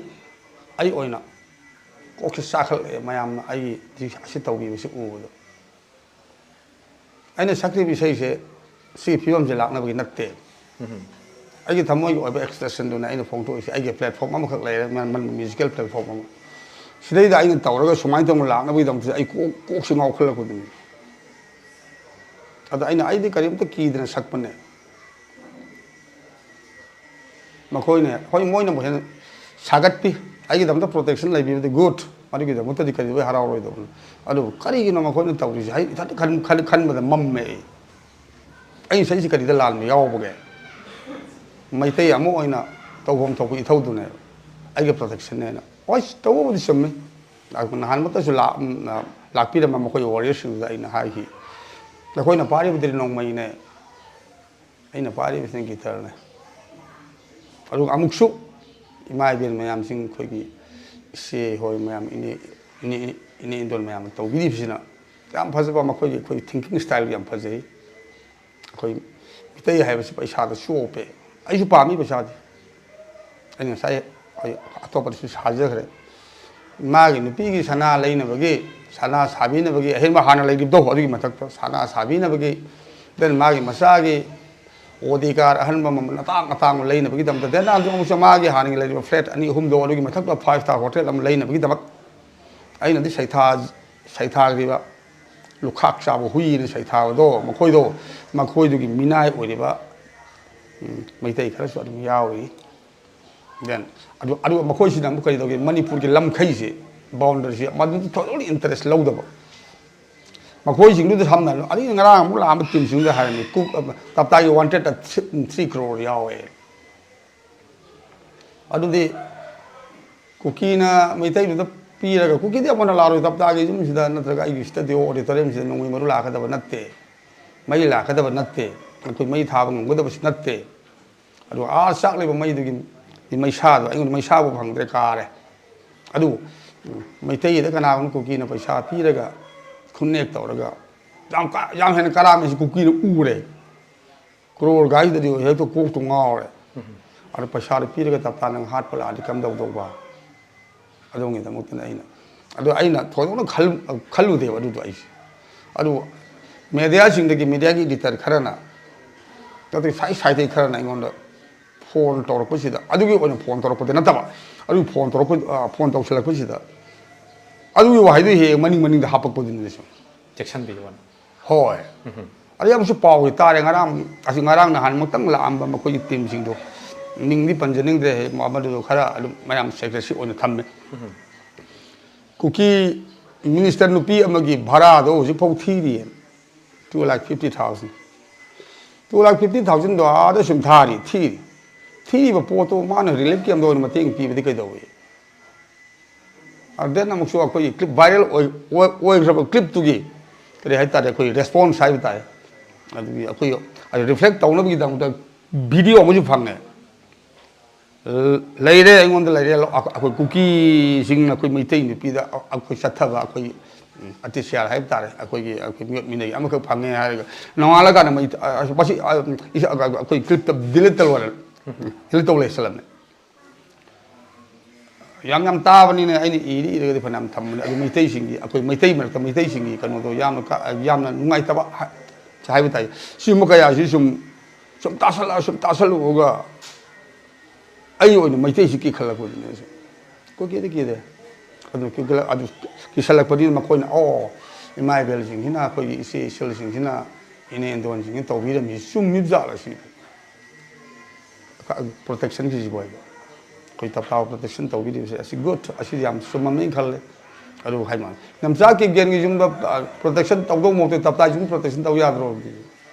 ꯑꯩ ꯑꯣꯏꯅ ꯀꯣꯛꯁꯤ ꯆꯥꯈꯠꯂꯛꯑꯦ, ꯃꯌꯥꯝꯅ ꯑꯩꯒꯤ ꯑꯁꯤ ꯇꯧꯕꯤꯕꯁꯤ ꯎꯕꯗ꯫ ꯑꯩꯅ ꯁꯛꯈ꯭ꯔꯤꯕ ꯏꯁꯩꯁꯦ ꯁꯤꯒꯤ ꯐꯤꯕꯝꯁꯦ ꯂꯥꯛꯅꯕꯒꯤ ꯅꯠꯇꯦ꯫ ꯑꯩꯒꯤ ꯊꯃꯣꯏꯒꯤ ꯑꯣꯏꯕ ꯑꯦꯛꯁꯄ꯭ꯔꯦꯁꯟꯗꯨꯅ ꯑꯩꯅ ꯐꯣꯡꯗꯣꯛꯏꯁꯦ꯫ ꯑꯩꯒꯤ ꯄ꯭ꯂꯦꯠꯐꯣꯝ ꯑꯃꯈꯛ ꯂꯩꯔꯦ, ꯃ꯭ꯌꯨꯖꯤꯀꯦꯜ ꯄ꯭ꯂꯦꯠꯐꯣꯝ ꯑꯃ꯫ ꯁꯤꯗꯩꯗ ꯑꯩꯅ ꯇꯧꯔꯒ ꯁꯨꯃꯥꯏꯅ ꯇꯧꯅ ꯂꯥꯛꯅꯕꯒꯤꯗꯃꯛꯇ ꯑꯩ ꯀꯣꯛ, ꯀꯣꯛꯁꯤ ꯉꯥꯎꯈꯠꯂꯛꯄꯗꯨꯅꯤ꯫ ꯑꯗ ꯑꯩꯅ, ꯑꯩꯗꯤ ꯀꯔꯤꯝꯇ ꯀꯤꯗꯅ ꯁꯛꯄꯅꯦ꯫ ꯃꯈꯣꯏꯅ, ꯍꯣꯏ, ꯃꯣꯏꯅꯕꯨ ꯍꯦꯟꯅ ꯁꯥꯒꯠꯄꯤ, ꯑꯩꯒꯤꯗꯃꯛꯇ ꯄ꯭ꯔꯣꯇꯦꯛꯁꯟ ꯂꯩꯕꯤꯕꯗꯤ ꯒꯨꯗ, ꯃꯗꯨꯒꯤꯗꯃꯛꯇꯗꯤ ꯀꯩꯗꯧꯕꯩ ꯍꯔꯥꯎꯔꯣꯏꯗꯕꯅꯣ? ꯑꯗꯨꯕꯨ ꯀꯔꯤꯒꯤꯅꯣ ꯃꯈꯣꯏꯅ ꯇꯧꯔꯤꯁꯦ? ꯑꯩ ꯏꯊꯟꯇ ꯈꯟ-, ꯈꯟ-, ꯈꯟꯕꯗ ꯃꯝꯃꯦ ꯑꯩ꯫ ꯑꯩ ꯉꯁꯥꯏꯁꯦ ꯀꯔꯤꯗ ꯂꯥꯟꯕ ꯌꯥꯎꯕꯒꯦ? ꯃꯩꯇꯩ ꯑꯃ ꯑꯣꯏꯅ ꯇꯧꯐꯝ ꯊꯣꯛꯄ ꯏꯊꯧꯗꯨꯅꯦꯕ, ꯑꯩꯒꯤ ꯄ꯭ꯔꯣꯇꯦꯛꯁꯟꯅꯦꯅ꯫ ꯍꯣꯏ, ꯇꯧꯕꯕꯨꯗꯤ ꯆꯨꯝꯃꯤ꯫ ꯅꯍꯥꯟꯃꯛꯇꯁꯨ ꯂꯥꯛ-, ꯂꯥꯛꯄꯤꯔꯝꯕ ꯃꯈꯣꯏ ꯋꯥꯔꯤꯌꯔꯁꯤꯡꯗꯨꯗ ꯑꯩꯅ ꯍꯥꯏꯈꯤ, "ꯅꯈꯣꯏꯅ ꯄꯥꯏꯔꯤꯕꯗꯨꯗꯤ ꯅꯣꯡꯃꯩꯅꯦ, ꯑꯩꯅ ꯄꯥꯏꯔꯤꯕꯁꯤꯅ ꯒꯤꯇꯔꯅꯦ"꯫ ꯑꯗꯨꯒ ꯑꯃꯨꯛꯁꯨ ꯏꯃꯥ ꯏꯕꯦꯟ ꯃꯌꯥꯝꯁꯤꯡ, ꯑꯩꯈꯣꯏꯒꯤ ꯏꯆꯦ ꯍꯣꯏ ꯃꯌꯥꯝ, ꯏꯅꯦ, ꯏꯅꯦ, ꯏꯅꯦ ꯏꯟꯗꯣꯜ ꯃꯌꯥꯝꯅ ꯇꯧꯕꯤꯔꯤꯕꯁꯤꯅ ꯌꯥꯝ ꯐꯖꯕ, ꯃꯈꯣꯏꯒꯤ, ꯑꯩꯈꯣꯏꯒꯤ ꯊꯤꯡꯀꯤꯡ ꯁ꯭ꯇꯥꯏꯜ ꯌꯥꯝ ꯐꯖꯩ꯫ ꯑꯩꯈꯣꯏ ꯃꯤꯇꯩ ꯍꯥꯏꯕꯁꯤ ꯄꯩꯁꯥꯗ ꯆꯣꯞꯄꯦ꯫ ꯑꯩꯁꯨ ꯄꯥꯝꯃꯤ ꯄꯩꯁꯥꯗꯤ꯫ ꯑꯩꯅ ꯉꯁꯥꯏ ꯑꯩ ꯑꯇꯣꯞꯄꯗꯁꯨ ꯁꯥꯖꯈ꯭ꯔꯦ꯫ ꯃꯥꯒꯤ ꯅꯨꯄꯤꯒꯤ ꯁꯅꯥ ꯂꯩꯅꯕꯒꯤ, ꯁꯅꯥ ꯁꯥꯕꯤꯅꯕꯒꯤ, ꯑꯍꯦꯟꯕ ꯍꯥꯟꯅ ꯂꯩꯈꯤꯕꯗꯣ, ꯑꯗꯨꯒꯤ ꯃꯊꯛꯇ ꯁꯅꯥ ꯁꯥꯕꯤꯅꯕꯒꯤ, then ꯃꯥꯒꯤ ꯃꯆꯥꯒꯤ ꯑꯣꯗꯤ ꯀꯥꯔ ꯑꯍꯟꯕ ꯃꯃꯜ ꯑꯇꯥꯡ ꯑꯇꯥꯡꯕ ꯂꯩꯅꯕꯒꯤꯗꯃꯛꯇ, then ꯑꯃꯨꯛꯁꯨ ꯃꯥꯒꯤ ꯍꯥꯟꯅꯒꯤ ꯂꯩꯔꯤꯕ flat ꯑꯅꯤ ꯑꯍꯨꯝꯗꯣ, ꯑꯗꯨꯒꯤ ꯃꯊꯛꯇ five star hotel ꯑꯃ ꯂꯩꯅꯕꯒꯤꯗꯃꯛ ꯑꯩꯅꯗꯤ ꯁꯩꯊꯥ-, ꯁꯩꯊꯥꯈ꯭ꯔꯤꯕ ꯂꯨꯈꯥꯛ ꯆꯥꯕ ꯍꯨꯏꯅ ꯁꯩꯊꯥꯕꯗꯣ, ꯃꯈꯣꯏꯗꯣ, ꯃꯈꯣꯏꯗꯨꯒꯤ ꯃꯤꯅꯥꯏ ꯑꯣꯏꯔꯤꯕ, ꯎꯝ, ꯃꯩꯇꯩ ꯈꯔꯁꯨ ꯑꯗꯨꯝ ꯌꯥꯎꯔꯤ꯫ Then ꯑꯗꯨ, ꯑꯗꯨꯒ ꯃꯈꯣꯏꯁꯤꯅ ꯑꯃꯨꯛ ꯀꯔꯤ ꯇꯧꯒꯦ, ꯃꯅꯤꯄꯨꯔꯒꯤ ꯂꯝꯈꯩꯁꯦ, boundaryꯁꯦ ꯃꯗꯨꯗ totally interest ꯂꯧꯗꯕ꯫ ꯃꯈꯣꯏꯁꯤꯡꯗꯨꯗ ꯁꯝꯅ ꯍꯥꯏꯔꯕꯗ, ꯑꯩꯅ ꯉꯔꯥꯡ ꯑꯃꯨꯛ ꯂꯥꯛꯑꯝꯕ teamꯁꯤꯡꯗꯨꯗ ꯍꯥꯏꯔꯅꯤ, ꯀꯨꯛ, ꯇꯞꯇꯥꯒꯤ wanted three crore ꯌꯥꯎꯋꯦ꯫ ꯑꯗꯨꯗꯤ ꯀꯨꯀꯤꯅ ꯃꯩꯇꯩꯗꯨꯗ ꯄꯤꯔꯒ, ꯀꯨꯀꯤꯗꯤ ꯑꯃꯨꯛ ꯍꯟꯅ ꯂꯥꯛꯑꯔꯣꯏ, ꯇꯞꯇꯥꯒꯤ ꯌꯨꯝꯁꯤꯗ ꯅꯠꯇ꯭ꯔꯒ ꯑꯩꯒꯤ studio auditoriumꯁꯤꯗ ꯅꯣꯡꯃꯩ ꯃꯔꯨ ꯂꯥꯛꯀꯗꯕ ꯅꯠꯇꯦ, ꯃꯩ ꯂꯥꯛꯀꯗꯕ ꯅꯠꯇꯦ, ꯑꯩꯈꯣꯏ ꯃꯩ ꯊꯥꯕ ꯉꯝꯒꯗꯕꯁꯨ ꯅꯠꯇꯦ꯫ ꯑꯗꯨꯒ ꯑꯥ ꯆꯥꯛꯂꯤꯕ ꯃꯩꯗꯨꯒꯤ ꯃꯩꯁꯥꯗꯣ, ꯑꯩꯉꯣꯟꯗ ꯃꯩꯁꯥꯕꯨ ꯐꯪꯗ꯭ꯔꯦ, ꯀꯥꯔꯦ꯫ ꯑꯗꯨꯕꯨ ꯃꯩꯇꯩꯗ ꯀꯅꯥꯒꯨꯝꯕ ꯀꯨꯀꯤꯅ ꯄꯩꯁꯥ ꯄꯤꯔꯒ, ꯈꯨꯟꯅꯦꯛ ꯇꯧꯔꯒ, ꯌꯥꯝ ꯀꯥ-, ꯌꯥꯝ ꯍꯦꯟꯅ ꯀꯥꯔꯥꯝꯃꯤꯁꯤ ꯀꯨꯀꯤꯅ ꯎꯔꯦ꯫ Crore ꯒꯥꯏꯁꯤꯗꯗꯤ ꯍꯦꯛꯇ ꯀꯣꯛꯇꯨ ꯉꯥꯎꯔꯦ꯫ ꯑꯗꯣ ꯄꯩꯁꯥꯗꯣ ꯄꯤꯔꯒ ꯇꯞꯇꯥ ꯅꯪ ꯍꯥꯠꯄ ꯂꯥꯛꯑꯗꯤ ꯀꯝꯗꯧꯗꯧꯕ? ꯑꯗꯨꯒꯤꯗꯃꯛꯇꯅ ꯑꯩꯅ, ꯑꯗꯣ ꯑꯩꯅ ꯊꯣꯏꯗꯣꯛꯅ ꯈꯜ-, ꯈꯜꯂꯨꯗꯦꯕ ꯑꯗꯨꯗꯣ ꯑꯩꯁꯦ꯫ ꯑꯗꯨ mediaꯁꯤꯡꯗꯒꯤ, mediaꯒꯤ editor ꯈꯔꯅ, ꯑꯗꯩ side sideꯇꯒꯤ ꯈꯔꯅ ꯑꯩꯉꯣꯟꯗ phone ꯇꯧꯔꯛꯄꯁꯤꯗ, ꯑꯗꯨꯒꯤ ꯑꯣꯏꯅ phone ꯇꯧꯔꯛꯄꯗꯤ ꯅꯠꯇꯕ, ꯑꯗꯨꯒꯤ phone ꯇꯧꯔꯛꯄ, ꯑ, phone ꯇꯧꯁꯤꯜꯂꯛꯄꯁꯤꯗ, ꯑꯗꯨꯒꯤ ꯋꯥꯍꯩꯗꯨ ꯍꯦꯛ ꯃꯅꯤꯡ ꯃꯅꯤꯡꯗ ꯍꯥꯞꯄꯛꯄꯗꯨꯅꯤꯗ ꯁꯨꯝ꯫ ꯆꯦꯛꯁꯤꯟꯕꯤꯌꯨꯅ꯫ ꯍꯣꯏ꯫ ꯑꯗꯩ ꯑꯃꯁꯨ ꯄꯥꯎꯁꯤ ꯇꯥꯔꯦ, ꯉꯔꯥꯡ, ꯑꯁꯤ ꯉꯔꯥꯡ ꯅꯍꯥꯟꯃꯛꯇꯪ ꯂꯥꯛꯑꯝꯕ ꯃꯈꯣꯏꯒꯤ teamꯁꯤꯡꯗꯣ, ꯃꯤꯡꯗꯤ ꯄꯟꯖꯅꯤꯡꯗ꯭ꯔꯦ, ꯃꯗꯨꯗꯣ ꯈꯔ ꯑꯗꯨꯝ ꯃꯌꯥꯝ secrecy ꯑꯣꯏꯅ ꯊꯝꯃꯦ꯫ ꯀꯨꯀꯤ minister ꯅꯨꯄꯤ ꯑꯃꯒꯤ ꯚꯔꯥꯗꯣ ꯍꯧꯖꯤꯛꯐꯥꯎ ꯊꯤꯔꯤꯌꯦ, two lakh fifty thousand꯫ Two lakh fifty thousandꯗꯣ ꯑꯥꯗ ꯁꯨꯝ ꯊꯥꯔꯤ, ꯊꯤꯔꯤ꯫ ꯊꯤꯔꯤꯕ ꯄꯣꯠꯇꯣ ꯃꯥꯅ relief campꯇ ꯑꯣꯏꯅ ꯃꯇꯦꯡ ꯄꯤꯕꯗꯤ ꯀꯩꯗꯧꯋꯤ? ꯑꯗꯨꯗ ꯑꯃꯨꯛꯁꯨ ꯑꯩꯈꯣꯏꯒꯤ clip viral ꯑꯣꯏ-, ꯑꯣꯏ-, ꯑꯣꯏꯈ꯭ꯔꯕ clipꯇꯨꯒꯤ ꯀꯔꯤ ꯍꯥꯏ ꯇꯥꯔꯦ, ꯑꯩꯈꯣꯏ response ꯍꯥꯏꯕ ꯇꯥꯔꯦ, ꯑꯗꯨꯒꯤ ꯑꯩꯈꯣꯏ ꯑꯗꯨ reflect ꯇꯧꯅꯕꯒꯤꯗꯃꯛꯇ video ꯑꯃꯁꯨ ꯐꯪꯉꯦ꯫ ꯂꯩꯔꯦ, ꯑꯩꯉꯣꯟꯗ ꯂꯩꯔꯦ꯫ ꯑꯩꯈꯣꯏ ꯀꯨꯀꯤꯁꯤꯡꯅ ꯑꯩꯈꯣꯏ ꯃꯩꯇꯩ ꯅꯨꯄꯤꯗ ꯑꯩꯈꯣꯏ ꯆꯠꯊꯕ, ꯑꯩꯈꯣꯏ ꯑꯇꯤꯁ꯭ꯌꯥꯔ ꯍꯥꯏꯕ ꯇꯥꯔꯦ, ꯑꯩꯈꯣꯏꯒꯤ, ꯑꯩꯈꯣꯏ ꯃꯤꯑꯣꯠ ꯃꯤꯅꯩ ꯑꯃꯈꯛ ꯐꯪꯉꯦ ꯍꯥꯏꯔꯒ ꯅꯣꯡꯉꯥꯜꯂꯀꯥꯟꯗ ꯃꯩ-, ꯃꯁꯤ ꯑꯩꯈꯣꯏ clipꯇ delete ꯇꯧ ꯂꯣꯏꯔꯦ, delete ꯇꯧ ꯂꯩꯁꯜꯂꯝꯃꯦ꯫ ꯌꯥꯝ ꯌꯥꯝ ꯇꯥꯕꯅꯤꯅ ꯑꯩꯅ ꯏꯗꯤ ꯏꯔꯒꯗꯤ ꯐꯅꯌꯥꯝ ꯊꯝꯕꯅꯤ꯫ ꯑꯗꯨ ꯃꯩꯇꯩꯁꯤꯡꯒꯤ, ꯑꯩꯈꯣꯏ ꯃꯩꯇꯩ ꯃꯔꯛꯇ ꯃꯩꯇꯩꯁꯤꯡꯒꯤ ꯀꯩꯅꯣꯗꯣ ꯌꯥꯝꯅ ꯀ-, ꯌꯥꯝꯅ ꯅꯨꯡꯉꯥꯏꯇꯕ ꯍꯥ-, ꯍꯥꯏꯕ ꯇꯥꯏ꯫ ꯁꯤꯒꯨꯝꯕ ꯀꯌꯥꯁꯤ ꯁꯨꯝ, ꯁꯨꯝ ꯇꯥꯁꯜꯂꯛꯑ, ꯁꯨꯝ ꯇꯥꯁꯜꯂꯨꯔꯒ ꯑꯩ ꯑꯣꯏꯅ ꯃꯩꯇꯩꯁꯤ ꯀꯤꯈꯠꯂꯛꯄꯗꯨꯅꯦ ꯑꯩꯁꯦ꯫ ꯀꯣꯏꯀꯤꯗꯤ ꯀꯤꯗꯦ꯫ ꯑꯗꯨ ꯀꯤꯈꯠꯂꯛ-, ꯑꯗꯨ ꯀꯤꯁꯜꯂꯛꯄꯅꯤꯅ ꯃꯈꯣꯏꯅ, "ꯑꯣ, ꯏꯃꯥ ꯏꯕꯦꯜꯁꯤꯡꯁꯤꯅ, ꯑꯩꯈꯣꯏꯒꯤ ꯏꯆꯦ ꯏꯆꯜꯁꯤꯡꯁꯤꯅ, ꯏꯅꯦ ꯏꯟꯗꯣꯟꯁꯤꯡꯁꯤꯅ ꯇꯧꯕꯤꯔꯝꯃꯤꯁꯤ ꯆꯨꯝꯃꯤꯕ ꯖꯥꯠꯂ?" ꯁꯤ꯫ ꯄ꯭ꯔꯣꯇꯦꯛꯁꯟꯒꯤꯁꯤꯕꯨ ꯍꯥꯏꯕ꯫ ꯑꯩꯈꯣꯏ ꯇꯞꯇꯥꯕ ꯄ꯭ꯔꯣꯇꯦꯛꯁꯟ ꯇꯧꯕꯤꯔꯤꯕꯁꯦ ꯑꯁꯤ ꯒꯨꯗ, ꯑꯁꯤꯗꯤ ꯌꯥꯝ ꯆꯨꯝꯃꯝꯅꯤ ꯈꯜꯂꯦ꯫ ꯑꯗꯨ ꯍꯥꯏ ꯃꯥꯅꯤ꯫ ꯅꯝꯆꯥ ꯀꯦꯞꯒꯦꯟꯒꯤ ꯌꯨꯝꯗ, ꯑ, ꯄ꯭ꯔꯣꯇꯦꯛꯁꯟ ꯇꯧꯗꯧ ꯃꯍꯨꯠꯇ ꯇꯞꯇꯥꯁꯤꯡ ꯄ꯭ꯔꯣꯇꯦꯛꯁꯟ ꯇꯧ ꯌꯥꯗ꯭ꯔꯣ?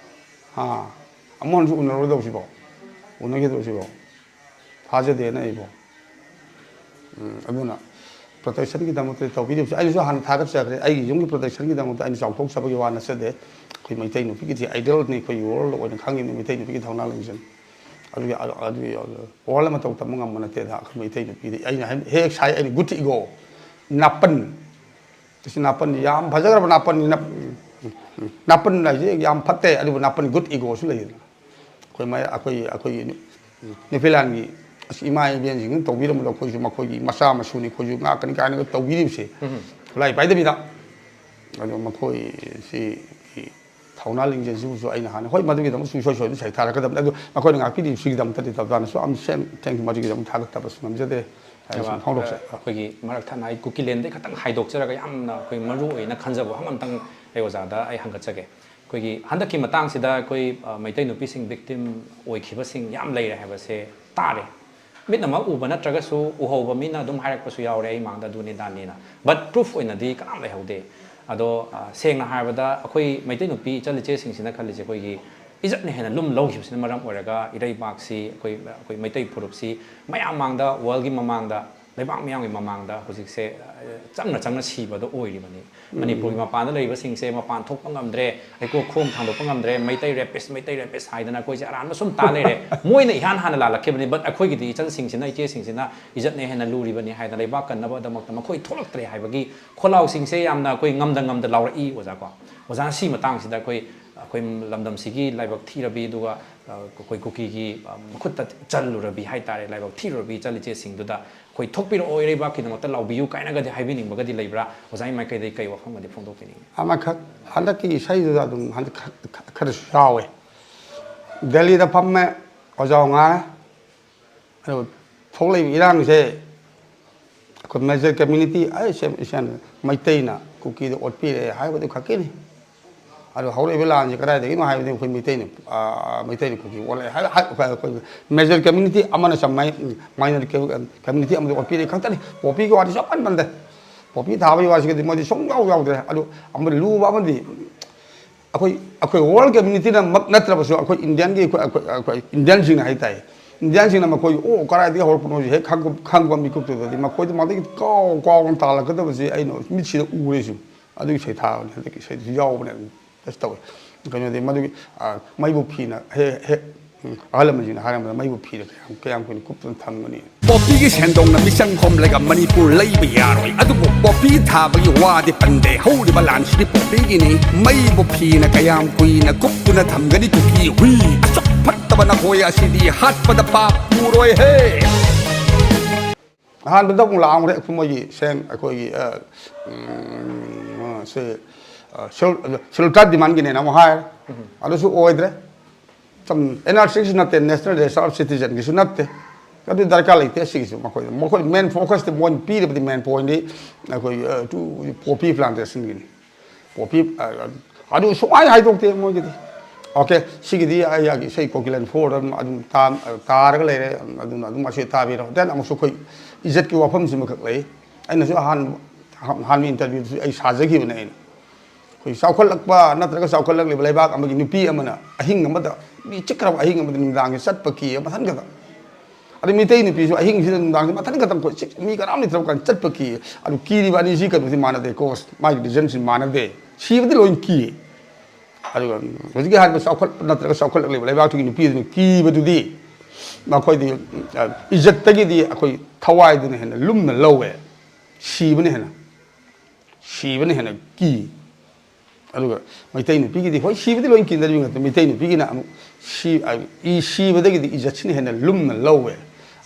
ꯑꯥ, ꯑꯃꯨꯛ ꯍꯟꯅꯁꯨ ꯎꯅꯔꯣꯏꯗꯧꯁꯤꯕꯣ? ꯎꯅꯈꯤꯗꯧꯁꯤꯕꯣ? ꯊꯥꯖꯗꯦꯅ ꯑꯩꯕꯣ꯫ ꯎꯝ, ꯑꯗꯨꯅ ꯄ꯭ꯔꯣꯇꯦꯛꯁꯟꯒꯤꯗꯃꯛꯇ ꯇꯧꯕꯤꯔꯤꯕꯁꯦ ꯑꯩꯅꯁꯨ ꯍꯥꯟꯅ ꯊꯥꯒꯠꯆꯈ꯭ꯔꯦ꯫ ꯑꯩꯒꯤ ꯌꯨꯝꯒꯤ ꯄ꯭ꯔꯣꯇꯦꯛꯁꯟꯒꯤꯗꯃꯛꯇ ꯑꯩꯅ ꯆꯥꯎꯊꯣꯛꯆꯕꯒꯤ ꯋꯥ ꯅꯠꯆꯗꯦ꯫ ꯑꯩꯈꯣꯏ ꯃꯩꯇꯩ ꯅꯨꯄꯤꯒꯤꯗꯤ ꯑꯥꯏꯗꯜꯅꯤ, ꯑꯩꯈꯣꯏ ꯋꯥꯔꯜꯗ ꯑꯣꯏꯅ ꯈꯪꯉꯤꯕꯅꯤ ꯃꯩꯇꯩ ꯅꯨꯄꯤꯒꯤ ꯊꯧꯅꯥ ꯂꯤꯡꯖꯦꯜ꯫ ꯑꯗꯨꯒꯤ, ꯑꯗꯨꯒꯤ ꯋꯥꯔꯜꯗ ꯃꯇꯧ ꯇꯝꯕ ꯉꯝꯕ ꯅꯠꯇꯦꯗ ꯑꯩꯈꯣꯏ ꯃꯩꯇꯩ ꯅꯨꯄꯤꯗꯤ꯫ ꯑꯩꯅ ꯍꯥꯏ-, ꯍꯦꯛ ꯁꯥꯏ ꯑꯩꯅ ꯒꯨꯗ ꯏꯒꯣ, ꯅꯥꯄꯟ꯫ ꯑꯁꯤ ꯅꯥꯄꯟꯗꯤ ꯌꯥꯝ ꯐꯖꯈ꯭ꯔꯕ ꯅꯥꯄꯟꯅꯤ꯫ ꯅꯥꯞ-, ꯅꯥꯄꯟ ꯍꯥꯏꯁꯦ ꯌꯥꯝ ꯐꯠꯇꯦ, ꯑꯗꯨꯕꯨ ꯅꯥꯄꯟ ꯒꯨꯗ ꯏꯒꯣꯁꯨ ꯂꯩꯗꯅ꯫ ꯑꯩꯈꯣꯏ ꯃ-, ꯑꯩꯈꯣꯏ, ꯑꯩꯈꯣꯏꯒꯤ ꯅꯨ-, ꯅꯨꯄꯤꯂꯥꯟꯒꯤ ꯑꯁ ꯏꯃꯥ ꯏꯕꯦꯟꯁꯤꯡꯅ ꯇꯧꯕꯤꯔꯝꯕꯗꯣ ꯑꯩꯈꯣꯏꯁꯨ ꯃꯈꯣꯏꯒꯤ ꯃꯆꯥ ꯃꯁꯨꯅꯤ, ꯑꯩꯈꯣꯏꯁꯨ ꯉꯥꯛꯀꯅꯤ ꯀꯥꯏꯅꯒ ꯇꯧꯕꯤꯔꯤꯕꯁꯦ꯫ ꯎꯝ꯫ ꯈꯨꯠꯂꯥꯏ ꯄꯥꯏꯗꯕꯤꯗ꯫ ꯑꯗꯣ ꯃꯈꯣꯏꯁꯤ ꯊꯧꯅꯥ ꯂꯤꯡꯖꯦꯜꯁꯤꯕꯨꯁꯨ ꯑꯩꯅ ꯍꯥꯟꯅ, ꯍꯣꯏ, ꯃꯗꯨꯒꯤꯗꯃꯛ ꯁꯨꯡꯁꯣꯏ ꯁꯣꯏꯗꯅ ꯁꯩꯊꯥꯔꯛꯀꯗꯕꯅꯤ꯫ ꯑꯗꯨ ꯃꯈꯣꯏꯅ ꯉꯥꯛꯄꯤꯔꯤꯕꯁꯤꯒꯤꯗꯃꯛꯇꯗꯤ ꯇꯞꯇꯥꯅꯁꯨ ꯑꯝ ꯁꯦꯟ ꯊꯦꯡ ꯃꯗꯨꯒꯤꯗꯃꯛ ꯊꯥꯒꯠꯇꯕꯁꯨ ꯉꯝꯖꯗꯦ꯫ ꯑꯩ ꯁꯨꯝ ꯑꯗꯨꯒ, ꯐꯣꯡꯗꯣꯛꯆꯩ꯫ ꯑ, ꯑꯩꯈꯣꯏꯒꯤ ꯃꯔꯛ ꯊꯠꯅ ꯑꯩ ꯀꯨꯀꯤꯂꯦꯟꯗꯩ ꯈꯇꯪ ꯍꯥꯏꯗꯣꯛꯆꯔꯒ ꯌꯥꯝꯅ ꯑꯩꯈꯣꯏ ꯃꯔꯨ ꯑꯣꯏꯅ ꯈꯟꯖꯕ ꯋꯥꯐꯝ ꯑꯝꯇꯪ ꯑꯩ ꯑꯣꯖꯥꯗ ꯑꯩ ꯍꯪꯒꯠꯆꯒꯦ꯫ ꯑꯩꯈꯣꯏꯒꯤ ꯍꯟꯗꯛꯀꯤ ꯃꯇꯥꯡꯁꯤꯗ ꯑꯩꯈꯣꯏ, ꯑ, ꯃꯩꯇꯩ ꯅꯨꯄꯤꯁꯤꯡ ꯚꯤꯛꯇꯤꯝ ꯑꯣꯏꯈꯤꯕꯁꯤꯡ ꯌꯥꯝ ꯂꯩꯔꯦ ꯍꯥꯏꯕꯁꯦ ꯇꯥꯔꯦ꯫ ꯃꯤꯠꯅꯃꯛ ꯎꯕ ꯅꯠꯇ꯭ꯔꯒꯁꯨ ꯎꯍꯧꯕ ꯃꯤꯅ ꯑꯗꯨꯝ ꯍꯥꯏꯔꯛꯄꯁꯨ ꯌꯥꯎꯔꯦ ꯑꯩ ꯃꯥꯡꯗ ꯑꯗꯨꯅꯤ ꯗꯥꯅꯤꯅ꯫ But proof ꯑꯣꯏꯅꯗꯤ ꯀꯅꯥꯝ ꯂꯩꯍꯧꯗꯦ꯫ ꯑꯗꯣ, ꯑ, ꯁꯦꯡꯅ ꯍꯥꯏꯔꯕꯗ ꯑꯩꯈꯣꯏ ꯃꯩꯇꯩ ꯅꯨꯄꯤ ꯏꯆꯜ ꯏꯆꯦꯁꯤꯡꯁꯤꯅ ꯈꯜꯂꯤꯁꯦ ꯑꯩꯈꯣꯏꯒꯤ ꯏꯖꯠꯅ ꯍꯦꯟꯅ ꯂꯨꯝ ꯂꯧꯈꯤꯕꯁꯤꯅ ꯃꯔꯝ ꯑꯣꯏꯔꯒ ꯏꯔꯩꯕꯥꯛꯁꯤ, ꯑꯩꯈꯣꯏ, ꯑꯩꯈꯣꯏ ꯃꯩꯇꯩ ꯐꯨꯔꯨꯞꯁꯤ ꯃꯌꯥꯝ ꯃꯥꯡꯗ, ꯋꯥꯔꯜꯒꯤ ꯃꯃꯥꯡꯗ, ꯂꯩꯕꯥꯛ ꯃꯤꯌꯥꯝꯒꯤ ꯃꯃꯥꯡꯗ ꯍꯧꯖꯤꯛꯁꯦ, ꯑ, ꯆꯪꯅ ꯆꯪꯅ ꯁꯤꯕꯗꯣ ꯑꯣꯏꯔꯤꯕꯅꯤ꯫ ꯃꯅꯤꯄꯨꯔꯒꯤ ꯃꯄꯥꯟꯗ ꯂꯩꯕꯁꯤꯡꯁꯦ ꯃꯄꯥꯟ ꯊꯣꯛꯄ ꯉꯝꯗ꯭ꯔꯦ, ꯑꯩꯈꯣꯏ ꯈꯣꯡ ꯊꯥꯡꯗꯣꯛꯄ ꯉꯝꯗ꯭ꯔꯦ, ꯃꯩꯇꯩ ꯔꯦꯄꯤꯁ, ꯃꯩꯇꯩ ꯔꯦꯄꯤꯁ ꯍꯥꯏꯗꯅ ꯑꯩꯈꯣꯏꯁꯦ ꯑꯔꯥꯟꯕ ꯁꯨꯝ ꯇꯥ ꯂꯩꯔꯦ꯫ ꯃꯣꯏꯅ ꯏꯍꯥꯟ ꯍꯥꯟꯅ ꯂꯥꯜꯂꯛꯈꯤꯕꯅꯤ, but ꯑꯩꯈꯣꯏꯒꯤꯗꯤ ꯏꯆꯜꯁꯤꯡꯁꯤꯅ, ꯏꯆꯦꯁꯤꯡꯁꯤꯅ ꯏꯖꯠꯅ ꯍꯦꯟꯅ ꯂꯨꯔꯤꯕꯅꯤ ꯍꯥꯏꯗꯅ ꯂꯩꯕꯥꯛ ꯀꯟꯅꯕꯗꯃꯛꯇ ꯃꯈꯣꯏ ꯊꯣꯛꯂꯛꯇ꯭ꯔꯦ ꯍꯥꯏꯕꯒꯤ ꯈꯣꯜꯂꯥꯎꯁꯤꯡꯁꯦ ꯌꯥꯝꯅ ꯑꯩꯈꯣꯏ ꯉꯝꯗ ꯉꯝꯗ ꯂꯥꯎꯔꯛꯏ, ꯑꯣꯖꯥꯀꯣ꯫ ꯑꯣꯖꯥꯅ ꯁꯤ ꯃꯇꯥꯡꯁꯤꯗ ꯑꯩꯈꯣꯏ ꯑꯩꯈꯣꯏ ꯂꯝꯗꯝꯁꯤꯒꯤ ꯂꯥꯏꯕꯛ ꯊꯤꯔꯕꯤ, ꯑꯗꯨꯒ ꯑꯩꯈꯣꯏ ꯀꯨꯀꯤꯒꯤ ꯃꯈꯨꯠꯇ ꯆꯜꯂꯨꯔꯕꯤ ꯍꯥꯏꯇꯥꯔꯦ, ꯂꯥꯏꯕꯛ ꯊꯤꯔꯨꯔꯕꯤ ꯆꯠꯂꯤꯁꯦꯁꯤꯡꯗꯨꯗ ꯑꯩꯈꯣꯏ ꯊꯣꯛꯄꯤꯔꯛꯑꯣ ꯏꯔꯩꯕꯥꯛꯀꯤꯗꯃꯛꯇ ꯂꯥꯎꯕꯤꯌꯨ ꯀꯥꯏꯅꯒꯗꯤ ꯍꯥꯏꯕꯤꯅꯤꯡꯕꯒꯗꯤ ꯂꯩꯕ꯭ꯔꯥ? ꯑꯣꯖꯥꯒꯤ ꯃꯥꯏꯀꯩꯗꯒꯤ ꯀꯩ ꯋꯥꯐꯝꯒꯗꯤ ꯐꯣꯡꯗꯣꯛꯄꯤꯅꯤꯡꯉꯤ? ꯑꯃꯈꯛ, ꯍꯟꯗꯛꯀꯤ ꯏꯁꯩꯗꯨꯗ ꯑꯗꯨꯝ ꯍꯟꯗꯛ ꯈ-, ꯈ-, ꯈꯔꯁꯨ ꯌꯥꯎꯋꯦ꯫ ꯗꯦꯜꯂꯤꯗ ꯐꯝꯃꯦ, ꯑꯣꯖꯥ ꯉꯥꯡꯉꯦ꯫ ꯑꯗꯨ ꯊꯣꯛꯂꯛꯏꯕ ꯏꯔꯥꯡꯁꯦ ꯑꯩꯈꯣꯏ ꯃꯦꯖꯔ ꯀꯝꯃ꯭ꯌꯨꯅꯤꯇꯤ, ꯑꯩ ꯁꯦ-, ꯏꯁꯦ-, ꯃꯩꯇꯩꯅ ꯀꯨꯀꯤꯗ ꯑꯣꯠꯄꯤꯔꯦ ꯍꯥꯏꯕꯗꯨ ꯈꯛꯀꯤꯅꯤ꯫ ꯑꯗꯨ ꯍꯧꯔꯛꯏꯕ ꯂꯥꯟꯁꯤ ꯀꯗꯥꯏꯗꯒꯤꯅꯣ ꯍꯥꯏꯕꯗꯤ ꯑꯩꯈꯣꯏ ꯃꯩꯇꯩꯅ, ꯑ, ꯃꯩꯇꯩꯅ ꯀꯨꯀꯤ ꯑꯣꯜꯂꯛꯑꯦ ꯍꯥꯏ-, ꯍꯥꯏ-, ꯑꯩꯈꯣꯏ ꯃꯦꯖꯔ ꯀꯝꯃ꯭ꯌꯨꯅꯤꯇꯤ ꯑꯃꯅ ꯁꯝ-, ꯃꯥꯏ-, ꯃꯥꯏꯅꯔ ꯀꯝ-, ꯀꯝꯃ꯭ꯌꯨꯅꯤꯇꯤ ꯑꯃꯗ ꯑꯣꯠꯄꯤꯔꯦ ꯈꯛꯇꯅꯤ꯫ ꯄꯣꯄꯤꯒꯤ ꯋꯥꯗꯤ ꯁꯨꯡꯄꯟ ꯄꯟꯗꯦ꯫ ꯄꯣꯄꯤ ꯊꯥꯕꯒꯤ ꯋꯥꯁꯤꯒꯗꯤ ꯃꯣꯏꯗꯤ ꯁꯨꯡꯌꯥꯎ ꯌꯥꯎꯗ꯭ꯔꯦ꯫ ꯑꯗꯨ ꯑꯃ ꯂꯨꯕ ꯑꯃꯗꯤ ꯑꯩꯈꯣꯏ, ꯑꯩꯈꯣꯏ ꯋꯥꯔꯜ ꯀꯝꯃ꯭ꯌꯨꯅꯤꯇꯤꯅꯃꯛ ꯅꯠꯇ꯭ꯔꯕꯁꯨ ꯑꯩꯈꯣꯏ ꯏꯟꯗꯤꯌꯟꯒꯤ, ꯑꯩꯈꯣꯏ, ꯑꯩꯈꯣꯏ, ꯑꯩꯈꯣꯏ ꯏꯟꯗꯤꯌꯟꯁꯤꯡꯅ ꯍꯥꯏꯇꯥꯔꯦ, ꯏꯟꯗꯤꯌꯟꯁꯤꯡꯅ ꯃꯈꯣꯏ, "ꯑꯣ, ꯀꯗꯥꯏꯗꯒꯤ ꯍꯧꯔꯛꯄꯅꯣ?" ꯍꯦꯛ ꯈꯪꯕ, ꯈꯪꯕ ꯃꯤꯀꯨꯞꯇꯨꯗꯗꯤ ꯃꯈꯣꯏꯗ ꯃꯗꯒꯤ ꯀꯥꯎ ꯀꯥꯎꯅ ꯇꯥꯜꯂꯛꯀꯗꯕꯁꯤ ꯑꯩꯅ ꯃꯤꯠꯁꯤꯗ ꯎꯔꯦꯁꯨ꯫ ꯑꯗꯨꯒꯤ ꯏꯁꯩ ꯊꯥꯕꯅꯦ, ꯍꯟꯗꯛꯀꯤ ꯏꯁꯩꯗꯨꯁꯨ ꯌꯥꯎꯕꯅꯦ꯫ ꯑꯗꯨꯝ ꯇꯁ ꯇꯧꯋꯦ꯫ ꯀꯩꯅꯣꯗꯤ ꯃꯗꯨꯒꯤ, ꯑ, ꯃꯩꯕꯨ ꯐꯤꯅ ꯍꯦꯛ, ꯍꯦꯛ, ꯎꯝ, ꯑꯍꯜ ꯂꯃꯟꯁꯤꯡꯅ ꯍꯥꯏꯔꯝꯕꯗ ꯃꯩꯕꯨ ꯐꯤꯅ ꯀꯌꯥꯝ, ꯀꯌꯥꯝ ꯀꯨꯏꯅ ꯀꯨꯞꯇꯅ ꯊꯝꯒꯅꯤ? ꯄꯣꯄꯤꯒꯤ ꯁꯦꯟꯗꯣꯡꯅ ꯃꯤꯆꯪ ꯈꯣꯝꯂꯒ ꯃꯅꯤꯄꯨꯔ ꯂꯩꯕ ꯌꯥꯔꯣꯏ꯫ ꯑꯗꯨꯕꯨ ꯄꯣꯄꯤ ꯊꯥꯕꯒꯤ ꯋꯥꯗꯤ ꯄꯟꯗꯦ꯫ ꯍꯧꯔꯤꯕ ꯂꯥꯟꯁꯤꯗꯤ ꯄꯣꯄꯤꯒꯤꯅꯤ꯫ ꯃꯩꯕꯨ ꯐꯤꯅ ꯀꯌꯥꯝ ꯀꯨꯏꯅ ꯀꯨꯞꯇꯨꯅ ꯊꯝꯒꯅꯤ? ꯀꯨꯀꯤ ꯍꯨꯏ ꯑꯁꯨꯛ ꯐꯠꯇꯕ ꯅꯈꯣꯏ ꯑꯁꯤꯗꯤ ꯍꯥꯠꯄꯗ ꯄꯥꯞ ꯄꯨꯔꯣꯏꯍꯦ꯫ ꯑꯍꯥꯟꯕꯗ ꯑꯃꯨꯛ ꯂꯥꯛꯑꯝꯈ꯭ꯔꯦ ꯑꯩꯈꯣꯏ ꯃꯣꯏꯒꯤ ꯁꯦꯡ-, ꯑꯩꯈꯣꯏꯒꯤ, ꯑ, ꯎꯝ, ꯁꯤ, ꯑ, ꯁꯦꯜ-, ꯁꯦꯜꯇꯔ ꯗꯤꯃꯥꯟꯒꯤꯅꯦꯅ ꯑꯃꯨꯛ ꯍꯥꯏꯔꯦ꯫ ꯑꯗꯨꯁꯨ ꯑꯣꯏꯗ꯭ꯔꯦ꯫ ꯁꯨꯝ ꯑꯦꯟ ꯑꯥꯔ ꯁꯤꯒꯤꯁꯨ ꯅꯠꯇꯦ, ꯅꯦꯁꯅꯦꯜ ꯔꯦꯖꯤꯁꯇꯔ ꯑꯣꯐ ꯁꯤꯇꯤꯖꯟꯒꯤꯁꯨ ꯅꯠꯇꯦ꯫ ꯑꯗꯨ ꯗꯔꯀꯥꯔ ꯂꯩꯇꯦ ꯁꯤꯒꯤꯁꯨ꯫ ꯃꯈꯣꯏꯗ, ꯃꯈꯣꯏ ꯃꯦꯟ ꯐꯣꯀꯁꯇꯤ, ꯃꯣꯏꯅ ꯄꯤꯔꯤꯕꯗꯤ ꯃꯦꯟ ꯄꯣꯏꯟꯗꯤ ꯑꯩꯈꯣꯏ, ꯑ, ꯇꯨ, ꯄꯣꯄꯤ ꯄ꯭ꯂꯥꯟꯇꯦꯁꯟꯒꯤꯅꯤ꯫ ꯄꯣꯄꯤ, ꯑ, ꯑꯗꯨ ꯁꯨꯡꯍꯥꯏ ꯍꯥꯏꯗꯣꯛꯇꯦ ꯃꯣꯏꯒꯤꯗꯤ꯫ ꯑꯣꯀꯦ, ꯁꯤꯒꯤꯗꯤ ꯑꯩ ꯑꯩꯒꯤ ꯏꯁꯩ ꯀꯣꯀꯤꯂꯟ ꯐꯣꯔꯗ ꯑꯗꯨꯝ, ꯑꯗꯨꯝ ꯇꯥ-, ꯇꯥꯔꯒ ꯂꯩꯔꯦ꯫ ꯑꯗꯨꯅ ꯑꯗꯨꯝ ꯑꯁꯤ ꯇꯥꯕꯤꯔꯣ꯫ ꯗꯦꯟ ꯑꯃꯨꯛꯁꯨ ꯑꯩꯈꯣꯏ ꯏꯖꯠꯀꯤ ꯋꯥꯐꯝꯁꯤꯃꯈꯛ ꯂꯩ꯫ ꯑꯩꯅꯁꯨ ꯑꯍꯥꯟ-, ꯑꯍꯥꯟꯕ ꯏꯟꯇꯔꯚ꯭ꯌꯨꯗꯁꯨ ꯑꯩ ꯁꯥꯖꯈꯤꯕꯅꯦ ꯑꯩꯅ꯫ ꯑꯩꯈꯣꯏ ꯆꯥꯎꯈꯠꯂꯛꯄ ꯅꯠꯇ꯭ꯔꯒ ꯆꯥꯎꯈꯠꯂꯛꯂꯤꯕ ꯂꯩꯕꯥꯛ ꯑꯃꯒꯤ ꯅꯨꯄꯤ ꯑꯃꯅ ꯑꯍꯤꯡ ꯑꯃꯗ, ꯃꯤ ꯆꯤꯛꯈ꯭ꯔꯕ ꯑꯍꯤꯡ ꯑꯃꯗ ꯅꯨꯃꯤꯗꯥꯡꯁꯦ ꯆꯠꯄ ꯀꯤ ꯃꯊꯟ ꯈꯛꯇ꯫ ꯑꯗꯩ ꯃꯤꯇꯩ ꯅꯨꯄꯤꯁꯨ ꯑꯍꯤꯡꯁꯤꯗ ꯅꯨꯡꯗꯥꯡꯁꯦ ꯃꯊꯟ ꯈꯛꯇ ꯑꯩꯈꯣꯏ ꯆꯤꯛ-, ꯃꯤ ꯀꯅꯥꯝ ꯂꯩꯇ꯭ꯔꯕ ꯀꯥꯟꯗ ꯆꯠꯄ ꯀꯤ꯫ ꯑꯗꯨ ꯀꯤꯔꯤꯕ ꯑꯅꯤꯁꯤ ꯀꯩꯅꯣꯁꯤ ꯃꯥꯟꯅꯗꯦ, ꯀꯣꯁ ꯃꯥꯒꯤ ꯔꯤꯖꯟꯁꯤ ꯃꯥꯟꯅꯗꯦ꯫ ꯁꯤꯕꯗꯤ ꯂꯣꯏ ꯀꯤ꯫ ꯑꯗꯨꯒ ꯍꯧꯖꯤꯛꯀꯤ ꯍꯥꯏꯔꯤꯕ ꯆꯥꯎꯈꯠꯄ ꯅꯠꯇ꯭ꯔꯒ ꯆꯥꯎꯈꯠꯂꯛꯂꯤꯕ ꯂꯩꯕꯥꯛꯇꯨꯒꯤ ꯅꯨꯄꯤꯗꯨꯅ ꯀꯤꯕꯗꯨꯗꯤ ꯃꯈꯣꯏꯗꯤ, ꯑ, ꯏꯖꯠꯇꯒꯤꯗꯤ ꯑꯩꯈꯣꯏ ꯊꯋꯥꯏꯗꯨꯅ ꯍꯦꯟꯅ ꯂꯨꯝꯅ ꯂꯧꯋꯦ꯫ ꯁꯤꯕꯅ ꯍꯦꯟꯅ, ꯁꯤꯕꯅ ꯍꯦꯟꯅ ꯀꯤ꯫ ꯑꯗꯨꯒ ꯃꯩꯇꯩ ꯅꯨꯄꯤꯒꯤꯗꯤ, ꯍꯣꯏ, ꯁꯤꯕꯗꯤ ꯂꯣꯏ ꯀꯤꯅꯔꯤꯕ ꯉꯥꯛꯇ, ꯃꯩꯇꯩ ꯅꯨꯄꯤꯒꯤꯅ ꯑꯃꯨꯛ ꯁꯤ ꯏ ꯁꯤꯕꯗꯒꯤꯗꯤ ꯏꯖꯠꯁꯤꯅ ꯍꯦꯟꯅ ꯂꯨꯝꯅ ꯂꯧꯋꯦ꯫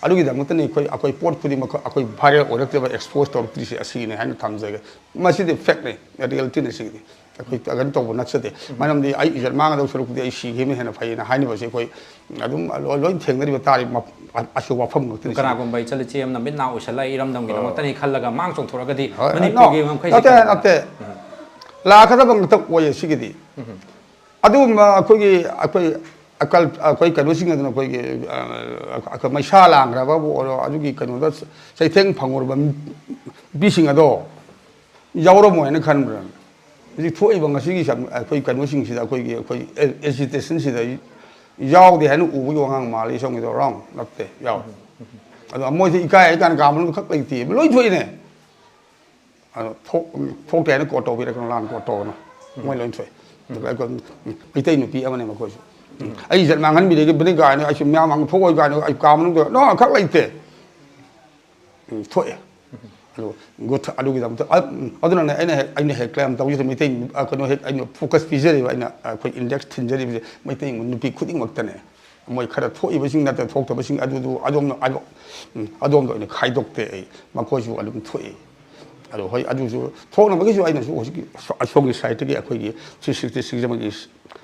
ꯑꯗꯨꯒꯤꯗꯃꯛꯇꯅꯤ ꯑꯩꯈꯣꯏ, ꯑꯩꯈꯣꯏ ꯄꯣꯠ ꯈꯨꯗꯤꯡꯃꯛ ꯑꯩꯈꯣꯏ viral ꯑꯣꯏꯔꯛꯇꯕ, expose ꯇꯧꯔꯛꯇ꯭ꯔꯤꯁꯦ ꯑꯁꯤꯒꯤꯅꯤ ꯍꯥꯏꯅ ꯊꯝꯖꯒꯦ꯫ ꯃꯁꯤꯗꯤ factꯅꯤ, reality ꯅꯤ꯫ ꯁꯤꯒꯤꯗꯤ ꯑꯩꯈꯣꯏ ꯀꯩꯅꯣ ꯇꯧꯕ ꯅꯠꯆꯗꯦ꯫ ꯃꯔꯝꯗꯤ ꯑꯩ ꯏꯖꯠ ꯃꯥꯡꯒꯗꯧ ꯁꯔꯨꯛꯄꯨꯗꯤ ꯑꯩ ꯁꯤꯈꯤꯕꯅ ꯍꯦꯟꯅ ꯐꯩꯌꯦꯅ ꯍꯥꯏꯅꯕꯁꯦ ꯑꯩꯈꯣꯏ ꯑꯗꯨꯝ ꯂꯣꯏ, ꯂꯣꯏ ꯊꯦꯡꯅꯔꯤꯕ ꯇꯥꯔꯤꯕ ꯃꯞ-, ꯑ-, ꯑꯁꯤ ꯋꯥꯐꯝ ꯉꯥꯛꯇꯅꯤ꯫ ꯀꯅꯥꯒꯨꯝꯕ ꯏꯆꯜ ꯏꯆꯦ ꯑꯃꯅ ꯃꯤꯠ ꯅꯥ ꯎꯏꯁꯜꯂ ꯏꯔꯝꯗꯝꯒꯤꯗꯃꯛꯇꯅꯤ ꯈꯜꯂꯒ ꯃꯥꯡ ꯆꯣꯡꯊꯣꯔꯛꯑꯒꯗꯤ ꯍꯣꯏ, ꯃꯅꯤꯄꯨꯔꯒꯤ no, ꯉꯝꯈꯩꯁꯦ ꯅꯠꯇꯦ, ꯀꯩꯅꯣ? ꯅꯠꯇꯦ꯫ ꯂꯥꯛꯀꯗꯕ ꯉꯥꯛꯇ ꯑꯣꯏꯌꯦ ꯁꯤꯒꯤꯗꯤ꯫ ꯑꯗꯨꯒꯨꯝꯕ ꯑꯩꯈꯣꯏꯒꯤ, ꯑꯩꯈꯣꯏ ꯑꯀꯜ-, ꯑꯩꯈꯣꯏ ꯀꯩꯅꯣꯁꯤꯡ ꯑꯗꯨꯅ ꯑꯩꯈꯣꯏꯒꯤ, ꯑ, ꯑꯩꯈꯣꯏ ꯃꯩꯁꯥ ꯂꯥꯡꯈ꯭ꯔꯕꯕꯨ ꯑꯣꯏꯔꯣ, ꯑꯗꯨꯒꯤ ꯀꯩꯅꯣꯗ ꯆꯩꯊꯦꯡ ꯐꯪꯉꯨꯔꯕ ꯅꯨꯄꯤꯁꯤꯡ ꯑꯗꯣ ꯌꯥꯎꯔꯝꯃꯣꯏ ꯍꯥꯏꯅ ꯈꯟꯕ꯭ꯔꯥ? ꯍꯧꯖꯤꯛ ꯊꯣꯛꯏꯕ ꯉꯁꯤꯒꯤ ꯁꯝ-, ꯑꯩꯈꯣꯏ ꯀꯩꯅꯣꯁꯤꯡꯁꯤꯗ, ꯑꯩꯈꯣꯏꯒꯤ, ꯑꯩꯈꯣꯏ ꯑꯦ-, agitationꯁꯤꯗ ꯌꯥꯎꯗꯦ ꯍꯥꯏꯅ ꯎꯕꯒꯤ ꯋꯥꯉꯥꯡ ꯃꯥꯜꯂꯤ, ꯁꯣꯝꯒꯤꯗꯣ꯫ Wrong ꯅꯠꯇꯦ, ꯌꯥꯎꯏ꯫ ꯑꯗꯣ ꯃꯣꯏꯁꯦ ꯏꯀꯥꯏ ꯍꯥꯏ ꯀꯥꯟꯗ ꯀꯥ ꯃꯅꯨꯡꯗ ꯈꯛ ꯂꯩꯇꯦ, ꯂꯣꯏ ꯊꯣꯛꯏꯅꯦ꯫ ꯑꯗꯣ ꯊꯣꯛ-, ꯊꯣꯛꯇꯦ ꯍꯥꯏꯅ quote ꯇꯧꯕꯤꯔꯛꯀꯅꯨ, ꯂꯥꯟꯅ quote ꯇꯧꯒꯅꯨ꯫ ꯃꯣꯏ ꯂꯣꯏ ꯊꯣꯛꯏ꯫ ꯑꯗꯨꯒ ꯑꯩꯈꯣꯏ ꯃꯩꯇꯩ ꯅꯨꯄꯤ ꯑꯃꯅꯦ ꯃꯈꯣꯏꯁꯨ꯫ ꯑꯩ ꯏꯖꯠ ꯃꯥꯡꯍꯟꯕꯤꯔꯒꯦ ꯕꯅꯤ ꯀꯥꯏꯅ, ꯑꯩꯁꯨ ꯃꯌꯥꯝ ꯃꯥꯡꯗ ꯊꯣꯛꯑꯣꯏ ꯀꯥꯏꯅ ꯑꯩ ꯀꯥ ꯃꯅꯨꯡꯗ, no, ꯈꯛ ꯂꯩꯇꯦ꯫ ꯎꯝ, ꯊꯣꯛꯑꯦ꯫ ꯑꯗꯨ good, ꯑꯗꯨꯒꯤꯗꯃꯛꯇ, ꯑ-, ꯎꯝ, ꯑꯗꯨꯅꯅꯦ ꯑꯩꯅ ꯍꯦꯛ, ꯑꯩꯅ ꯍꯦꯛ claim ꯇꯧꯔꯤꯁꯦ ꯃꯩꯇꯩ, ꯑ, ꯀꯩꯅꯣ ꯍꯦꯛ ꯑꯩꯅ focus ꯄꯤꯖꯔꯤꯕ, ꯑꯩꯅ, ꯑ, ꯑꯩꯈꯣꯏ index ꯊꯤꯟꯖꯔꯤꯕꯁꯦ ꯃꯩꯇꯩ ꯅꯨꯄꯤ ꯈꯨꯗꯤꯡꯃꯛꯇꯅꯦ꯫ ꯃꯣꯏ ꯈꯔ ꯊꯣꯛꯏꯕꯁꯤꯡ ꯅꯠꯇ꯭ꯔ ꯊꯣꯛꯇꯕꯁꯤꯡ ꯑꯗꯨꯗꯨ ꯑꯗꯣꯝꯅ, ꯑꯗꯣ-, ꯎꯝ, ꯑꯗꯣꯝꯗ ꯑꯣꯏꯅ ꯈꯥꯏꯗꯣꯛꯇꯦ ꯑꯩ꯫ ꯃꯈꯣꯏꯁꯨ ꯑꯗꯨꯝ ꯊꯣꯛꯏ꯫ ꯑꯗꯣ ꯍꯣꯏ, ꯑꯗꯨꯁꯨ ꯊꯣꯛꯅꯕꯒꯤꯁꯨ ꯑꯩꯅꯁꯨ ꯍꯧꯖꯤꯛꯀꯤ ꯑꯁꯣ-, ꯑꯁꯣꯝꯒꯤ sideꯇꯒꯤ, ꯑꯩꯈꯣꯏꯒꯤ three sixty six ꯑꯃꯒꯤ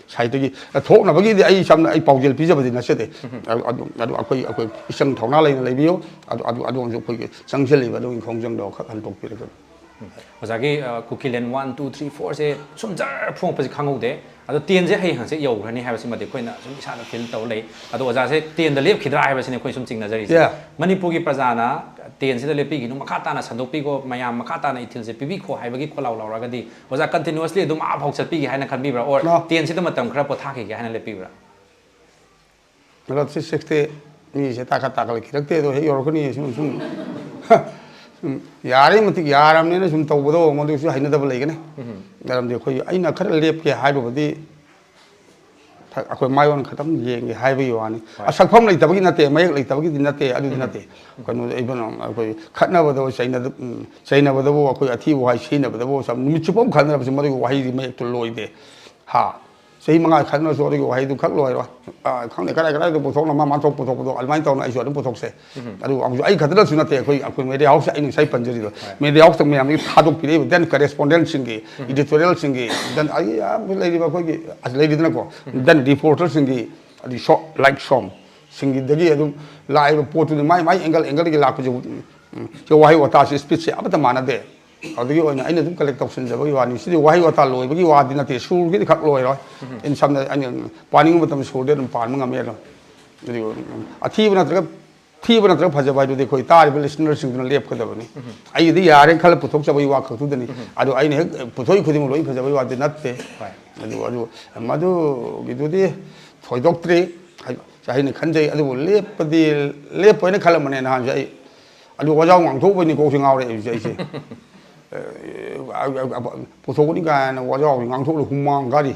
sideꯇꯒꯤ ꯊꯣꯛꯅꯕꯒꯤꯗꯤ ꯑꯩ ꯁꯝꯅ ꯑꯩ ꯄꯥꯎꯖꯦꯜ ꯄꯤꯖꯕꯗꯤ ꯅꯠꯆꯗꯦ꯫ ꯑꯗꯨ, ꯑꯗꯨ, ꯑꯗꯨ ꯑꯩꯈꯣꯏ, ꯑꯩꯈꯣꯏ ꯏꯆꯪ ꯊꯧꯅꯥ ꯂꯩꯅ ꯂꯩꯕꯤꯌꯨ꯫ ꯑꯗꯨ, ꯑꯗꯨ, ꯑꯗꯣꯝꯁꯨ ꯑꯩꯈꯣꯏꯒꯤ ꯆꯪꯁꯤꯜꯂꯤꯕ ꯑꯗꯨꯒꯤ ꯈꯣꯡꯖꯪꯗꯣ ꯈꯛ ꯍꯟꯗꯣꯛꯄꯤꯔꯒ꯫ ꯑꯣꯖꯥꯒꯤ, ꯑ, ꯀꯨꯀꯤꯂꯦꯟ one, two, three, fourꯁꯦ ꯁꯨꯝ ꯖꯔ ꯐꯣꯡꯉꯛꯄꯁꯦ ꯈꯪꯍꯧꯗꯦ꯫ ꯑꯗꯣ tenꯁꯦ ꯍꯌꯦꯡ ꯍꯪꯆꯤꯠ ꯌꯧꯈ꯭ꯔꯅꯤ ꯍꯥꯏꯕꯁꯤꯃꯗꯤ ꯑꯩꯈꯣꯏꯅ ꯁꯨꯝ ꯏꯁꯥꯗ feel ꯇꯧꯔ ꯂꯩ꯫ ꯑꯗꯣ ꯑꯣꯖꯥꯁꯦ tenꯗ ꯂꯦꯞꯈꯤꯗ꯭ꯔꯥ ꯍꯥꯏꯕꯁꯤꯅꯤ ꯑꯩꯈꯣꯏ ꯁꯨꯝ ꯆꯤꯡꯅꯖꯔꯤꯁꯦ꯫ Yeah. ꯃꯅꯤꯄꯨꯔꯒꯤ ꯄ꯭ꯔꯖꯥꯅ tenꯁꯤꯗ ꯂꯦꯞꯄꯤꯈꯤꯅꯨ, ꯃꯈꯥ ꯇꯥꯅ ꯁꯟꯗꯣꯛꯄꯤꯈꯣ, ꯃꯌꯥꯝ ꯃꯈꯥ ꯇꯥꯅ ꯏꯊꯤꯜꯁꯦ ꯄꯤꯕꯤꯈꯣ ꯍꯥꯏꯕꯒꯤ ꯈꯣꯜꯂꯥꯎ ꯂꯥꯎꯔꯒꯗꯤ ꯑꯣꯖꯥ continuously ꯑꯗꯨꯝ ꯑꯥ ꯐꯥꯎ ꯆꯠꯄꯤꯒꯦ ꯍꯥꯏꯅ ꯈꯟꯕꯤꯕ꯭ꯔꯥ? Or No. tenꯁꯤꯗ ꯃꯇꯝ ꯈꯔ ꯄꯣꯊꯥꯈꯤꯒꯦ ꯍꯥꯏꯅ ꯂꯦꯞꯄꯤꯕ꯭ꯔꯥ? ꯑꯗꯣ three sixty ꯃꯤꯁꯦ ꯇꯥꯈꯠ ꯇꯥꯈꯠꯂꯛꯈꯤꯔꯛꯇꯦ, ꯑꯗꯣ ꯍꯦꯛ ꯌꯧꯔꯛꯀꯅꯤ꯫ ꯁꯨꯝ, ꯁꯨꯝ, ꯁꯨꯝ ꯌꯥꯔꯤ ꯃꯇꯤꯛ ꯌꯥꯔꯕꯅꯤꯅ ꯁꯨꯝ ꯇꯧꯕꯗꯣ ꯃꯗꯨꯁꯨ ꯍꯩꯅꯗꯕ ꯂꯩꯒꯅꯤ꯫ ꯃꯔꯝꯗꯤ ꯑꯩꯈꯣꯏ, ꯑꯩꯅ ꯈꯔ ꯂꯦꯞꯀꯦ ꯍꯥꯏꯔꯨꯕꯗꯤ ꯑꯩꯈꯣꯏ ꯃꯥꯏꯑꯣꯟ ꯈꯛꯇꯪ ꯌꯦꯡꯒꯦ ꯍꯥꯏꯕꯒꯤ ꯋꯥꯅꯤ꯫ ꯍꯣꯏ꯫ ꯑꯁꯛꯐꯝ ꯂꯩꯇꯕꯒꯤ ꯅꯠꯇꯦ, ꯃꯌꯦꯛ ꯂꯩꯇꯕꯒꯤꯗꯤ ꯅꯠꯇꯦ, ꯑꯗꯨꯗꯤ ꯎꯝ꯫ ꯅꯠꯇꯦ꯫ ꯀꯩꯅꯣꯗ even ꯑꯩꯈꯣꯏ ꯈꯠꯅꯕꯗ ꯆꯩꯅꯗ-, ꯎꯝ, ꯆꯩꯅꯕꯗꯕꯨ ꯑꯩꯈꯣꯏ ꯑꯊꯤꯕ ꯋꯥꯍꯩ ꯁꯤꯖꯤꯟꯅꯕꯗꯕꯨ ꯁꯝ-, ꯅꯨꯃꯤꯠ ꯆꯨꯞꯄ ꯑꯃ ꯈꯠꯅꯔꯕꯁꯨ ꯃꯗꯨꯒꯤ ꯋꯥꯍꯩꯗꯤ ꯃꯌꯦꯛꯇꯨ ꯂꯣꯏꯗꯦ꯫ ꯍꯥ? ꯆꯍꯤ ꯃꯉꯥ ꯈꯠꯅꯔꯁꯨ ꯑꯗꯨꯒꯤ ꯋꯥꯍꯩꯗꯨ ꯈꯛ ꯂꯣꯏꯔꯣꯏ꯫ ꯑ, ꯈꯪꯗꯦ, ꯀꯗꯥꯏ ꯀꯗꯥꯏꯗ ꯄꯨꯊꯣꯛꯅ ꯃꯥ ꯃꯥ ꯊꯣꯛ ꯄꯨꯊꯣꯛꯄꯗꯣ ꯑꯗꯨꯃꯥꯏꯅ ꯇꯧꯅ ꯑꯩꯁꯨ ꯑꯗꯨꯝ ꯄꯨꯊꯣꯛꯆꯩ꯫ ꯎꯝ꯫ ꯑꯗꯨ ꯑꯃꯨꯛꯁꯨ ꯑꯩ ꯈꯛꯇꯅꯁꯨ ꯅꯠꯇꯦ, ꯑꯩꯈꯣꯏ, ꯑꯩꯈꯣꯏ media house ꯁꯦ ꯑꯩꯅ ꯉꯁꯥꯏ ꯄꯟꯖꯔꯤꯗꯣ꯫ ꯍꯣꯏ꯫ Media house ꯇ ꯃꯌꯥꯝꯗꯒꯤ ꯊꯥꯗꯣꯛꯄꯤꯔꯛꯏꯕ, then correspondent ꯁꯤꯡꯒꯤ, ꯎꯝ꯫ Editorial ꯁꯤꯡꯒꯤ, then ꯑꯩ ꯌꯥꯝ ꯂꯩꯔꯤꯕ ꯑꯩꯈꯣꯏꯒꯤ, ꯑꯁ, ꯂꯩꯔꯤꯗꯅꯀꯣ, ꯎꯝ꯫ Then reporter ꯁꯤꯡꯒꯤ, ꯑꯗꯩ ꯁꯣ-, like ꯁꯣꯝ ꯁꯤꯡꯒꯤꯗꯒꯤ ꯑꯗꯨꯝ ꯂꯥꯛꯏꯕ ꯄꯣꯠꯇꯨꯗꯤ ꯃꯥꯏ, ꯃꯥꯏ angle, angle ꯗꯒꯤ ꯂꯥꯛꯄꯁꯦ, ꯎꯝ, ꯁꯤ ꯋꯥꯍꯩ ꯋꯥꯇꯥꯁꯤ, speech ꯁꯦ ꯑꯃꯠꯇ ꯃꯥꯟꯅꯗꯦ꯫ ꯑꯗꯨꯒꯤ ꯑꯣꯏꯅ ꯑꯩꯅ ꯑꯗꯨꯝ collect ꯇꯧꯁꯤꯟꯖꯕꯒꯤ ꯋꯥꯅꯤ꯫ ꯁꯤꯗꯤ ꯋꯥꯍꯩ ꯋꯥꯇꯥ ꯂꯣꯏꯕꯒꯤ ꯋꯥꯗꯤ ꯅꯠꯇꯦ, ꯁꯨꯔꯒꯤꯗꯤ ꯈꯛ ꯂꯣꯏꯔꯣꯏ꯫ ꯎꯝ꯫ ꯑꯩꯅ ꯁꯝꯅ, ꯑꯩꯅ ꯄꯥꯅꯤꯡꯕ ꯃꯇꯝꯗ ꯁꯨꯔꯗꯤ ꯑꯗꯨꯝ ꯄꯥꯟꯕ ꯉꯝꯃꯦ ꯑꯗꯨꯝ꯫ ꯑꯗꯨꯒ ꯑꯊꯤꯕ ꯅꯠꯇ꯭ꯔꯒ, ꯊꯤꯕ ꯅꯠꯇ꯭ꯔꯒ ꯐꯖꯕ ꯍꯥꯏꯗꯨꯗꯤ ꯑꯩꯈꯣꯏ ꯇꯥꯔꯤꯕ listener ꯁꯤꯡꯗꯨꯅ ꯂꯦꯞꯀꯗꯕꯅꯤ꯫ ꯎꯝ꯫ ꯑꯩꯒꯤꯗꯤ ꯌꯥꯔꯦ ꯈꯜꯂ ꯄꯨꯊꯣꯛꯆꯕꯒꯤ ꯋꯥ ꯈꯛꯇꯨꯗꯅꯤ꯫ ꯎꯝ꯫ ꯑꯗꯣ ꯑꯩꯅ ꯍꯦꯛ ꯄꯨꯊꯣꯛꯏ ꯈꯨꯗꯤꯡꯃꯛ ꯂꯣꯏ ꯐꯖꯕꯒꯤ ꯋꯥꯗꯤ ꯅꯠꯇꯦ꯫ ꯍꯣꯏ꯫ ꯑꯗꯨ, ꯑꯗꯨ ꯃꯗꯨꯒꯤꯗꯨꯗꯤ ꯊꯣꯏꯗꯣꯛꯇ꯭ꯔꯤ꯫ ꯑꯩꯅ ꯈꯟꯖꯩ, ꯑꯗꯨꯕꯨ ꯂꯦꯞꯄꯗꯤ, ꯂꯦꯞꯄꯣꯏꯅ ꯈꯜꯂꯝꯕꯅꯦ ꯅꯍꯥꯟꯁꯦ ꯑꯩ꯫ ꯑꯗꯨ ꯋꯥꯖꯥꯎ ꯉꯥꯡꯊꯣꯛꯎꯕꯩꯅꯤ ꯀꯣꯛꯁꯦ ꯉꯥꯎꯔꯛꯏꯁꯦ ꯑꯩꯁꯦ꯫ ꯑꯦ, ꯑ, ꯑ, ꯑ, ꯄꯨꯊꯣꯛꯀꯅꯤ ꯀꯥꯏꯅ ꯋꯥꯖꯥꯎꯁꯦ ꯉꯥꯡꯊꯣꯛꯂꯒ ꯍꯨꯃꯥꯡ ꯀꯥꯔꯤ꯫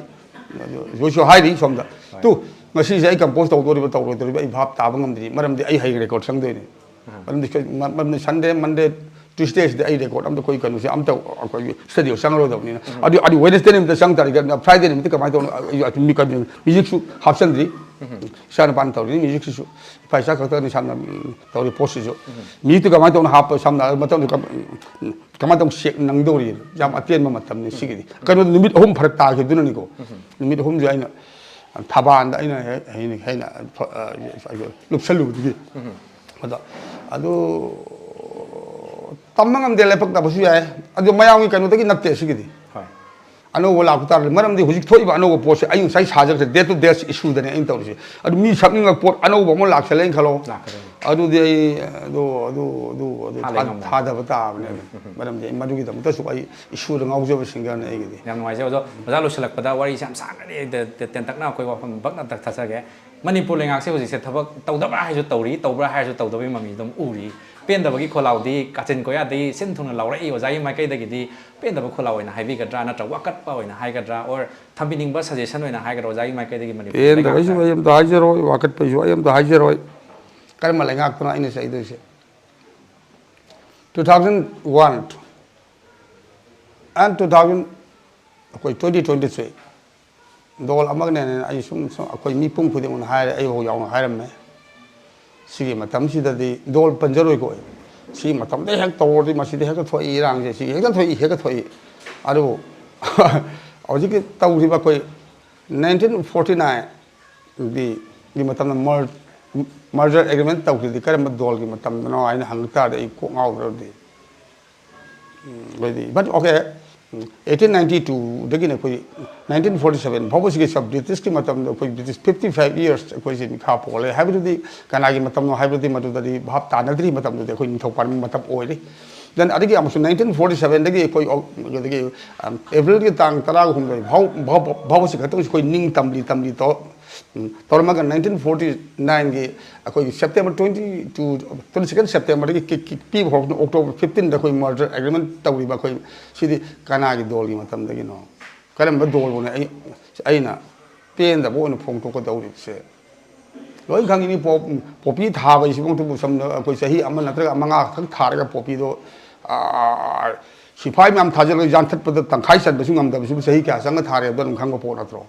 ꯑꯗꯨ ꯍꯧꯖꯤꯛꯁꯨ ꯍꯥꯏꯔꯤ ꯁꯣꯝꯗ꯫ ꯍꯣꯏ꯫ ꯇꯨ, ꯉꯁꯤꯁꯦ ꯑꯩ compose ꯇꯧꯗꯣꯔꯤꯕ ꯇꯧꯔꯣꯏꯗꯣꯔꯤꯕ ꯑꯩ ꯚꯥꯞ ꯇꯥꯕ ꯉꯝꯗ꯭ꯔꯤ꯫ ꯃꯔꯝꯗꯤ ꯑꯩ ꯍꯌꯦꯡ record ꯆꯪꯗꯣꯏꯅꯤ꯫ ꯎꯝ꯫ ꯃꯔꯝꯗꯤ ꯀꯩ-, ꯃ-, ꯃꯔꯝꯗꯤ Sunday, Monday, Tuesday ꯁꯤꯗꯤ ꯑꯩ record ꯑꯝꯇ ꯑꯩꯈꯣꯏ ꯀꯩꯅꯣꯁꯦ ꯑꯝꯇ ꯑꯩꯈꯣꯏꯒꯤ studio ꯆꯪꯉꯔꯣꯏꯗꯕꯅꯤꯅ꯫ ꯎꯝ꯫ ꯑꯗꯨ, ꯑꯗꯨ Wednesday ꯅꯨꯃꯤꯠꯇ ꯆꯪ ꯇꯥꯔꯗꯤ Friday ꯅꯨꯃꯤꯠꯇ ꯀꯃꯥꯏꯅ ꯇꯧꯅ, ꯑ, ꯑ, ꯃꯤ-, ꯀꯩꯅꯣ, music ꯁꯨ ꯍꯥꯞꯆꯤꯟꯗ꯭ꯔꯤ꯫ ꯎꯝ꯫ ꯏꯆꯥ ꯅꯨꯄꯥꯅ ꯇꯧꯔꯤ music ꯁꯤꯁꯨ꯫ ꯏꯄꯥ ꯏꯆꯥ ꯈꯛꯇꯅꯤ ꯁꯝꯅ, ꯎꯝ, ꯇꯧꯔꯤ ꯄꯣꯠꯁꯤꯁꯨ꯫ ꯎꯝ꯫ Music ꯇꯨ ꯀꯃꯥꯏꯅ ꯇꯧꯅ ꯍꯥꯞꯄ, ꯁꯝꯅ ꯍꯥꯏꯔꯕ ꯃꯇꯝꯗ ꯀꯝ-, ꯎꯝ, ꯀꯃꯥꯏꯅ ꯇꯧꯅ ꯁꯦꯛ ꯅꯪꯗꯧꯔꯤ? ꯌꯥꯝ ꯑꯇꯦꯟꯕ ꯃꯇꯝꯅꯤ ꯁꯤꯒꯤꯗꯤ꯫ ꯎꯝ꯫ ꯀꯩꯅꯣꯗ ꯅꯨꯃꯤꯠ ꯑꯍꯨꯝ ꯐꯔꯛ ꯇꯥꯈꯤꯕꯗꯨꯅꯅꯤꯀꯣ꯫ ꯎꯝ꯫ ꯅꯨꯃꯤꯠ ꯑꯍꯨꯝꯁꯦ ꯑꯩꯅ ꯊꯕꯥꯟꯗ ꯑꯩꯅ ꯍꯦ-, ꯍꯦ-, ꯍꯦꯟꯅ ꯊꯣ-, ꯑ, ꯂꯨꯞꯁꯜꯂꯨꯕꯗꯒꯤ꯫ ꯎꯝ꯫ ꯑꯗꯣ, ꯑꯗꯨ ꯇꯝꯕ ꯉꯝꯗꯦ, ꯂꯥꯏꯕꯛ ꯇꯕꯁꯨ ꯌꯥꯏ꯫ ꯑꯗꯨ ꯃꯌꯥꯝꯒꯤ ꯀꯩꯅꯣꯗꯒꯤ ꯅꯠꯇꯦ ꯁꯤꯒꯤꯗꯤ꯫ ꯍꯣꯏ꯫ ꯑꯅꯧꯕ ꯂꯥꯛꯄ ꯇꯥꯔꯗꯤ, ꯃꯔꯝꯗꯤ ꯍꯧꯖꯤꯛ ꯊꯣꯛꯏꯕ ꯑꯅꯧꯕ ꯄꯣꯠꯁꯦ ꯑꯩ ꯉꯁꯥꯏ ꯁꯥꯖꯈ꯭ꯔꯦ, day to day issue ꯗꯅꯦ ꯑꯩꯅ ꯇꯧꯔꯤꯁꯦ꯫ ꯑꯗꯨ ꯃꯤ ꯁꯛꯅꯤꯡꯕ ꯄꯣꯠ ꯑꯅꯧꯕ ꯑꯃ ꯂꯥꯛꯁꯜꯂꯛꯑꯦꯅ ꯈꯜꯂꯣ꯫ ꯂꯥꯛꯀꯗꯣꯏꯅꯤ꯫ ꯑꯗꯨꯗꯤ ꯑꯩ ꯑꯗꯨ, ꯑꯗꯨ, ꯑꯗꯨ, ꯑꯗꯨ ꯊꯥ-, ꯊꯥꯗ ꯉꯝꯃꯣꯏ꯫ ꯊꯥꯗꯕ ꯇꯥꯕꯅꯦ꯫ ꯎꯝ, ꯎꯝ, ꯎꯝ꯫ ꯃꯔꯝꯗꯤ ꯑꯩ ꯃꯗꯨꯒꯤꯗꯃꯛꯇꯁꯨ ꯑꯩ issue ꯗ ꯉꯥꯎꯖꯕ singer ꯅꯦ ꯑꯩꯒꯤꯗꯤ꯫ ꯌꯥꯝ ꯅꯨꯡꯉꯥꯏꯖꯩ ꯑꯣꯖꯥ꯫ ꯑꯣꯖꯥ, ꯂꯣꯏꯁꯤꯜꯂꯛꯄꯗ ꯋꯥꯔꯤꯁꯦ ꯌꯥꯝ ꯁꯥꯡꯅꯗꯤ ꯇꯦ-, ꯇꯦ-, ꯇꯦꯟꯇꯛꯅ ꯑꯩꯈꯣꯏ ꯋꯥꯐꯝ ꯕꯛꯅ ꯇꯛꯊꯖꯒꯦ꯫ ꯃꯅꯤꯄꯨꯔ ꯂꯩꯉꯥꯛꯁꯦ ꯍꯧꯖꯤꯛꯁꯦ ꯊꯕꯛ ꯇꯧꯗꯕ꯭ꯔꯥ ꯍꯥꯏꯔꯁꯨ ꯇꯧꯔꯤ, ꯇꯧꯕ꯭ꯔꯥ ꯍꯥꯏꯔꯁꯨ ꯇꯧꯗꯕꯒꯤ ꯃꯃꯤ ꯑꯗꯨꯝ ꯎꯔꯤ꯫ ꯄꯦꯟꯗꯕꯒꯤ ꯈꯣꯜꯂꯥꯎꯗꯤ ꯀꯥꯆꯤꯟ ꯀꯣꯌꯥꯗꯒꯤ ꯁꯤꯟ ꯊꯨꯡꯅ ꯂꯥꯎꯔꯛꯏ꯫ ꯑꯣꯖꯥꯒꯤ ꯃꯥꯏꯀꯩꯗꯒꯤꯗꯤ ꯄꯦꯟꯗꯕ ꯈꯣꯜꯂꯥꯎ ꯑꯣꯏꯅ ꯍꯥꯏꯕꯤꯒꯗ꯭ꯔꯥ, ꯅꯠꯇ꯭ꯔꯒ ꯋꯥꯀꯠꯄ ꯑꯣꯏꯅ ꯍꯥꯏꯒꯗ꯭ꯔꯥ, or ꯊꯝꯕꯤꯅꯤꯡꯕ suggestion ꯑꯣꯏꯅ ꯍꯥꯏꯒꯗ꯭ꯔꯥ ꯑꯣꯖꯥꯒꯤ ꯃꯥꯏꯀꯩꯗꯒꯤ ꯃꯅꯤꯄꯨꯔ ꯄꯦꯟꯗꯕꯩꯁꯨ ꯂꯩꯉꯥꯛꯇ? ꯑꯩ ꯑꯝꯇ ꯍꯥꯏꯖꯔꯣꯏ, ꯋꯥꯀꯠꯄꯩꯁꯨ ꯑꯩ ꯑꯝꯇ ꯍꯥꯏꯖꯔꯣꯏ꯫ ꯀꯔꯝꯕ ꯂꯩꯉꯥꯛꯇꯅꯣ ꯑꯩꯅ ꯆꯩꯗꯣꯏꯁꯦ? Two thousand one and two thousand, ꯑꯩꯈꯣꯏ twenty twenty three, ꯗꯣꯜ ꯑꯃꯒꯅꯦꯅ ꯑꯩ ꯁꯨꯝ, ꯁꯨꯝ ꯑꯩꯈꯣꯏ ꯃꯤꯄꯨꯝ ꯈꯨꯗꯤꯡꯃꯛꯅ ꯍꯥꯏꯔꯦ, ꯑꯩꯐꯥꯎ ꯌꯥꯎꯅ ꯍꯥꯏꯔꯝꯃꯦ꯫ ꯁꯤꯒꯤ ꯃꯇꯝꯁꯤꯗꯗꯤ ꯗꯣꯜ ꯄꯟꯖꯔꯣꯏꯀꯣ ꯑꯩ꯫ ꯁꯤꯒꯤ ꯃꯇꯝꯗ ꯍꯦꯛ ꯇꯧꯔꯗꯤ ꯃꯁꯤꯗ ꯍꯦꯛꯇ ꯊꯣꯛꯏ, ꯏꯔꯥꯡꯁꯦ ꯁꯤꯒꯤ ꯍꯦꯛꯇ ꯊꯣꯛꯏ, ꯍꯦꯛꯇ ꯊꯣꯛꯏ꯫ ꯑꯗꯨꯕꯨ ꯍꯧꯖꯤꯛꯀꯤ ꯇꯧꯔꯤꯕ ꯑꯩꯈꯣꯏ nineteen forty nine ꯒꯤ ꯃꯇꯝꯗ merger agreement ꯇꯧꯈꯤꯕꯗꯤ ꯀꯔꯝꯕ ꯗꯣꯜꯒꯤ ꯃꯇꯝꯗꯅꯣ ꯍꯥꯏꯅ ꯍꯪ ꯇꯥꯔꯗꯤ ꯑꯩ ꯀꯣꯛ ꯉꯥꯎꯗ꯭ꯔꯕꯗꯤ꯫ ꯎꯝ, ꯑꯗꯩꯗꯤ, but okay, um, eighteen ninety two ꯗꯒꯤꯅ ꯑꯩꯈꯣꯏ nineteen forty seven ꯐꯥꯎꯕꯁꯤꯒꯤ ꯁꯕ ꯕ꯭ꯔꯤꯇꯤꯁꯀꯤ ꯃꯇꯝꯗ ꯑꯩꯈꯣꯏ ꯕ꯭ꯔꯤꯇꯤꯁ fifty five years ꯑꯩꯈꯣꯏꯁꯦ ꯃꯤꯈꯥ ꯄꯣꯜꯂꯦ ꯍꯥꯏꯕꯗꯨꯗꯤ ꯀꯅꯥꯒꯤ ꯃꯇꯝꯅꯣ ꯍꯥꯏꯕꯗꯨꯗꯤ ꯃꯗꯨꯗꯗꯤ ꯚꯥꯞ ꯇꯥꯅꯗ꯭ꯔꯤ꯫ ꯃꯇꯝꯗꯨꯗꯤ ꯑꯩꯈꯣꯏ ꯅꯤꯡꯊꯧ ꯄꯥꯟꯕ ꯃꯇꯝ ꯑꯣꯏꯔꯤ꯫ Then ꯑꯗꯒꯤ ꯑꯃꯨꯛꯁꯨ nineteen forty seven ꯗꯒꯤ ꯑꯩꯈꯣꯏ ꯑꯣ-, ꯑꯗꯒꯤ, ꯑꯝ, ꯑꯦꯄ꯭ꯔꯤꯜꯒꯤ ꯇꯥꯡ ꯇꯔꯥꯍꯨꯝꯗꯣꯏ ꯐꯥꯎ, ꯐꯥꯎ-, ꯐꯥꯎꯕꯁꯤ ꯈꯛꯇꯪꯁꯨ ꯑꯩꯈꯣꯏ ꯅꯤꯡ ꯇꯝꯂꯤ, ꯇꯝꯂꯤ ꯇꯧ-, ꯎꯝ, ꯇꯧꯔꯝꯃꯒ nineteen forty nine ꯒꯤ ꯑꯩꯈꯣꯏꯒꯤ September twenty two, twenty second September ꯗꯒꯤ ꯀꯤꯛ, ꯀꯤꯛ ꯄꯤꯕ ꯍꯧꯔꯛꯇꯨꯅ October fifteen ꯗ ꯑꯩꯈꯣꯏ merger agreement ꯇꯧꯔꯤꯕ ꯑꯩꯈꯣꯏ ꯁꯤꯗꯤ ꯀꯅꯥꯒꯤ ꯗꯣꯜꯒꯤ ꯃꯇꯝꯗꯒꯤꯅꯣ? ꯀꯔꯝꯕ ꯗꯣꯜꯕꯨꯅ ꯑꯩ, ꯑꯩꯅ ꯄꯦꯟꯗꯕ ꯑꯣꯏꯅ ꯐꯣꯡꯗꯣꯛꯀꯗꯧꯔꯤꯕꯁꯦ? ꯂꯣꯏ ꯈꯪꯉꯤꯅꯤ, ꯄꯣ-, ꯄꯣꯄꯤ ꯊꯥꯕ ꯍꯥꯏꯁꯤꯐꯥꯎꯗꯕꯨ ꯁꯝꯅ ꯑꯩꯈꯣꯏ ꯆꯍꯤ ꯑꯃ ꯅꯠꯇ꯭ꯔꯒ ꯃꯉꯥ ꯈꯛ ꯊꯥꯔꯒ ꯄꯣꯄꯤꯗꯣ, ꯑꯥ, ꯁꯤꯐꯥꯏ ꯃꯌꯥꯝ ꯊꯥꯖꯤꯜꯂꯒ ꯌꯥꯟꯊꯠꯄꯗ ꯇꯪꯈꯥꯏ ꯆꯟꯕꯁꯨ ꯉꯝꯗꯕꯁꯤꯕꯨ ꯆꯍꯤ ꯀꯌꯥ ꯆꯪꯉ ꯊꯥꯔꯦ ꯍꯥꯏꯕꯗꯣ ꯑꯗꯨꯝ ꯈꯪꯕ ꯄꯣꯠ ꯅꯠꯇ꯭ꯔꯣ?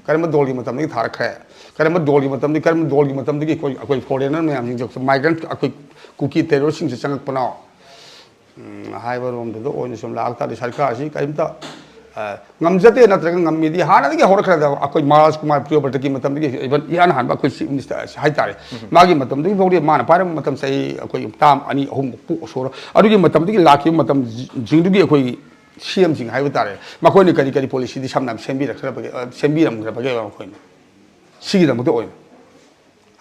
ꯀꯔꯝꯕ ꯗꯣꯜꯒꯤ ꯃꯇꯝꯗꯒꯤ ꯊꯥꯔꯛꯈ꯭ꯔꯦ? ꯀꯔꯝꯕ ꯗꯣꯜꯒꯤ ꯃꯇꯝꯗꯒꯤ, ꯀꯔꯝꯕ ꯗꯣꯜꯒꯤ ꯃꯇꯝꯗꯒꯤ ꯑꯩꯈꯣꯏ, ꯑꯩꯈꯣꯏ foreigner ꯃꯌꯥꯝꯁꯤꯡꯁꯦ, migrant, ꯑꯩꯈꯣꯏ ꯀꯨꯀꯤ terroristꯁꯤꯡꯁꯦ ꯆꯪꯉꯛꯄꯅꯣ? ꯎꯝ, ꯍꯥꯏꯕ ꯔꯣꯝꯗꯨꯗ ꯑꯣꯏꯅ ꯁꯨꯝ ꯂꯥꯛ ꯇꯥꯔꯗꯤ ꯁꯔꯀꯥꯔꯁꯤ ꯀꯔꯤꯝꯇ, ꯑ, ꯉꯝꯖꯗꯦ, ꯅꯠꯇ꯭ꯔꯒ ꯉꯝꯃꯤꯗꯤ ꯍꯥꯟꯅꯗꯒꯤ ꯍꯧꯔꯛꯈ꯭ꯔꯦꯗ꯫ ꯑꯩꯈꯣꯏ ꯃꯍꯥꯔꯥꯖ ꯀꯨꯃꯥꯔ ꯄ꯭ꯔꯤꯌꯣꯕ꯭ꯔꯇꯒꯤ ꯃꯇꯝꯗꯒꯤ even ꯏꯍꯥꯟ ꯍꯥꯟꯕ ꯑꯩꯈꯣꯏ chief minister ꯍꯥꯏꯇꯥꯔꯦ, ꯃꯥꯒꯤ ꯃꯇꯝꯗꯒꯤ ꯐꯥꯎꯗꯤ ꯃꯥꯅ ꯄꯥꯏꯔꯝꯕ ꯃꯇꯝ ꯆꯍꯤ ꯑꯩꯈꯣꯏ term ꯑꯅꯤ ꯑꯍꯨꯝ ꯄꯣꯛ ꯁꯣꯔ ꯑꯗꯨꯒꯤ ꯃꯇꯝꯗꯒꯤ ꯂꯥꯛꯈꯤꯕ ꯃꯇꯝꯁꯤꯡꯗꯨꯒꯤ ꯑꯩꯈꯣꯏꯒꯤ CMꯁꯤꯡ ꯍꯥꯏꯕ ꯇꯥꯔꯦ, ꯃꯈꯣꯏꯅ ꯀꯔꯤ ꯀꯔꯤ policyꯗꯤ ꯁꯝꯅ ꯍꯥꯏꯔꯕꯗ ꯁꯦꯝꯕꯤꯔꯛꯈ꯭ꯔꯕꯒꯦ, ꯑ, ꯁꯦꯝꯕꯤꯔꯝꯈ꯭ꯔꯕꯒꯦꯕ ꯃꯈꯣꯏꯅ? ꯁꯤꯒꯤꯗꯃꯛꯇ ꯑꯣꯏꯅ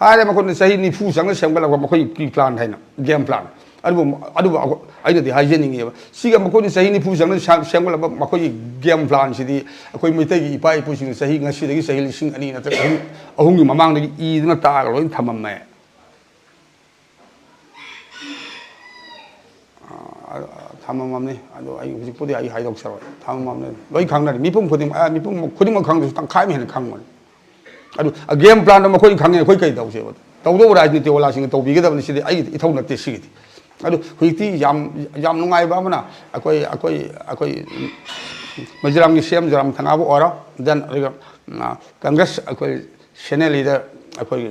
ꯍꯥꯏꯔꯦ꯫ ꯃꯈꯣꯏꯅ ꯆꯍꯤ ꯅꯤꯐꯨ ꯆꯪꯅ ꯁꯦꯝꯒꯠꯂꯛꯄ ꯃꯈꯣꯏꯒꯤ pre plan ꯍꯥꯏꯅ, game plan꯫ ꯑꯗꯨꯕꯨ ꯑꯗꯨꯕꯨ ꯑꯩꯈꯣꯏ- ꯑꯩꯅꯗꯤ ꯍꯥꯏꯖꯅꯤꯡꯉꯦꯕ, ꯁꯤꯒ ꯃꯈꯣꯏꯅ ꯆꯍꯤ ꯅꯤꯐꯨ ꯆꯪꯅ ꯁꯥ- ꯁꯦꯝꯒꯠꯂꯕ ꯃꯈꯣꯏꯒꯤ ꯒꯦꯝ ꯄ꯭ꯂꯥꯟꯁꯤꯗꯤ ꯑꯩꯈꯣꯏ ꯃꯩꯇꯩꯒꯤ ꯏꯄꯥ ꯏꯄꯨꯁꯤꯡꯅ ꯆꯍꯤ ꯉꯁꯤꯗꯒꯤ ꯆꯍꯤ ꯂꯤꯁꯤꯡ ꯑꯅꯤ ꯅꯠꯇ꯭ꯔꯒ ꯑꯍꯨꯝ, ꯑꯍꯨꯝꯒꯤ ꯃꯃꯥꯡꯗꯒꯤ ꯏꯗꯨꯅ ꯇꯥꯛꯑꯒ ꯂꯣꯏꯅ ꯊꯝꯃꯝꯃꯦ꯫ ꯑ, ꯊꯝꯃꯝꯃꯝꯅꯤ꯫ ꯑꯗꯣ ꯑꯩ ꯍꯧꯖꯤꯛꯄꯨꯗꯤ ꯑꯩ ꯍꯥꯏꯗꯣꯛꯆꯔꯣꯏ꯫ ꯊꯝꯃꯝꯃꯝꯅꯤ꯫ ꯂꯣꯏ ꯈꯪꯅꯔꯤ꯫ ꯃꯤꯄꯨꯝ ꯈꯨꯗꯤꯡꯃꯛ, ꯑ, ꯃꯤꯄꯨꯝ ꯈꯨꯗꯤꯡꯃꯛ ꯈꯪꯗ꯭ꯔꯁꯨ ꯇꯪꯈꯥꯏ ꯑꯃ ꯍꯦꯟꯅ ꯈꯪꯕꯅꯤ꯫ ꯑꯗꯨ ꯒꯦꯝ ꯄ꯭ꯂꯥꯟꯗꯣ ꯃꯈꯣꯏꯅ ꯈꯪꯉꯦ, ꯑꯩꯈꯣꯏ ꯀꯩ ꯇꯧꯁꯦꯕ? ꯇꯧꯗꯧꯕ ꯔꯥꯖꯅꯤꯇꯤ ꯋꯥꯂꯥꯁꯤꯡꯅ ꯇꯧꯕꯤꯒꯗꯕꯅꯤ꯫ ꯁꯤꯗꯤ ꯑꯩꯒꯤ ꯏꯊꯧ ꯅꯠꯇꯦ ꯁꯤꯒꯤꯗꯤ꯫ ꯑꯗꯨ ꯍꯧꯖꯤꯛꯇꯤ ꯌꯥꯝ, ꯌꯥꯝ ꯅꯨꯡꯉꯥꯏꯕ ꯑꯃꯅ, ꯑꯩꯈꯣꯏ, ꯑꯩꯈꯣꯏ, ꯑꯩꯈꯣꯏ ꯃꯤꯖꯣꯔꯥꯝꯒꯤ ꯁꯤ ꯑꯦꯝ ꯖꯣꯔꯥꯝ ꯊꯪꯒꯥꯕꯨ ꯑꯣꯏꯔꯣ, then ꯑꯗꯨꯒ, ꯑ, ꯀꯪꯒ꯭ꯔꯦꯁ ꯑꯩꯈꯣꯏ ꯁꯦꯅꯤꯌꯔ ꯂꯤꯗꯔ ꯑꯩꯈꯣꯏ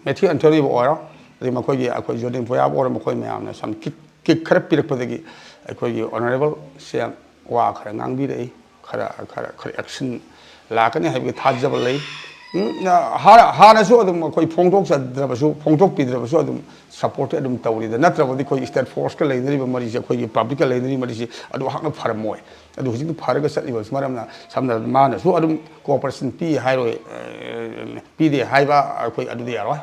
ꯃꯦꯊ꯭ꯌꯨ ꯑꯦꯟꯊꯣꯅꯤꯕꯨ ꯑꯣꯏꯔꯣ, ꯑꯗꯩ ꯃꯈꯣꯏꯒꯤ, ꯑꯩꯈꯣꯏ ꯖꯣꯔꯗꯤꯟ ꯄꯣꯌꯥꯕꯨ ꯑꯣꯏꯔꯣ, ꯃꯈꯣꯏ ꯃꯌꯥꯝꯅ ꯁꯝ ꯀꯤꯛ, ꯀꯤꯛ ꯈꯔ ꯄꯤꯔꯛꯄꯗꯒꯤ ꯑꯩꯈꯣꯏꯒꯤ ꯑꯣꯅꯔꯦꯕꯜ ꯁꯤ ꯑꯦꯝ ꯋꯥ ꯈꯔ ꯉꯥꯡꯕꯤꯔꯛꯏ, ꯈꯔ, ꯈꯔ, ꯈꯔ ꯑꯦꯛꯁꯟ ꯂꯥꯛꯀꯅꯤ ꯍꯥꯏꯕꯒꯤ ꯊꯥꯖꯕ ꯂꯩ꯫ ꯎꯝ, ꯍꯥꯟꯅ, ꯍꯥꯟꯅꯁꯨ ꯑꯗꯨꯝ ꯑꯩꯈꯣꯏ ꯐꯣꯡꯗꯣꯛꯆꯗ꯭ꯔꯕꯁꯨ, ꯐꯣꯡꯗꯣꯛꯄꯤꯗ꯭ꯔꯕꯁꯨ ꯑꯗꯨꯝ ꯁꯞꯄꯣꯔꯠꯇꯤ ꯑꯗꯨꯝ ꯇꯧꯔꯤꯗ, ꯅꯠꯇ꯭ꯔꯕꯗꯤ ꯑꯩꯈꯣꯏ ꯁ꯭ꯇꯦꯠ ꯐꯣꯔꯁꯀ ꯂꯩꯅꯔꯤꯕ ꯃꯔꯤꯁꯦ, ꯑꯩꯈꯣꯏꯒꯤ ꯄꯕ꯭ꯂꯤꯛꯀ ꯂꯩꯅꯔꯤꯕ ꯃꯔꯤꯁꯦ ꯑꯗꯨ ꯍꯥꯛꯅ ꯐꯔꯝꯃꯣꯏ꯫ ꯑꯗꯨ ꯍꯧꯖꯤꯛꯇꯤ ꯐꯔꯒ ꯆꯠꯂꯤꯕ ꯃꯔꯝꯅ, ꯁꯝꯅ ꯍꯥꯏꯔꯕꯗ ꯃꯥꯅꯁꯨ ꯑꯗꯨꯝ ꯀꯣꯑꯣꯄꯔꯦꯁꯟ ꯄꯤ ꯍꯥꯏꯔꯣꯏ, ꯑ, ꯄꯤꯗꯦ ꯍꯥꯏꯕ ꯑꯩꯈꯣꯏ ꯑꯗꯨꯗꯤ ꯌꯥꯔꯣꯏ,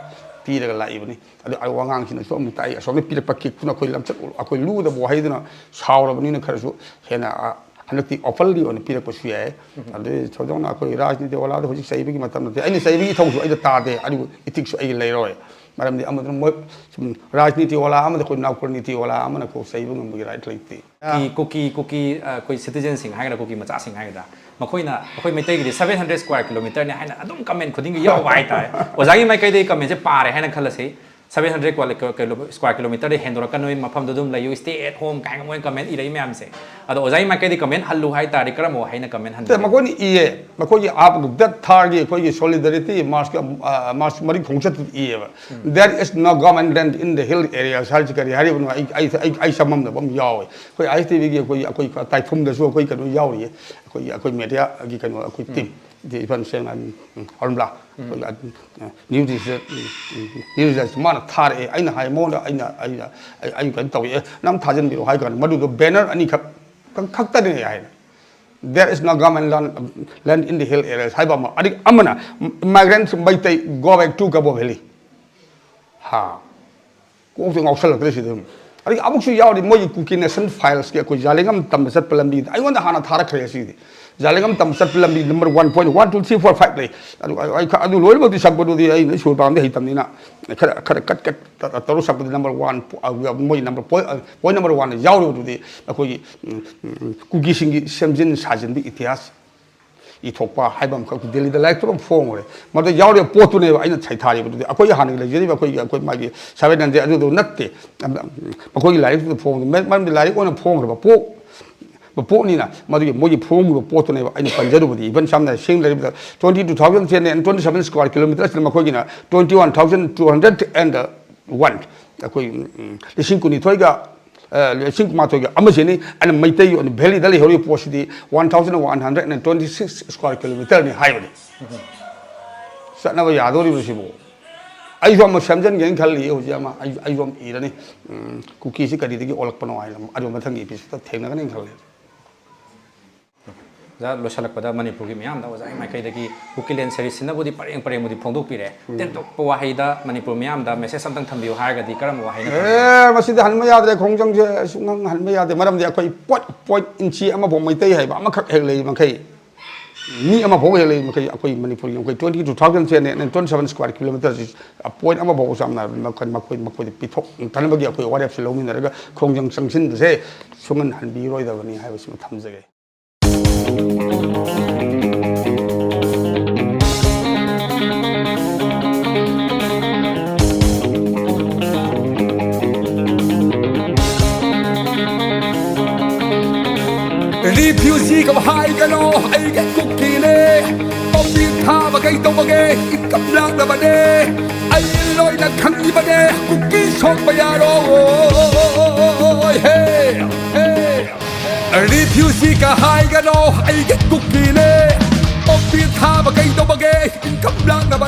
ꯄꯤꯔꯒ ꯂꯥꯛꯏꯕꯅꯤ꯫ ꯑꯗꯨ ꯑ-, ꯋꯥꯉꯥꯡꯁꯤꯅꯁꯨ ꯑꯃꯨꯛ ꯇꯥꯛꯏ, ꯑꯁꯣꯝꯗ ꯄꯤꯔꯛꯄ ꯀꯤꯛꯇꯨꯅ ꯑꯩꯈꯣꯏ ꯂꯝꯆꯠ, ꯑꯩꯈꯣꯏ ꯂꯨꯗꯕ ꯋꯥꯍꯩꯗꯨꯅ ꯁꯥꯎꯔꯕꯅꯤꯅ ꯈꯔꯁꯨ ꯍꯦꯟꯅ, ꯑ, ꯍꯟꯗꯛꯇꯤ ꯑꯣꯄꯟꯂꯤ ꯑꯣꯏꯅ ꯄꯤꯔꯛꯄꯁꯨ ꯌꯥꯏ꯫ ꯑꯗꯨꯗꯤ ꯊꯣꯏꯗꯣꯛꯅ ꯑꯩꯈꯣꯏ ꯔꯥꯖꯅꯤꯇꯤ ꯋꯥꯂꯥꯗ ꯍꯧꯖꯤꯛ ꯆꯩꯕꯒꯤ ꯃꯇꯝ ꯅꯠꯇꯦ꯫ ꯑꯩꯅ ꯆꯩꯕꯒꯤ ꯏꯊꯧꯁꯨ ꯑꯩꯗ ꯇꯥꯗꯦ, ꯑꯗꯨꯕꯨ ꯏꯊꯤꯛꯁꯨ ꯑꯩꯒꯤ ꯂꯩꯔꯣꯏ꯫ ꯃꯔꯝꯗꯤ ꯑꯃꯗꯨꯅ ꯃꯣꯏ ꯁꯨꯝ ꯔꯥꯖꯅꯤꯇꯤ ꯋꯥꯂꯥ ꯑꯃꯗ ꯑꯩꯈꯣꯏ ꯅꯥꯎꯀꯔ ꯅꯤꯇꯤ ꯋꯥꯂꯥ ꯑꯃꯅ ꯀꯣꯛ ꯆꯩꯕ ꯉꯝꯕꯒꯤ ꯔꯥꯏꯠ ꯂꯩꯇꯦ꯫ ꯀꯨꯀꯤ, ꯀꯨꯀꯤ, ꯀꯨꯀꯤ, ꯑ, ꯑꯩꯈꯣꯏ ꯁꯤꯇꯤꯖꯟꯁꯤꯡ ꯍꯥꯏꯒꯗ꯭ꯔꯥ, ꯀꯨꯀꯤ ꯃꯆꯥꯁꯤꯡ ꯍꯥꯏꯒꯗ꯭ꯔꯥ, ꯃꯈꯣꯏꯅ ꯑꯩꯈꯣꯏ ꯃꯩꯇꯩꯒꯤꯗꯤ seven hundred square kilometerꯅꯦ ꯍꯥꯏꯅ ꯑꯗꯨꯝ ꯀꯃꯦꯟ ꯈꯨꯗꯤꯡꯒꯤ ꯌꯥꯎꯕ ꯍꯥꯏꯇꯥꯔꯦ꯫ ꯑꯣꯖꯥꯒꯤ ꯃꯥꯏꯀꯩꯗꯒꯤ ꯀꯃꯦꯟꯁꯦ ꯄꯥꯔꯦ ꯍꯥꯏꯅ ꯈꯜꯂꯁꯤ, seven hundred square kilometerꯗꯒꯤ ꯍꯦꯟꯗꯣꯔꯛꯀꯅꯣꯏ, ꯃꯐꯝꯗꯨ ꯑꯗꯨꯝ ꯂꯩꯌꯨ, stay at home ꯀꯥꯏꯅ ꯃꯣꯏꯅ ꯀꯃꯦꯟ ꯏꯔꯛꯏ ꯃꯌꯥꯝꯁꯦ꯫ ꯑꯗꯣ ꯑꯣꯖꯥꯒꯤ ꯃꯥꯏꯀꯩꯗꯒꯤ ꯀꯃꯦꯟ ꯍꯜꯂꯨ ꯍꯥꯏ ꯇꯥꯔꯗꯤ ꯀꯔꯝꯕ ꯋꯥꯍꯩꯅ ꯀꯃꯦꯟ ꯅꯠꯇꯦ, ꯍꯟꯕꯤꯒꯅꯤ? ꯃꯈꯣꯏꯅ ꯏꯌꯦ, ꯃꯈꯣꯏꯒꯤ ꯑꯥꯞ ꯗꯦꯠ ꯊꯥꯔꯒꯤ ꯑꯩꯈꯣꯏꯒꯤ ꯁꯣꯂꯤꯗꯔꯤꯇꯤ ꯃꯥꯔꯁꯀꯤ, ꯑ, ꯃꯥꯔꯁ ꯃꯔꯤ ꯈꯣꯡꯆꯠꯇꯨꯗ ꯏꯌꯦꯕ꯫ "There is no government land in the hill areas" ꯍꯥꯏꯔꯤꯁꯤ ꯀꯔꯤ ꯍꯥꯏꯔꯤꯕꯅꯣ? ꯑꯩ, ꯑꯩ, ꯑꯩ, ꯑꯩ ꯆꯃꯝꯅꯕ ꯑꯃ ꯌꯥꯎꯋꯦ꯫ ꯑꯩꯈꯣꯏ ꯑꯥꯏ ꯑꯦꯁ ꯇꯤ ꯚꯤꯒꯤ ꯑꯩꯈꯣꯏ, ꯑꯩꯈꯣꯏ ꯇꯥꯏꯐꯨꯝꯗꯁꯨ ꯑꯩꯈꯣꯏ ꯀꯩꯅꯣ ꯌꯥꯎꯔꯤꯌꯦ, ꯑꯩꯈꯣꯏꯒꯤ, ꯑꯩꯈꯣꯏ ꯃꯦꯗꯤꯌꯥꯒꯤ ꯀꯩꯅꯣ, ꯑꯩꯈꯣꯏ ꯇꯤꯝ, ꯏꯆꯦ ꯏꯐꯟ ꯁꯦꯡꯅ, ꯎꯝ, ꯑꯔꯨꯟꯕ꯭ꯂꯥ, ꯑꯩꯈꯣꯏꯒꯤ, ꯑ, ꯅ꯭ꯌꯨ ꯗꯤꯖꯤꯇꯦꯜ, ꯎꯝ, ꯎꯝ, ꯅ꯭ꯌꯨ ꯗꯤꯖꯤꯇꯦꯜ ꯃꯥꯅ ꯊꯥꯔꯛꯑꯦ꯫ ꯑꯩꯅ ꯍꯥꯏ ꯃꯉꯣꯟꯗ, ꯑꯩꯅ, ꯑꯩꯅ, ꯑꯩ, ꯑꯩ ꯀꯩꯅꯣ ꯇꯧꯋꯦ, "ꯑꯦ, ꯅꯪ ꯊꯥꯖꯤꯟꯕꯤꯔꯣ" ꯍꯥꯏ ꯀꯥꯟꯗ ꯃꯗꯨꯗꯣ ꯕꯦꯅꯔ ꯑꯅꯤꯈꯛ ꯈꯛꯇꯅꯦ ꯍꯥꯏ꯫ "There is no government land, land in the hill areas" ꯍꯥꯏꯕ ꯑꯃ, ꯑꯗꯒꯤ ꯑꯃꯅ "Migrants Meitei go back to Kabo Valley" ꯍꯥ꯫ ꯀꯣꯛꯁꯦ ꯉꯥꯎꯁꯜꯂꯛꯇ꯭ꯔꯦ ꯁꯤꯗ꯫ ꯑꯗꯒꯤ ꯑꯃꯨꯛꯁꯨ ꯌꯥꯎꯔꯤ ꯃꯣꯏꯒꯤ ꯀꯨꯀꯤ ꯅꯦꯁꯟ ꯐꯥꯏꯜꯁꯀꯤ ꯑꯩꯈꯣꯏ ꯖꯥꯂꯦꯡꯉꯝ ꯇꯝꯕ ꯆꯠꯄ ꯂꯝꯕꯤꯗ ꯑꯩꯉꯣꯟꯗ ꯍꯥꯟꯅ ꯊꯥꯔꯛꯈ꯭ꯔꯦ ꯁꯤꯗꯤ꯫ ꯖꯥꯂꯦꯡꯉꯝ ꯇꯝꯕ ꯆꯠꯄ ꯂꯝꯕꯤ number one point one two three four five ꯂꯩ꯫ ꯑꯗꯨ ꯑꯩ ꯈ-, ꯑꯗꯨ ꯂꯣꯏꯅꯃꯛꯇꯤ ꯁꯛꯄꯗꯨꯗꯤ ꯑꯩꯅ ꯁꯨꯔ ꯄꯥꯝꯗꯤ ꯍꯩꯇꯕꯅꯤꯅ ꯈꯔ, ꯈꯔ ꯀꯠ ꯀꯠ ꯇ-, ꯇ-, ꯇꯧꯔ ꯁꯛꯄꯗꯤ ꯅꯝꯕꯔ ꯋꯥꯟ ꯄꯣ-, ꯑ, ꯃꯣꯏ ꯅꯝꯕꯔ ꯄꯣꯏꯟ, ꯑ, ꯄꯣꯏꯟ ꯅꯝꯕꯔ ꯋꯥꯟꯗ ꯌꯥꯎꯔꯤꯕꯗꯨꯗꯤ ꯑꯩꯈꯣꯏꯒꯤ, ꯎꯝ, ꯎꯝ, ꯀꯨꯀꯤꯁꯤꯡꯒꯤ ꯁꯦꯝꯖꯤꯟ ꯁꯥꯖꯤꯟꯕ ꯏꯇꯤꯍꯥꯁ ꯏꯊꯣꯛꯄ ꯍꯥꯏꯕ ꯑꯃꯈꯛ ꯗꯦꯜꯂꯤꯗ ꯂꯥꯏꯔꯤꯛꯇ ꯑꯗꯨꯝ ꯐꯣꯡꯈ꯭ꯔꯦ꯫ ꯃꯗꯨ ꯌꯥꯎꯔꯤꯕ ꯄꯣꯠꯇꯨꯅꯦꯕ ꯑꯩꯅ ꯁꯩꯊꯥꯔꯤꯕꯗꯨꯗꯤ꯫ ꯑꯩꯈꯣꯏꯒꯤ ꯍꯥꯟꯅꯒꯤ ꯂꯩꯖꯔꯤꯕ ꯑꯩꯈꯣꯏꯒꯤ, ꯑꯩꯈꯣꯏ ꯃꯥꯒꯤ ꯁꯚꯦꯟ ꯍꯟꯗ꯭ꯔꯦꯗ ꯑꯗꯨꯗꯨ ꯅꯠꯇꯦ꯫ ꯃꯈꯣꯏꯒꯤ ꯂꯥꯏꯔꯤꯛꯇꯨꯗ ꯐꯣꯡꯕꯗꯨ, ꯃꯔꯝꯗꯤ ꯂꯥꯏꯔꯤꯛ ꯑꯣꯏꯅ ꯐꯣꯡꯈ꯭ꯔꯕ ꯄꯣꯠ, ꯄꯣꯠꯅꯤꯅ ꯃꯗꯨꯒꯤ ꯃꯣꯏꯒꯤ ꯐꯣꯡꯈꯤꯕ ꯄꯣꯠꯇꯨꯅꯦꯕ ꯑꯩꯅ ꯄꯟꯖꯔꯨꯕꯗꯤ꯫ ꯏꯚꯟ ꯁꯝꯅ ꯍꯥꯏꯔꯕꯗ ꯁꯦꯡꯅ ꯂꯩꯔꯕꯗ twenty two thousand three hundred twenty seven square kilometer ꯑꯁꯤꯅ ꯃꯈꯣꯏꯒꯤꯅ twenty one thousand two hundred and one, ꯑꯩꯈꯣꯏ, ꯎꯝ, ꯂꯤꯁꯤꯡ ꯀꯨꯟꯅꯤꯊꯣꯏꯒ, ꯑ, ꯂꯤꯁꯤꯡ ꯀꯨꯟꯃꯥꯊꯣꯏꯒ ꯑꯃꯁꯤꯅꯤ꯫ ꯑꯩꯅ ꯃꯩꯇꯩꯒꯤ ꯑꯣꯏꯅ ꯚꯦꯂꯤꯗ ꯂꯩꯍꯧꯔꯤꯕ ꯄꯣꯠꯁꯤꯗꯤ one thousand one hundred and twenty six square kilometerꯅꯤ ꯍꯥꯏꯕꯅꯤ꯫ ꯆꯠꯅꯕ ꯌꯥꯗꯣꯔꯤꯕꯁꯤꯕꯨ꯫ ꯑꯩꯁꯨ ꯑꯃ ꯁꯦꯝꯖꯤꯟꯒꯦꯅ ꯈꯜꯂꯤ ꯍꯧꯖꯤꯛ ꯑꯃ꯫ ꯑꯩ, ꯑꯩꯁꯨ ꯑꯃ ꯏꯔꯅꯤ꯫ ꯎꯝ, ꯀꯨꯀꯤꯁꯤ ꯀꯔꯤꯗꯒꯤ ꯑꯣꯜꯂꯛꯄꯅꯣ ꯍꯥꯏꯅ꯫ ꯑꯗꯨ ꯃꯊꯪꯒꯤ episodeꯇ ꯊꯦꯡꯅꯒꯅꯤ ꯈꯜꯂꯤ꯫ ꯑꯣꯖꯥ, ꯂꯣꯏꯁꯤꯜꯂꯛꯄꯗ ꯃꯅꯤꯄꯨꯔꯒꯤ ꯃꯤꯌꯥꯝꯗ ꯑꯣꯖꯥꯒꯤ ꯃꯥꯏꯀꯩꯗꯒꯤ ꯀꯨꯀꯤꯂꯦꯟ ꯁꯦꯔꯤꯁꯁꯤꯅꯕꯨꯗꯤ ꯄꯔꯦꯡ ꯄꯔꯦꯡꯕꯨꯗꯤ ꯐꯣꯡꯗꯣꯛꯄꯤꯔꯦ꯫ ꯎꯝ꯫ ꯇꯦꯟꯊꯣꯛꯄ ꯋꯥꯍꯩꯗ ꯃꯅꯤꯄꯨꯔ ꯃꯤꯌꯥꯝꯗ message ꯑꯝꯇꯪ ꯊꯝꯕꯤꯌꯨ ꯍꯥꯏꯔꯒꯗꯤ ꯀꯔꯝꯕ ꯋꯥꯍꯩꯅ ꯊꯝꯕꯤꯌꯨ? ꯑꯦ, ꯃꯁꯤꯗꯤ ꯍꯟꯕ ꯌꯥꯗ꯭ꯔꯦ, ꯈꯣꯡꯖꯪꯁꯦ ꯁꯨꯡꯍꯟ ꯍꯟꯕ ꯌꯥꯗꯦ꯫ ꯃꯔꯝꯗꯤ ꯑꯩꯈꯣꯏ ꯄꯣꯠ, ꯄꯣꯠ ꯏꯟꯆꯤ ꯑꯃꯐꯥꯎ ꯃꯩꯇꯩ ꯍꯥꯏꯕ ꯑꯃꯈꯛ ꯍꯦꯛ ꯂꯩ ꯃꯈꯩ, ꯃꯤ ꯑꯃꯐꯥꯎ ꯍꯦꯛ ꯂꯩ ꯃꯈꯩ, ꯑꯩꯈꯣꯏ ꯃꯅꯤꯄꯨꯔꯒꯤ ꯑꯩꯈꯣꯏ twenty two thousand three hundred and twenty seven square kilometerꯁꯤ ꯄꯣꯏꯟ ꯑꯃꯐꯥꯎ ꯆꯥꯝꯅ ꯃꯈꯣꯏ, ꯃꯈꯣꯏꯗ ꯄꯤꯊꯣꯛꯇꯅꯕꯒꯤ ꯑꯩꯈꯣꯏ ꯋꯥꯔꯦꯞꯁꯦ ꯂꯧꯃꯤꯟꯅꯔꯒ ꯈꯣꯡꯖꯪ ꯆꯪꯁꯤꯟꯕꯁꯦ ꯁꯨꯡꯍꯟ ꯍꯟꯕꯤꯔꯣꯏꯗꯕꯅꯤ ꯍꯥꯏꯕꯁꯤꯃ ꯊꯝꯖꯒꯦ꯫ Refugee ꯀꯧ ꯍꯥꯏꯒꯅꯣ, ꯑꯩꯒꯤ ꯀꯨꯀꯤꯅꯦ꯫ ꯄꯥꯝꯕꯤ ꯊꯥꯕ ꯀꯩꯗꯧꯕꯒꯦ? ꯏꯟꯀꯝ ꯂꯥꯛꯅꯕꯅꯦ꯫ ꯑꯩ ꯂꯣꯏꯅ ꯈꯪꯉꯤꯕꯅꯦ, ꯀꯨꯀꯤ ꯁꯣꯛꯄ ꯌꯥꯔꯣꯏ꯫ ꯍꯦ, ꯍꯦ꯫ Refugee ꯀ ꯍꯥꯏꯒꯅꯣ, ꯑꯩꯒꯤ ꯀꯨꯀꯤꯅꯦ꯫ ꯄꯥꯝꯕꯤ ꯊꯥꯕ ꯀꯩꯗꯧꯕꯒꯦ? ꯏꯟꯀꯝ ꯂꯥꯛꯅꯕ